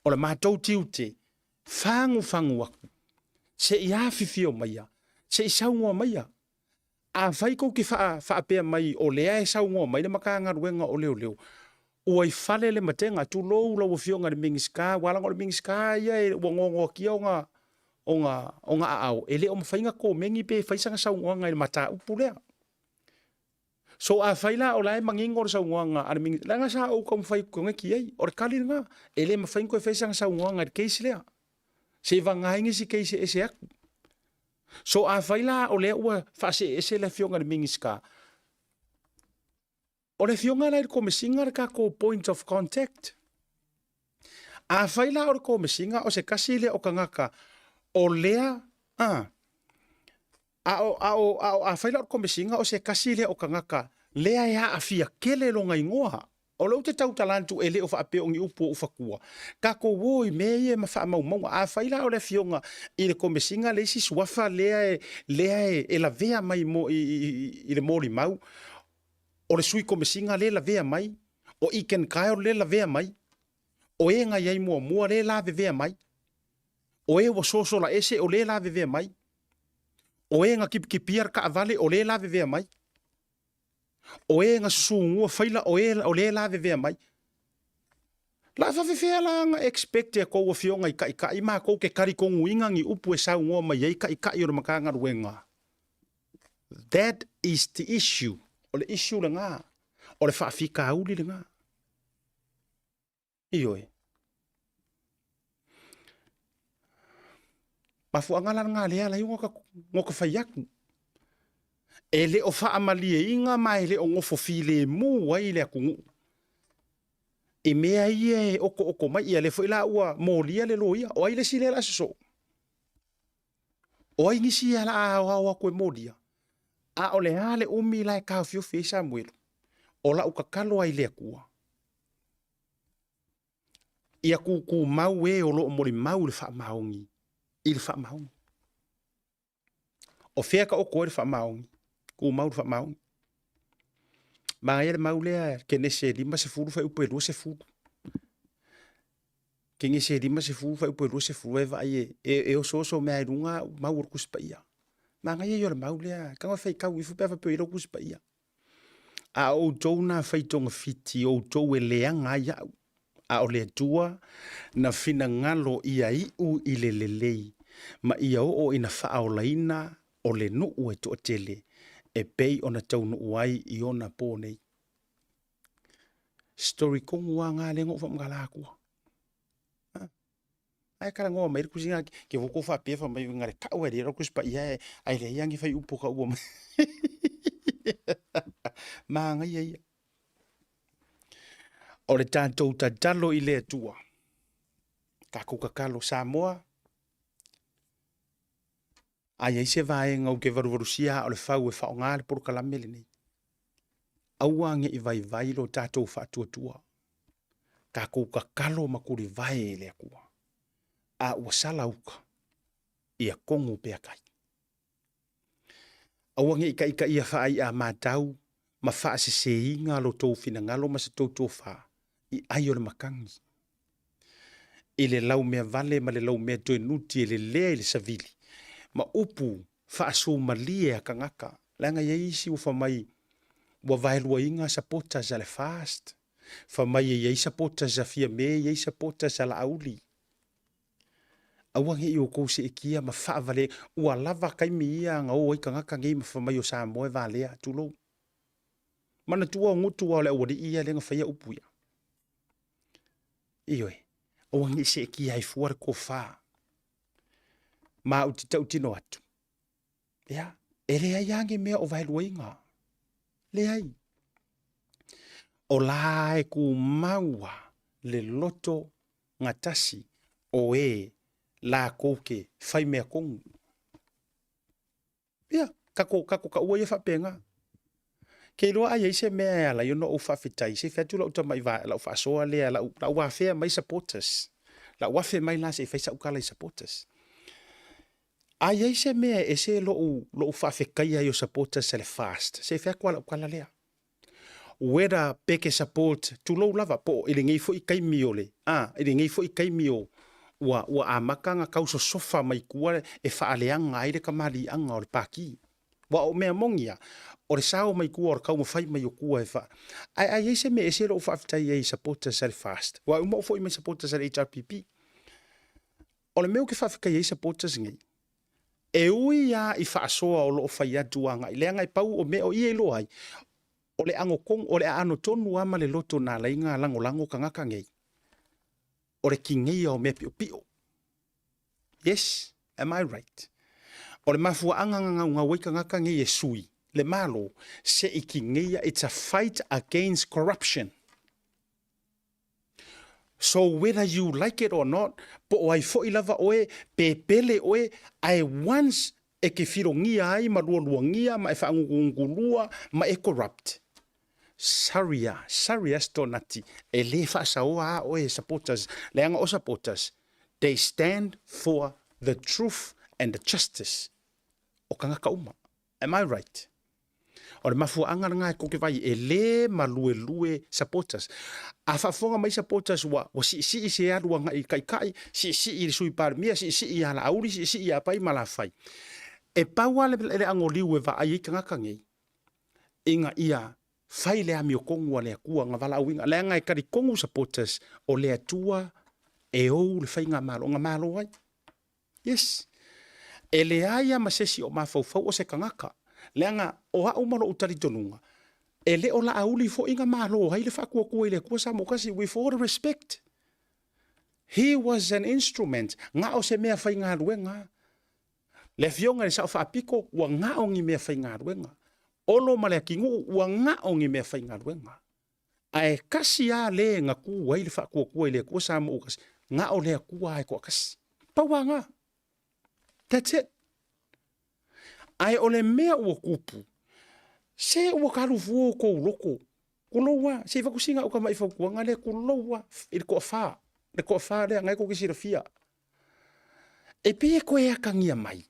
O le matou tiute, fagufagu atu, se i afifio maia, se i saunoa maia. Afai tou te faapea mai o lea e saunoa mai le Matagaluega o Leoleo, ua i fale le matega, tulou lau Afioga i le Minisita, aua leaga o le Minisita ia ua noanoatia ona aao, e le o mafai ona komeni pe fai sana saunoaga i le mataupu lea. So afai la o la e manino le saunoaga a le Minisita, leaga sa ou taumafai ou te koneti i ai, o le tali lena, e le mafai ona toe fai sana saunoaga i le case lea, seivaga ai nisi case e ese atu. So afai la o lea ua faasee ese le Afioga i le Minisita, o le Afioga la i le Komesina le tatou point of contact. Afai la o le Komesina o se tasi lea o tagata o lea a a o a o a o afai la o le Komesina o se tasi lea o tagata lea e aafia tele lona igoa. O lea ou te tautala atu e le o faapea o ni upu o ufatua. Tatou o i mea ia ma faamaumauga. Afai la o le afioga i le Komesina le isi suafa lea e, lea e, e lavea mai mo, i, i, i le molimau, o le sui Komesina lea e lavea mai, o Egan Kyle lea e lavea mai, o e na i ai muamua lea e lavevea mai, o e ua sosola ese o lea e lavevea mai, o e na kipikipia le taavale o lea e lavevea mai. O e na susugua faila o e o lea e lavevea mai. La faafefea la na expect e kou afioga i taitai makou ke talitonuina ni upu e saunoa mai ai taitai o le Matagaluega. That is the issue. O le issue lena. O le faafitauli lena. Ioe. Mafuaaga la lena lea alai ona ka fai atu. E le o faamalieina ma e le o nofo filemu ai le atunuu i mea ia e okooko mai. Ia lea foi la ua molia le loia. O ai le isi lea o le a sosoo? O ai nisi ia o le a aoao atu e molia? A o le a le umi la e taofiofi ai Samuelu? O lau tatalo ai le Atua Ia tutumau e o lo o molimau i le faamaoni i le faamaoni. O fea ka oko ai le faamaoni? Tumau le faamaoni. Manaia le mau lea Kenese e 50 fuaiupu e 20. Kenese e 50 fuaiupu e 20 e vaai e, e, e osooso mea i luga mau o le Tusi Paia. Manaia ia o le mau lea, tago e faitau ifo pe a faapea o i ai lou Tusi Paia. A o outou na fai togafiti, o outou e leaga ai au, a o le Atua na finagalo ia iu i le lelei, ma ia oo ina faaolaina o le nuu e toatele, e pei ona taunuu ai i ona po nei. Story kongu a ngā lea na ou faamatala atua. Ae talanoa mai le Tusi na ke ua tou faapea fai mai na le tau ai le Tusi Paia ae leai lava ni fuaiupu o taua mai. Manaia ia. O le tatou tatalo i le Atua, tatou tatalo Samoa, a i ai se vaega ou te valuvalusia aa o le fau e faaaoga le polokalame lenei, aua ne i vaivai lo tatou faatuatua, tatou tatalo ma tulivae i le Atua, a ua sala uta, ia tonu pea tai. Aua ne i taitaia faai'a matau ma faaseseina lo outou finagalo ma se tou tofa i ai o le matagi, i le laumea vale ma le laumea toe nuti e lelea i le savili ma upu faasumalie a tagata, leaga e i ai isi ua fai mai ua vaeluaina supporters a le FAST, fai mai e i ai supporters a Fiame, e i ai supporters a Laauli. Aua ne i outou seetia ma faavale, ua lava taimi ia na o ai tagata nei ma fai mai o Samoa e valea, tulou. Manatua o gutu lava o le aualii ia lea na faia upu ia. Ioe, aua ne i seetia ai fua le tofa. Ma ou te tautino atu, ia, e leai lava ni mea o vaeluaina. Leai. O la e tumau lava le loto gatasi o e latou te fai mea tonu. Ia, tatou, tatou taua ia faapena. Ke iloa a i ai se mea e ala ai ona ou faafetai, se i fai atu lau tamai va, lau faasoa lea, lau, lau afea mai supporters. Lau afe mai la se i fai sau tala i supporters. A i ai se mea e ese lou, lou faafetaia ai o supporters a le FAST, se i fai atu lava lau tala lea. Whether pe ke support, tulou lava, po o i lenei foi taimi o le, a, i lenei foi taimi o, ua, ua amata ona tau sosofa mai tua e faaleaga ai le tamaliiaga o le Pati. Aua o mea moni lava, o le sao mai tua o le taumafai mai o tua e faa. Ae a i ai se mea e ese lou faafetai ai i supporters a le FAST, aua e uma ou foi mai supporters a le HRPP. O le mea ou te faafetai ai supporters nei, e ui lava i faasoa o lo o fai atu agai, leaga e pau o mea o ia iloa ai, o le agotonu, o le aano tonu lava ma le loto na ala ai ona lagolago tagata nei, o le tineia o mea piopio. Yes, am I right? O le mafuaaga na gaugau ai tagata nei e sui le Malo, se i tineia, it's a fight against corruption. So whether you like it or not, po o ai foi lava oe, pe pele oe, ae once e ke filogia ai ma lualuagia ma e faagugugulua ma e corrupt, sorry a, sorry a Stonati, e le faasaoa a oe e supporters, leaga o supporters, they stand for the truth and the justice o tagata uma. Am I right? O le mafuaaga lena e koke vai e le maluelue supporters. A faafofoga mai supporters ua, ua siisii se alu agai i Taitai, siisii i le Sui Palemia, siisii ia Laauli, siisii ia Pai ma Lafai. E pau lava le, le agoliu e vaai ai tagata nei, ina ia fai le amiotonu a le Atua na valaauina, leaga e talitonu supporters o le Atua e ou le faigamalo, na malo ai. Yes. E leai lava ma se isi o mafaufau o se tagata, leaga o au ma lou talitonuga, e le o Laauli foi na malo ai le faatuatua i le Atua Samoatasi, with all the respect. He was an instrument, na o se mea faigaluega. Le afioga i le Sao Faapito, ua na o ni mea faigaluega. Olo ma Leatinuu, ua na o ni mea faigaluega. Ae tasi lava le na tu ai le faatuatua i le Atua Samoatasi, na o le Atua lava e toatasi. Pau lava na. That's it. Ae o le mea ua tupu, se ua talu fua outou loto, tulou lava, se i avatu sina au tamai fautuaga lea, tulou lava i le toafa, le toafa lea, na e tou te silafia. E pei e toe atagia mai,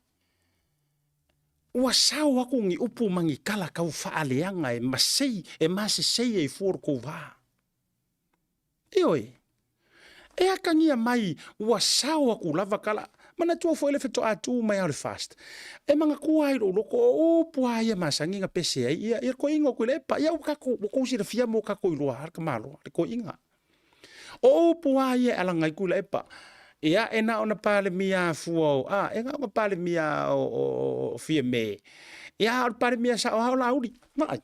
ua sao aku ni upu ma ni tala tau faaleaga e masei, e masesei ai fua lo tou va. Ioe, e atagia mai ua sao aku lava tala, manatua foi le fetoa tu mai ao le FAST. E manatua ai lou loto, o upu a ia masani na pese ai, ia, ia koiga o Tuilaepa, ia ua tatou, ua tou silafia mo tatou iloa le tamaloa, le koiga. O upu a ia e alaga ai Tuilaepa, ia e na ona Palemia fua o, a, e na ona Palemia o, o, o Fiame, ia a o le Palemia sao lava o Laauli, vaai.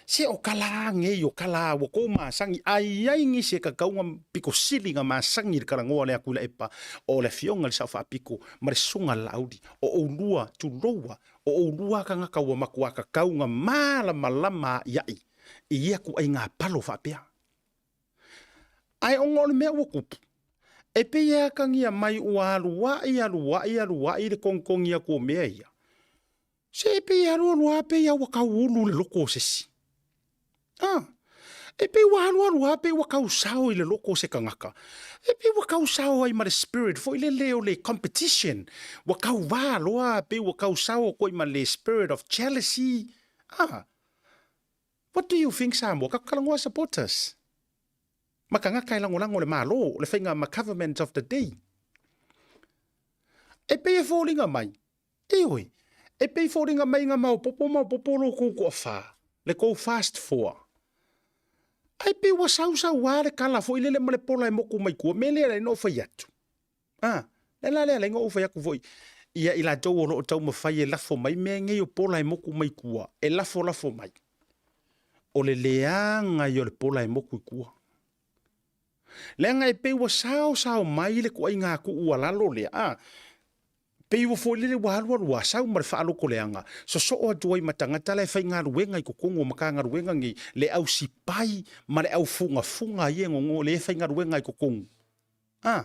Se o kala ngei o kala ua kou masagi a i ai nisi e kakauga piko sili ga masagi i le kalagoa lea Tuilaepa o le afioga i le Sao Faapiko ma le Susuga a le Laauli o oulua tuloua o oulua tagata ua matua kakauga malamalama a'ia'i i ia kuaiga palo faapea. Ae ona o le mea ua tupu, e pei e atagia mai ua alua'i alua'i alua'i le togitogi atu o mea ia, se e pei e alualu lava pei lava ua tau ulu i le loto o se isi. A, e pei ua alualu lava pei ua tau sao i le loto o se tagata. E pei ua tau sao ai ma le spirit foi lele o le competition. Ua tauvā loa pei ua tau sao atu ai ma le spirit of jealousy. A, what do you think Samoa? Tatou talanoa supporters ma tagata e lagolago i le Malo, le faiga ma government of the day. E pei e foliga mai, Ioe, e pei foliga mai ga maopopo maopopo lo kou toafā, le kou fast four. Ae pei ua sausauā le kala foi lele ma le pola e moku mai tua, mea lea na ou fai atu. A, le la lea na ou fai atu foi, ia i latou o lo o taumafai e lafo mai mea nei o pola e moku mai tua, e lafolafo mai. O le leaga ia o le pola e moku i tua. Leaga e pei ua saosao mai le toaiga tuualalo lea, a, Pei ua foi lele ua alualu a sau ma le faalotoleaga, sosoo atu ai ma tagata la e faigaluega i totonu o Matagaluega nei, le au sipai ma le au fugafuga ia e gogo le faigaluega i totonu. A.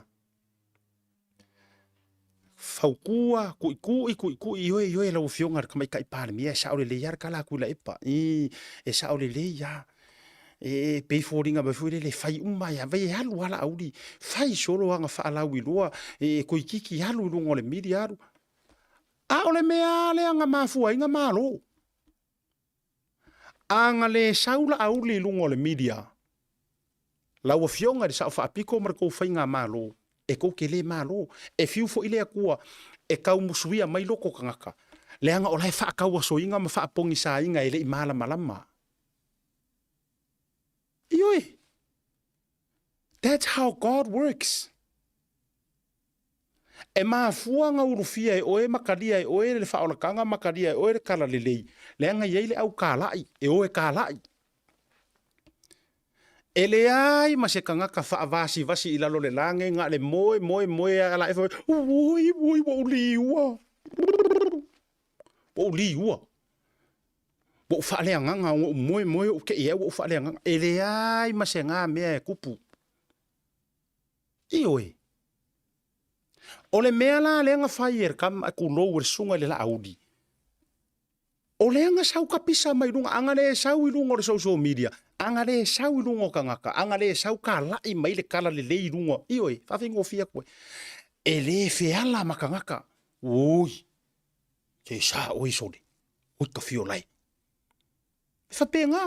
Fautua, tuitui, tuitui, ioe, ioe lau Afioga i le Tamaitai Palemia, e sao lelei lava le tala a Tuilaepa. I, e sao lelei lava. E pei foliga mai foi lele, fai uma ai lava, e alu lava Laauli, fai solo aga faalauiloa, e toeitiiti alu i luga o le media alu. A o le mea lava lea na mafua ai na malo. A na le sau Laauli i luga o le media, lau Afioga i le Sao Faapito ma le tou faigamalo, e tou te le malo. E fiu foi le Atua e tau musuia mai loto tagata, leaga o la e faatauasoina ma faapogisaina e le i malamalama. Ioe. That's how God works. E mafua na ulufia e oe ma talia e oe le faaolataga ma talia e oe le talalelei, leaga e i ai le au kalai, e o e kalai. E leai ma se tagata faavasivasi i lalo o le lagi na o le moe moe moe ala e fai mai, oi oi ua ou liua, ua ou liua. Ua ou faaleagaga ona ou moemoe ou te i ai ua ou faaleagaga. E leai ma se ga mea e tupu. Ioe. O le mea la lea na fai e le tama, tulou e le susuga i le Laauli, o lea na sau kapisa mai luga, a na le sau i luga o le social media, a na le sau i luga o tagata, a na le sau kalai mai le tala lelei i luga, ioe, faafaigofie atu ai. E le feala ma tagata, oi, Se sa oe sole, oi ka fiolai. E faapena.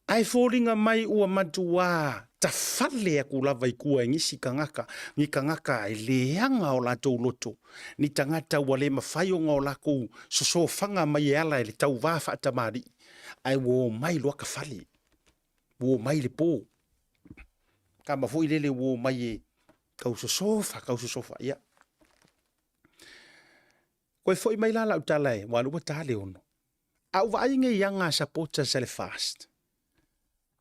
Ae foliga mai ua matuā tafale aku lava i tua e nisi tagata, ni tagata e leaga o latou loto, ni tagata ua le mafai ona o latou sosofaga mai e ala i le tauvā faatamalii, ae ua omai loa tafale, ua omai i le po. Tama foi lele ua omai e tau sosofa, tau sosofa, ia. Koe foi mai la lau tala e, ua alu ua ta le 6. A ou vaai nei i aga a supporters a le FAST,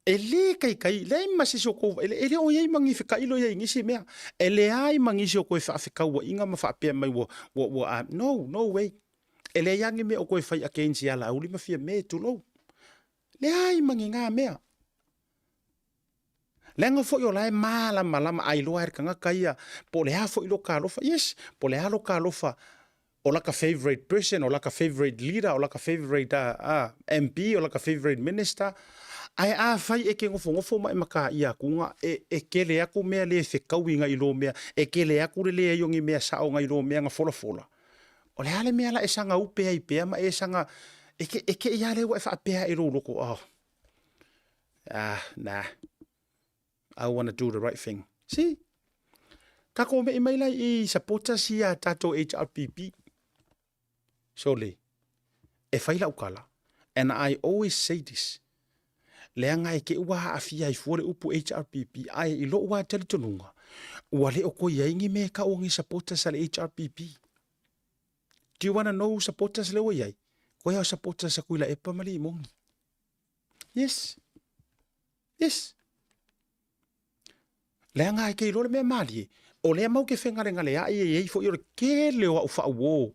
e le kaikai, leai ma se isi o kou, e le o i ai ma ni fetailo i ai i nisi mea. E leai ma nisi o toe faafetauaiga ma faapea mai ua, ua, ua, a, no, no way. E leai lava ni mea o toe fai against ia Laauli ma Fiame, tulou. Leai ma ni na mea. Leaga foi o la e malamalama a iloa e le tagata ia po o le a foi loka alofa. Yes, po o le a loka alofa o laka favourite person, o laka favourite leader, o laka favourite MP, o laka favourite minister. Ae afai e ke nofonofo ma e makaia atu ga, e kele aku mea le fekaui ngai lo mea, e kele aku le leai o ni mea sao ngai lo mea na folafola. O le a le mea la e saga upe ai pea ma e saga, e ke, e ke ia le ua e faapea i lou loko, oh, ah, nah, I wanna do the right thing. See? Takou me'i mai la i supporters ia tatou HRPP. Sole, e fai lau kala. And I always say this. Leaga e ke ua aafia ai fua le upu HRPP, ae i lou lava talitonuga, ua le o toe i ai ni mea e tau o ni supporters a le HRPP. Do you wanna know supporters lea ua i ai? Koe a o supporters a Tuilaepa ma Limogi. Yes. Yes. Leaga ai ke iloa le mea malie, o lea mau ke fegalegale ai e iai foi o le kele o au faauo.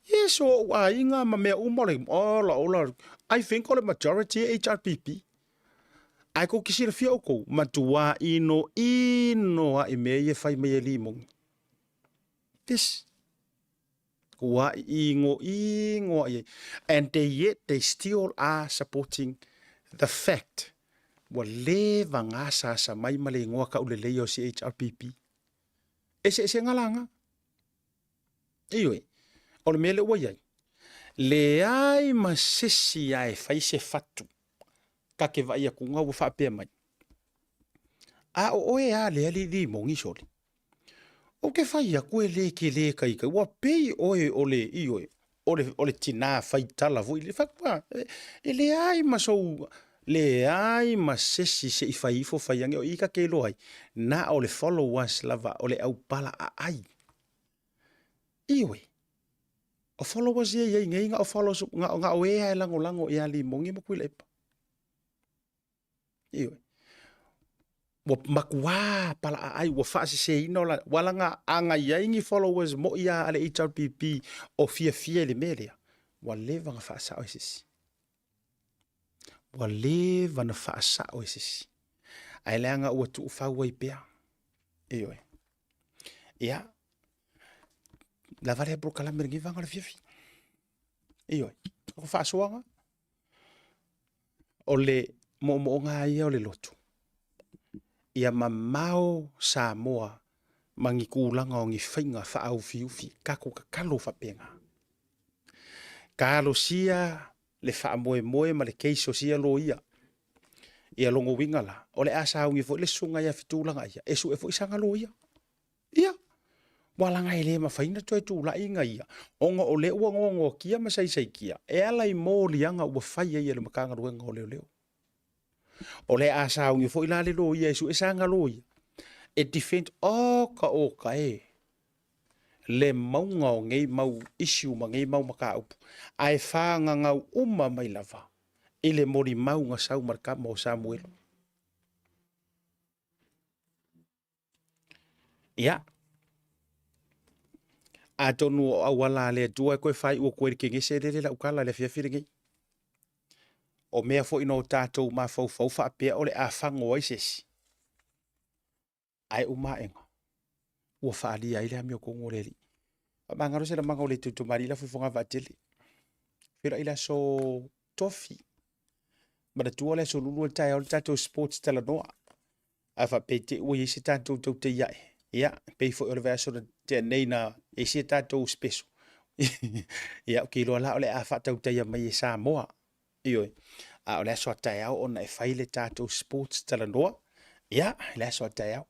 Yes, o ou aiga ma mea uma o le ola ola. I think o le majority e HRPP. Ae kou ke silafia oukou, matua ino ino a i mea ia fai mai e Limogi. Yes. Ua ingo ingo ai. And they yet they still are supporting the fact ua leva gasasa mai ma le igoa kaulelei o CHRPP. Eseesega laga. Ioe, o le mea lea ua i ai, leai ma sesi a e fai se fatu ta te vaai atu ua faapea mai, a o oe a lea limogi sole. Ou te fai atu e le tele kaikai, ua pei oe o le, ioe, o le tinā fai tala foi le fai atu, e leai ma sou, leai ma sesi se i fai ifo fai ane, o i ta te iloa ai, na o le followers lava o le au pala aai. Ioe, o followers ia i ai nei, na o followers, na o e lava e lagolago ia Limogi ma Tuilaepa. Ioe. Ua matua palaaai, ua faaseseina o la, ua laga aga i ai ni followers moi a le HRPP o fiafia i le mea lea. Ua leva na faasao e sisi. Ua leva na faasao e sisi. Ae leaga ua tuufau ai pea. Ioe. Ia, lava lea polokalame lenei vaega o le afiafi. Ioe. O faasoaga, O le moomooga lava ia o le lotu, ia mamao Samoa ma ni tulaga o ni faiga faaufiufi, tatou tatalo faapena. Talosia le faamoemoe ma le case o sia loia. Ia lona uiga la, o le a sauni foi le susuga ia Fitulagaia e sue foi sana loia. Ia, ua laga e le mafai ona toe tulai ina ia, ona o lea ua noanoakia ma saisaitia e ala i moliaga ua fai ai e le Matagaluega o Leoleo. O le a sauni foi la le loia e sue sana loia e defend, oka oka e, le mauga o nei mau issue ma nei mau mataupu, ae fagagau uma mai lava i le molimau na sau ma le tama o Samuelu. Ia, atonu o auala a le Atua e toe faaiu atu ai le kenese lele lau tala i le afiafi lenei. O mea foi na o tatou mafaufau faapea o le a fago ai se isi, ae uma aega ua faaalia ai le amiotonu o le Alii. Faamagalo se lamaga o le Tutumalii la fuifuga vaatele. Feiloai le aso tofi. Manatua le aso lulu o le taeao le tatou sports talanoa. A faapea te i ua i ai se tatou tautei ae, ia, pei foi o le vaiaso na tea nei na i ai se tatou special. Ia, ou te iloa la o le a faatautaia mai e Samoa. Ioe. A o le aso a taeao ona e fai le tatou sports talanoa. Ia, le aso a taeao.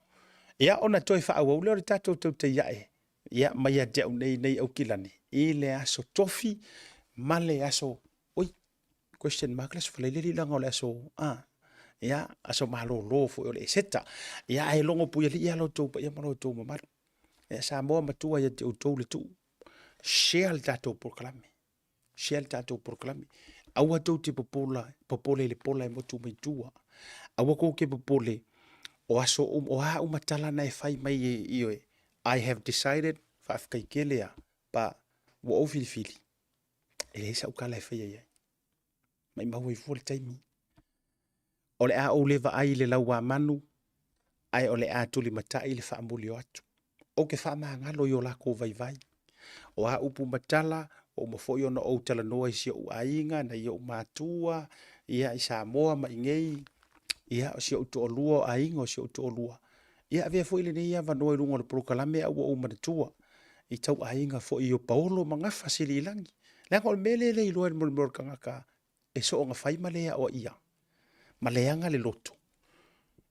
Ia, ona toe faaauau lea o le tatou tautei ae. Ia, mai ia te au nei nei Aukilani i le aso tofi ma le aso, oi, question mark le aso Faraile leaga o le aso, a, ia, aso malolo foi o le Eseta. Ia, ae logo puialii lava lo outou paia ma lo outou mamalu. Ia, Samoa matua ia te outou le tuu. Share le tatou polokalame. Share le tatou polokalame. Aua tou te popola, popole i le pola e motu mai tua. Aua kou te popole o aso um, o a uma tala na e fai mai e ioe. I have decided, faafetai tele a, pa ua ou filifili. E leai sau tala e faia i ai. Maimau ai fua le taimi. O le a ou le vaai i le lauamanu, ae o le a tulimatai i le faamuli o atu. Ou te faamagalo i o lakou vaivai. O a upu ma tala, ua uma foi ona ou talanoa i si ou aiga, nai ou matua, ia, i Samoa ma inei, ia, o si ou toalua, o aiga o si ou toalua. Ia, avea foi lenei avanoa i luga o le polokalame a ua ou manatua i tau aiga foi o Paolo ma Gafa Siliilagi. Leaga o le mea lea e le iloa e le molimoli o le tagata e soona fai ma le aoaia ma leaga le loto.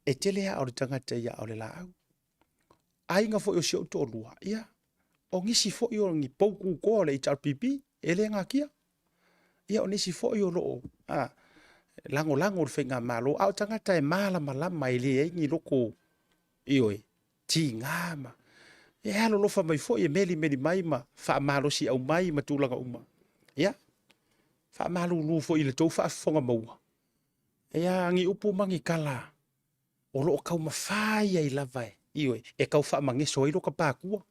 E tele aa o le tagata ia o le laau. Aiga foi o si ou toalua, ia, o nisi foi o ni pou kukoa o le HRPP, e le natia. Ia, o nisi foi o loo a, lagolago le faigamalo, a o tagata e malamalama e leai ni loko, ioe, tiga ma e alolofa mai foi e melimeli mai ma faamalosiau mai ma tulaga uma. Ia, Faamalulu foi i le tou faafofoga maua, ia ni upu ma ni tala o lo o taumafai ai lava e, ioe, e tau faamageso ai lo ta patua.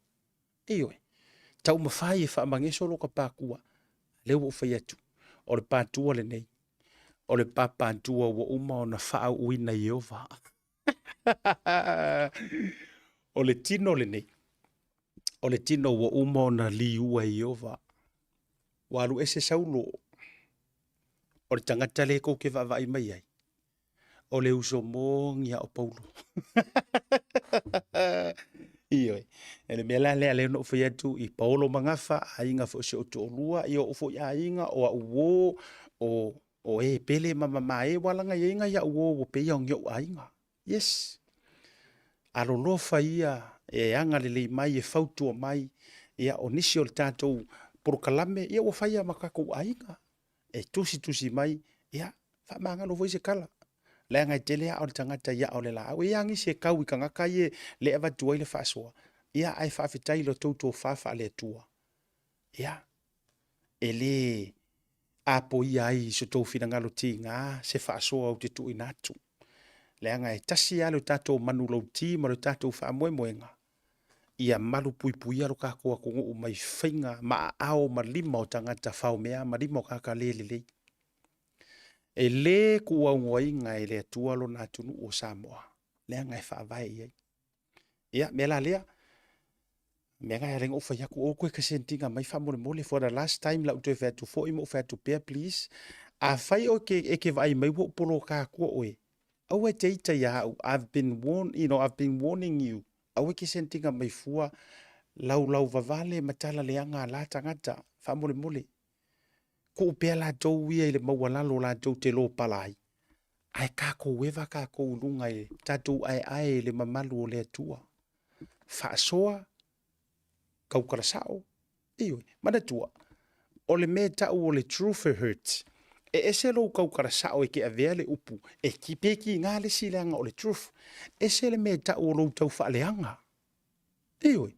Ioe, taumafai e faamageso lo ta patua. Lea ua ou fai atu, o le patua lenei, o le papatua ua uma ona faauuina e Ieova. O le tino lenei, o le tino ua uma ona liua e Ieova. Ua alu ese Saulo, o le tagata lea tou te vaavaai mai ai, o le uso moni a o Paulo. Ioe. E le mea la lea lea na ou fai atu i Paolo Magafa, aiga foi o si ou toalua, ia ou foi aiga, o au uo, o, o e pele ma mamae, ua laga i ai nai au uo ua pei o ni ou aiga. Yes. Alolofa ia e agalelei mai, e fautua mai, ia o nisi o le tatou polokalame, ia ua faia ma tatou aiga. E tusitusi mai, ia, faamagalo foi se tala. Leaga e tele aa o le tagata i aa o le laau. E i ai nisi e tau i tagata ia le avatu ai le faasoa, ia, ae faafetai i lo outou tofa faale-Atua. Ia, e le apoia ai i so tou finagalo tiga se faasoa ou te tuuina atu. Leaga e tasi lava lo tatou manulauti ma lo tatou faamoemoega, ia malupuipuia lo tatou atunuu mai faiga ma aao ma lima o tagata faomea ma lima o tagata le lelei. E le tuuaunoaina e le Atua lona atunuu o Samoa, leaga e faavae i ai. Ia, mea la lea, mea na e ala ai ona ou fai atu, o toe kasentiga mai faamolemole for the last time la ou toe fai atu foi ma ou fai atu pea please. Afai o ke, e ke vaai mai ua ou poloka atua oe, aua e te ita ia au, I've been warn, you know, I've been warning you. Aua e ke sentiga mai fua laulau vavale ma tala leaga a la tagata, faamolemole. Tuu pea latou ia i le maualalo latou te lopala ai, ae tatou eva tatou i luga i tatou aeae i le mamalu o le Atua. Faasoa, tautala sao, ioe, manatua, o le mea e tau o le truth hurts. E ese lou tautala sao e te avea le upu, e ki, pe kiga le isi leaga o le truth. Ese le mea e tau o lou tau faaleaga. Ioe.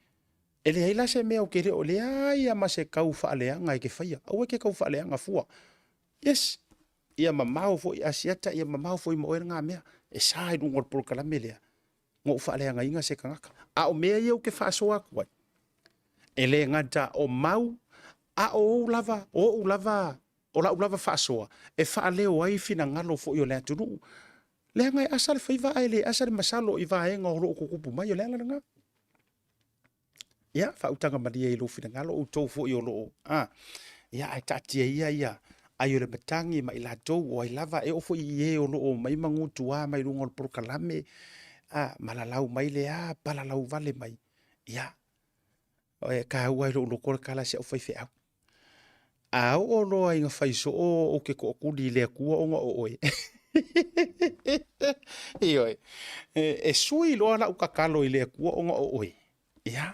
E leai la se mea ou te le o leai a ma se kau faaleaga e ke faia. Aua e ke kau faaleaga fua. Yes. Ia mamao foi Asiata, ia mamao foi ma oe ngā mea. E sa i luga o le polokalame lea. Ngou faaleagaina se tagata. A o mea ia ou te faasoa atu ai. E le gata o mau, a o ou lava, o ou lava, o lau lava faasoa, e faaleo ai finagalo foi o le atunuu. Leaga e asa le faiva ae le asa le masalo i vaega o lo o tutupu mai, o le ala lena. Ia, faautaga malie i lou finagalo, outou foi o lo o, a, ia, ae taatia ia ia ai o le matagi ma i latou o ai lava, e oo foi i e o lo o omai ma gutuā mai luga o le polokalame, a, malalau mai le a, palalau vale mai, ia, e taua i lou loto le tala a si au faifeau. A oo loa ina fai soo ou te toatuli i le Atua ona o oe. Ioe. E sui loa lau tatalo i le Atua ona o oe. Ia,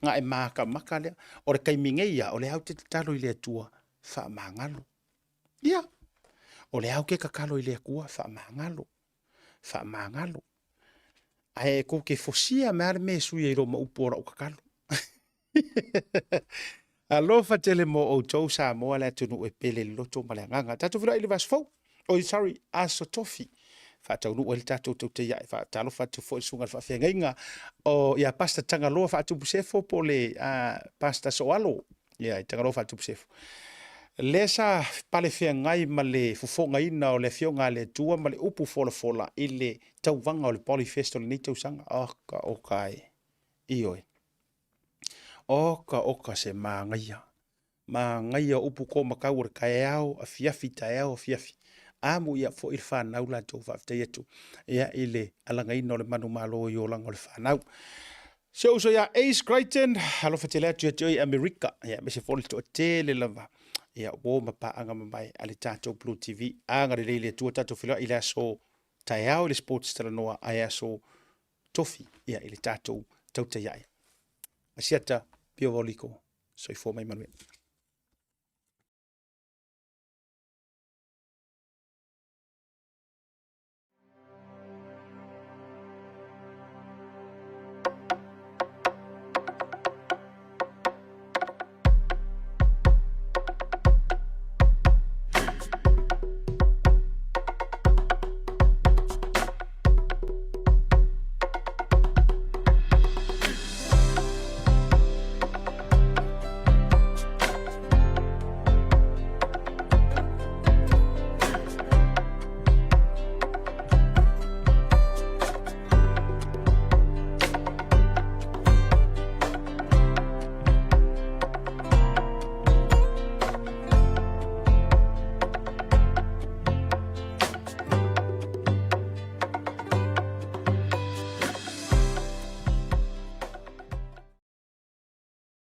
na e makamaka lea. O le taimi nei ia, o lea ou te tatalo i le Atua, faamagalo. Ia, o lea ou te tatalo i le Atua, faamagalo. Faamagalo. Ae kou te fosia mai a le mea e sui ai lo ma upu o lau tatalo. Alofa tele mo outou Samoa le atunuu e pele i le loto ma le agaga. Tatou feiloai i le vaiaso fou. Oi, sorry, Aso Tofi. Faataunuu ai le tatou tautai ae faatalofa atu foi i le susuga i le faafeagaiga o ia Pastor Tagaloa Faatupu Sefo po o le Pastor Soalo. Ia, i Tagaloa Faatupu Sefo. Lea sa pale feagai ma le fofogaina o le Afioga a le Atua ma le upu folafola i le tauvaga o le Polyfest o lenei tausaga. Oka, oka e. Ioe. Oka oka se māgaia. Māgaia upu ko makau o le taeao, afiafi, taeao, afiafi. Amu ia foi le whanau latou faafetai atu ia i le alagaina o le manumalo i olaga o le whanau. Se uso ia Ace Crichton, alofa tele atu ia te oe i Amerika, ia aemaise foi le toatele lava ia uo ma paaga mamae a le tatou Blue TV. Agalelei le Atua tatou feiloai i le aso taeao i le Sports Talanoa ae aso Tofi ia i le tatou tautai ae. Asiata, Pio Vaoliko, soifua mai manuia.